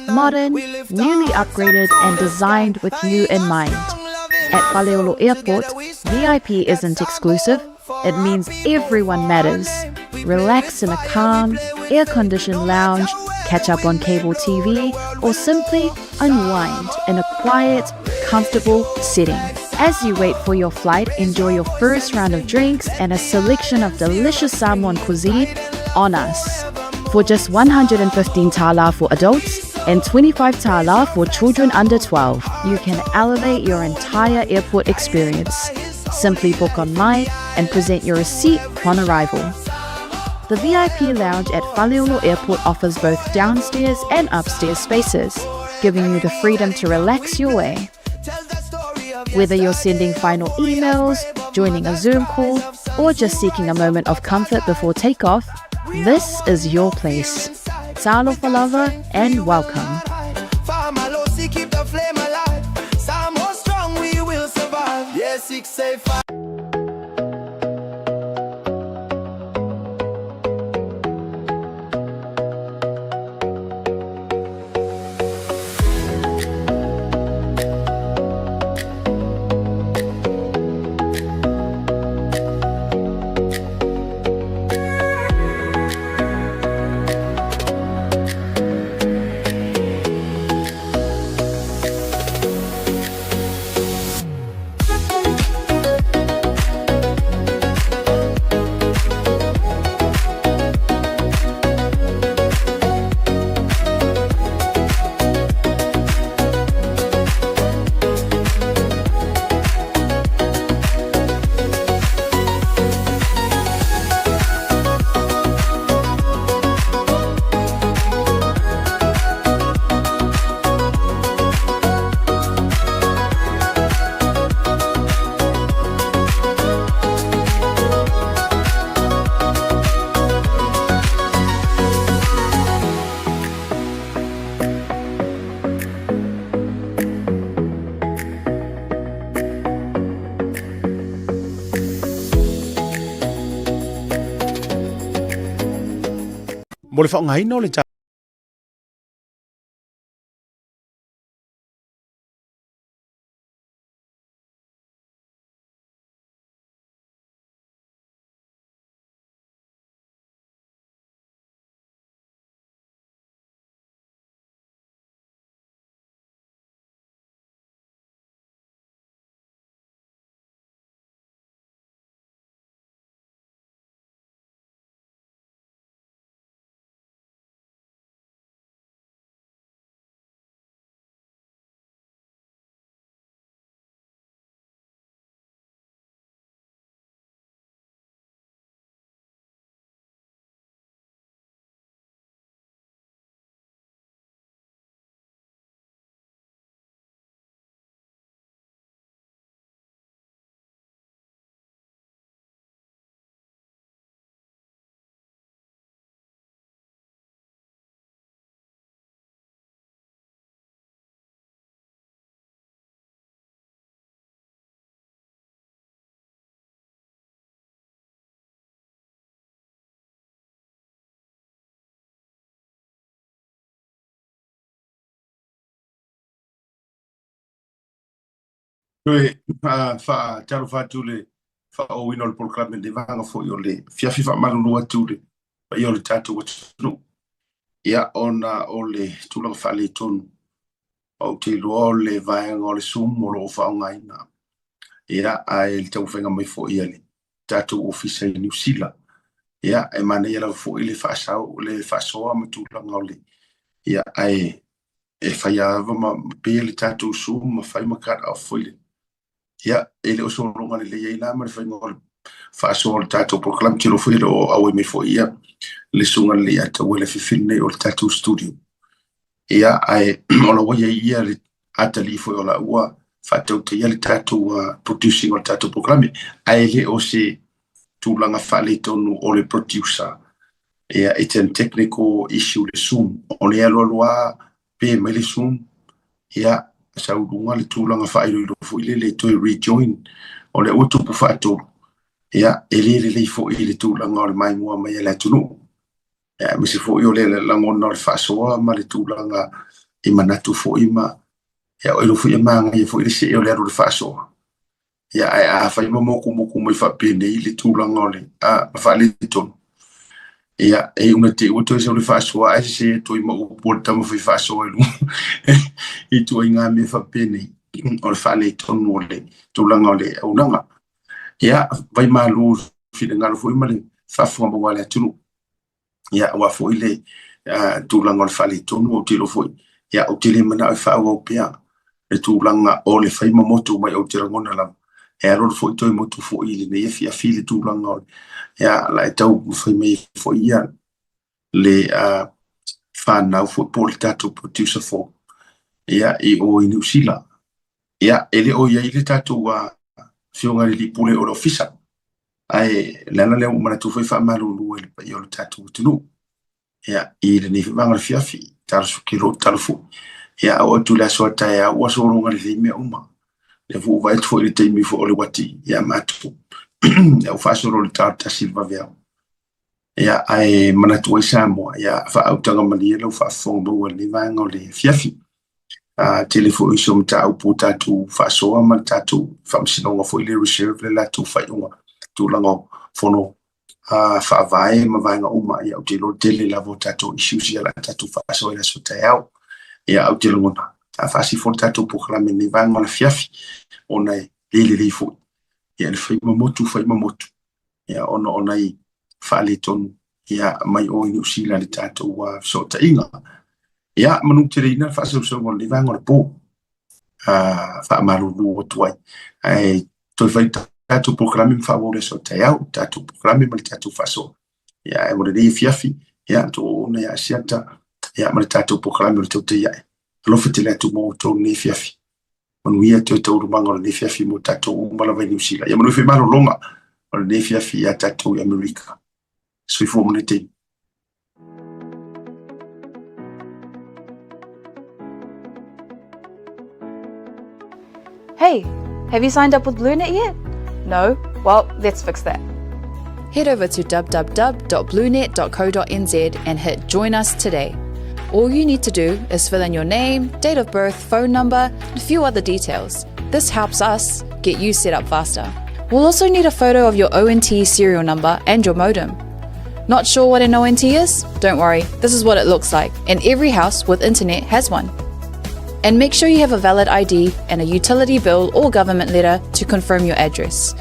modern, newly upgraded, and designed with you in mind. At Faleolo Airport, VIP isn't exclusive, it means everyone matters. Relax in a calm, air conditioned lounge, catch up on cable TV, or simply unwind in a quiet, comfortable setting. As you wait for your flight, enjoy your first round of drinks and a selection of delicious Samoan cuisine on us. For just 115 tala for adults and 25 tala for children under 12, you can elevate your entire airport experience. Simply book online and present your receipt upon arrival. The VIP lounge at Faleolo Airport offers both downstairs and upstairs spaces, giving you the freedom to relax your way. Whether you're sending final emails, joining a Zoom call, or just seeking a moment of comfort before takeoff, this is your place. Talofa lava and welcome. Mo le faaaogaina o le Toe faatalofa atu le faaauauina o le polokalame i lenei vaega foi o le afiafi faamalulu atu i le paia o le tatou atunuu. Ia, ona o le tulaga faaletonu, ou te iloa o le vaega o le Zoom o lo o faaaogaina. Ia, ae le taumafaiga mai foi a le tatou ofisa i Niu Sila. Ia, e manaia lava foi le faasao, le faasoa ma tulaga o le, ia, ae e fai lava ma pea le tatou Zoom ma fai ma cut off foi le ia e le o sologa lelei ai la ma le faiga o le faasoa o le tatou polokalame telo foi le o auai mai foi ia le susuga lelei Ataua i le afiafi lenei o le tatou studio ia ae o la ua i ai ia le atalii foi o la ua faatautaia le tatou producing o le tatou polokalame ae le o se tulaga faaletonu o le producer Ia, it's an technical issue le Zoom. O lea e alualu lava pe mai le Zoom, ia, sau i luga le tulaga faailoilo foi lele e toe rejoin. O lea ua tupu faatolu, ia, e le lelei foi i le tulaga o le maimoa mai a le atunuu. Ia, aemaise foi o le lagona o le faasoa ma le tulaga i manatu foi ma, ia, o iloa foi e manaia foi le see o le alu o le faasoa. Ia, ae afai ma mokumoku mai faapenei le tulaga o le faaletonu, ia, e iu ina te i ua toe sau le faasoa ae sese atu ai ma upu a le tama fai faasoa i luga i ituaiga mea faapenei, o le faaletonu o le tulaga o le auaunaga. Ia, vaimalu finagalo foi ma le faafofoga maua a le atunuu. Ia, aua foi le tulaga o le faaletonu, ou te iloa foi, ia, ou te le manao e faaauau pea le tulaga o le fai ma motu mai, ou te lagona lava, e alualu foi toe motu foi i lenei afiafi le tulaga o le, ia, la e taumafai mai foi ia le fanau foi po o le tatou producer fou, ia, i o i Niu Sila. Ia, e le o i ai le tatou afioga i le alii pule o le ofisa. Ae o le ala lea ua ou manatu foi faamalulu ai i le paia o le tatou atunuu. Ia, i lenei foi vaega o le afiafi, talosuke loa talo foi. Ia, oo atu i le aso a taeao ua sologa lelei mea uma. Lea foi ua vaai atu foi i le taimi foi o le uati ia matou. Ia ua faasolo i le ta o le 1 i le vaveao. Ia, ae manatu ai Samoa, ia faaautaga malie lau faafofoga maua i lenei vaega o le afiafi. Tele foi isi o mataupu ua tatou faasoa ma le tatou faamasinoga foi lea reserve le latou faaiuga tulaga o fono faavae ma vaega uma. Ia, ou te iloa tele lava o tatou issues ia o le a tatou faasoa i le aso taeao. Ia, ou te lagona, a faasifo le tatou polokalame i lenei vaega o le afiafi ona e le lelei foi ia le fai ma motu, fai ma motu, ia ona o nai faaletonu ia mai o i Niu Sila i le tatou fesootaiga. Ia, manuteleina le faasausauga o lenei vaega o le po, faamalulu atu ai. Ae toe fai tatou polokalame ma faaauau le aso taeao, tatou polokalame ma le tatou faasoa. Ia, ae mo lenei afiafi, ia, tuuona ia Asiata, ia, ma le tatou polokalame o le tautai ae. Alofa tele atu mo outou lenei afiafi. Manuia toe taualumaga o lenei afiafi mo tatou uma lava i Niu Sila. Ia manuia foi malologa o lenei afiafi ia tatou i Amerika. Soifua ma le taimi. Hey, have you signed up with BlueNet yet? No? Well, let's fix that. Head over to www.bluenet.co.nz and hit Join Us today. All you need to do is fill in your name, date of birth, phone number, and a few other details. This helps us get you set up faster. We'll also need a photo of your ONT serial number and your modem. Not sure what an ONT is? Don't worry, this is what it looks like, and every house with internet has one. And make sure you have a valid ID and a utility bill or government letter to confirm your address.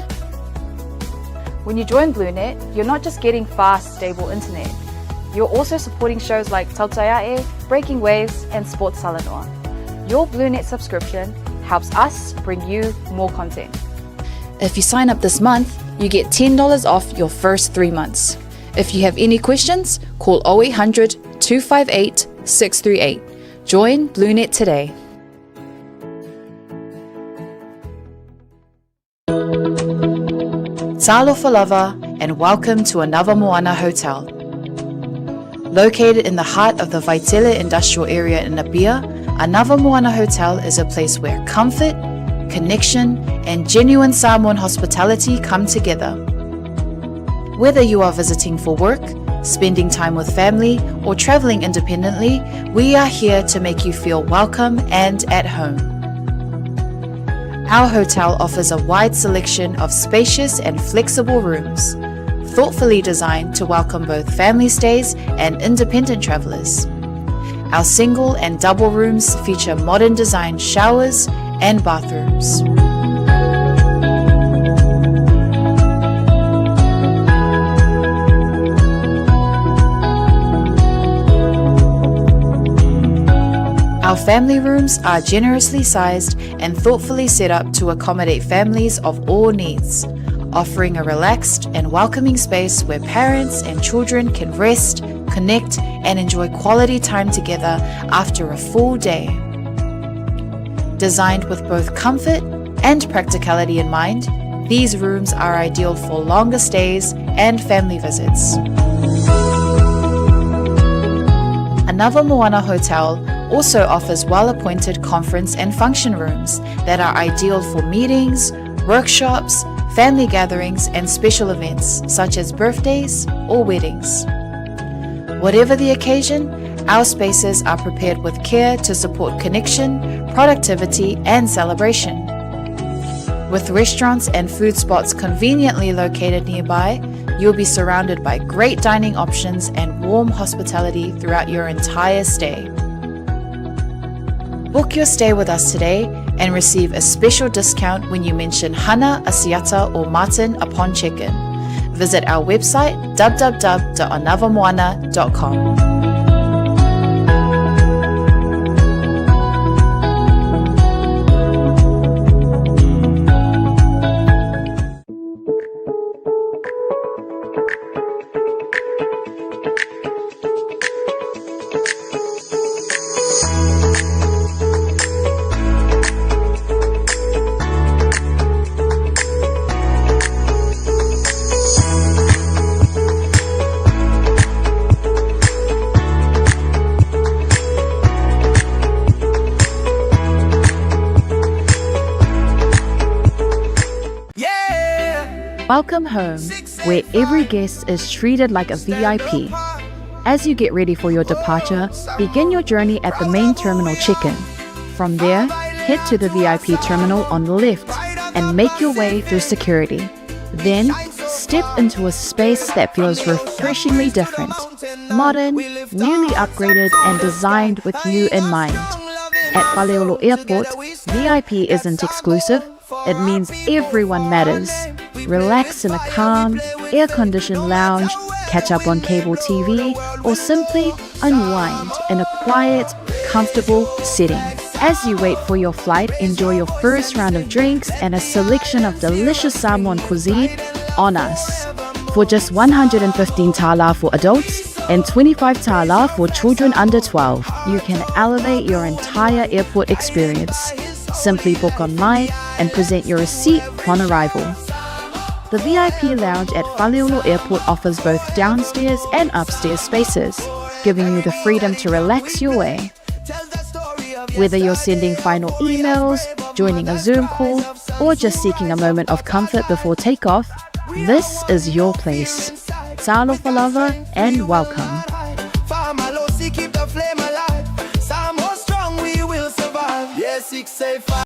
When you join BlueNet, you're not just getting fast, stable internet. You're also supporting shows like Tautai A'e, Breaking Waves, and Sports Talanoa. Your BlueNet subscription helps us bring you more content. If you sign up this month, you get $10 off your first 3 months. If you have any questions, call 0800 258 638. Join BlueNet today. Talofa lava and welcome to Anava Moana Hotel. Located in the heart of the Vaitele industrial area in Apia, Anava Moana Hotel is a place where comfort, connection, and genuine Samoan hospitality come together. Whether you are visiting for work, spending time with family, or traveling independently, we are here to make you feel welcome and at home. Our hotel offers a wide selection of spacious and flexible rooms, thoughtfully designed to welcome both family stays and independent travelers. Our single and double rooms feature modern design showers and bathrooms. Our family rooms are generously sized and thoughtfully set up to accommodate families of all needs, offering a relaxed and welcoming space where parents and children can rest, connect, and enjoy quality time together after a full day. Designed with both comfort and practicality in mind, these rooms are ideal for longer stays and family visits. Anava Moana Hotel also offers well-appointed conference and function rooms that are ideal for meetings, workshops, family gatherings, and special events such as birthdays or weddings. Whatever the occasion, our spaces are prepared with care to support connection, productivity, and celebration. With restaurants and food spots conveniently located nearby, you'll be surrounded by great dining options and warm hospitality throughout your entire stay. Book your stay with us today and receive a special discount when you mention Hana, Asiata, or Martin upon check-in. Visit our website www.anavamoana.com. Yeah. Welcome home, where every guest is treated like a VIP. As you get ready for your departure, begin your journey at the main terminal check-in. From there, head to the VIP terminal on the left and make your way through security. Then, step into a space that feels refreshingly different, modern, newly upgraded, and designed with you in mind. At Faleolo Airport, VIP isn't exclusive, it means everyone matters. Relax in a calm, air-conditioned lounge, catch up on cable TV, or simply unwind in a quiet, comfortable setting. As you wait for your flight, enjoy your first round of drinks and a selection of delicious Samoan cuisine on us. For just 115 tala for adults and 25 tala for children under 12, you can elevate your entire airport experience. Simply book online and present your receipt upon arrival. The VIP lounge at Faleolo Airport offers both downstairs and upstairs spaces, giving you the freedom to relax your way. Whether you're sending final emails, joining a Zoom call, or just seeking a moment of comfort before takeoff, this is your place. Talofa lava and welcome. Famalosi, keep the flame alive. Samoa strong, we will survive. Yeah, 685.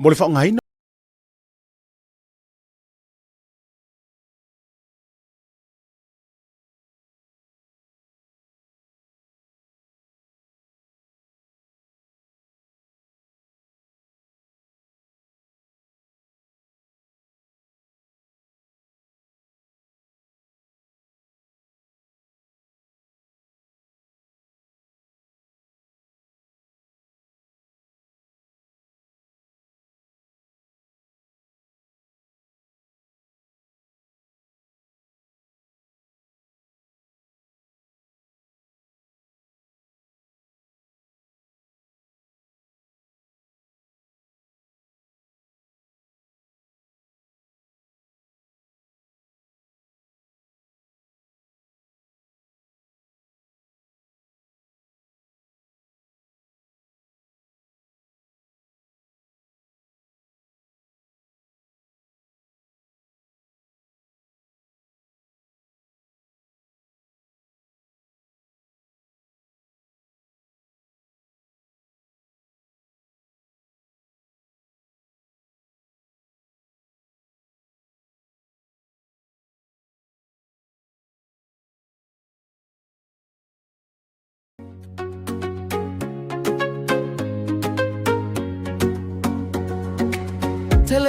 Mo le faaaogaina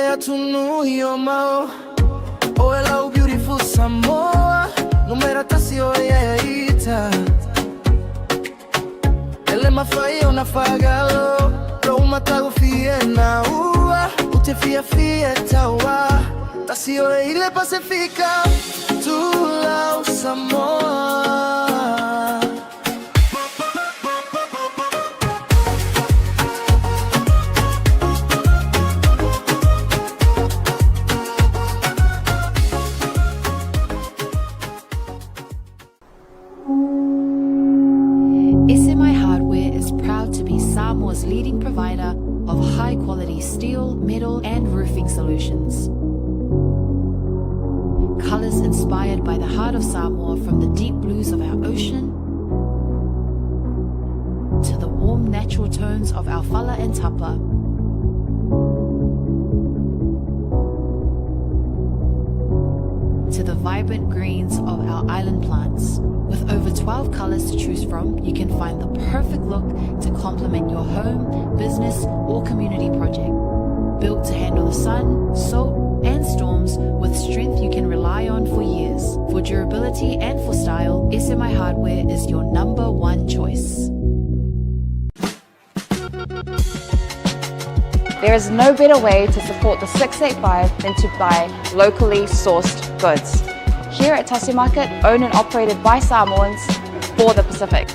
atunuu i o mau. Oe lau beautiful Samoa, numera tasi oe ia ita. E le mafai ona faagalo, lou matagofie na ua, ou te fiafia e tauā, tasi oe i le Pasefika, Tulau Samoa. SMI Hardware is proud to be Samoa's leading provider of high quality steel, metal, and roofing solutions. Colors inspired by the heart of Samoa from the deep blues of our ocean to the warm natural tones of our fala and tapa. To the vibrant greens of our island plants. With over 12 colors to choose from, you can find the perfect look to complement your home, business, or community project. Built to handle the sun, salt, and storms with strength you can rely on for years. For durability and for style, SMI Hardware is your number one choice. There is no better way to support the 685 than to buy locally sourced goods. Here at Tasi Market, owned and operated by Samoans for the Pacific.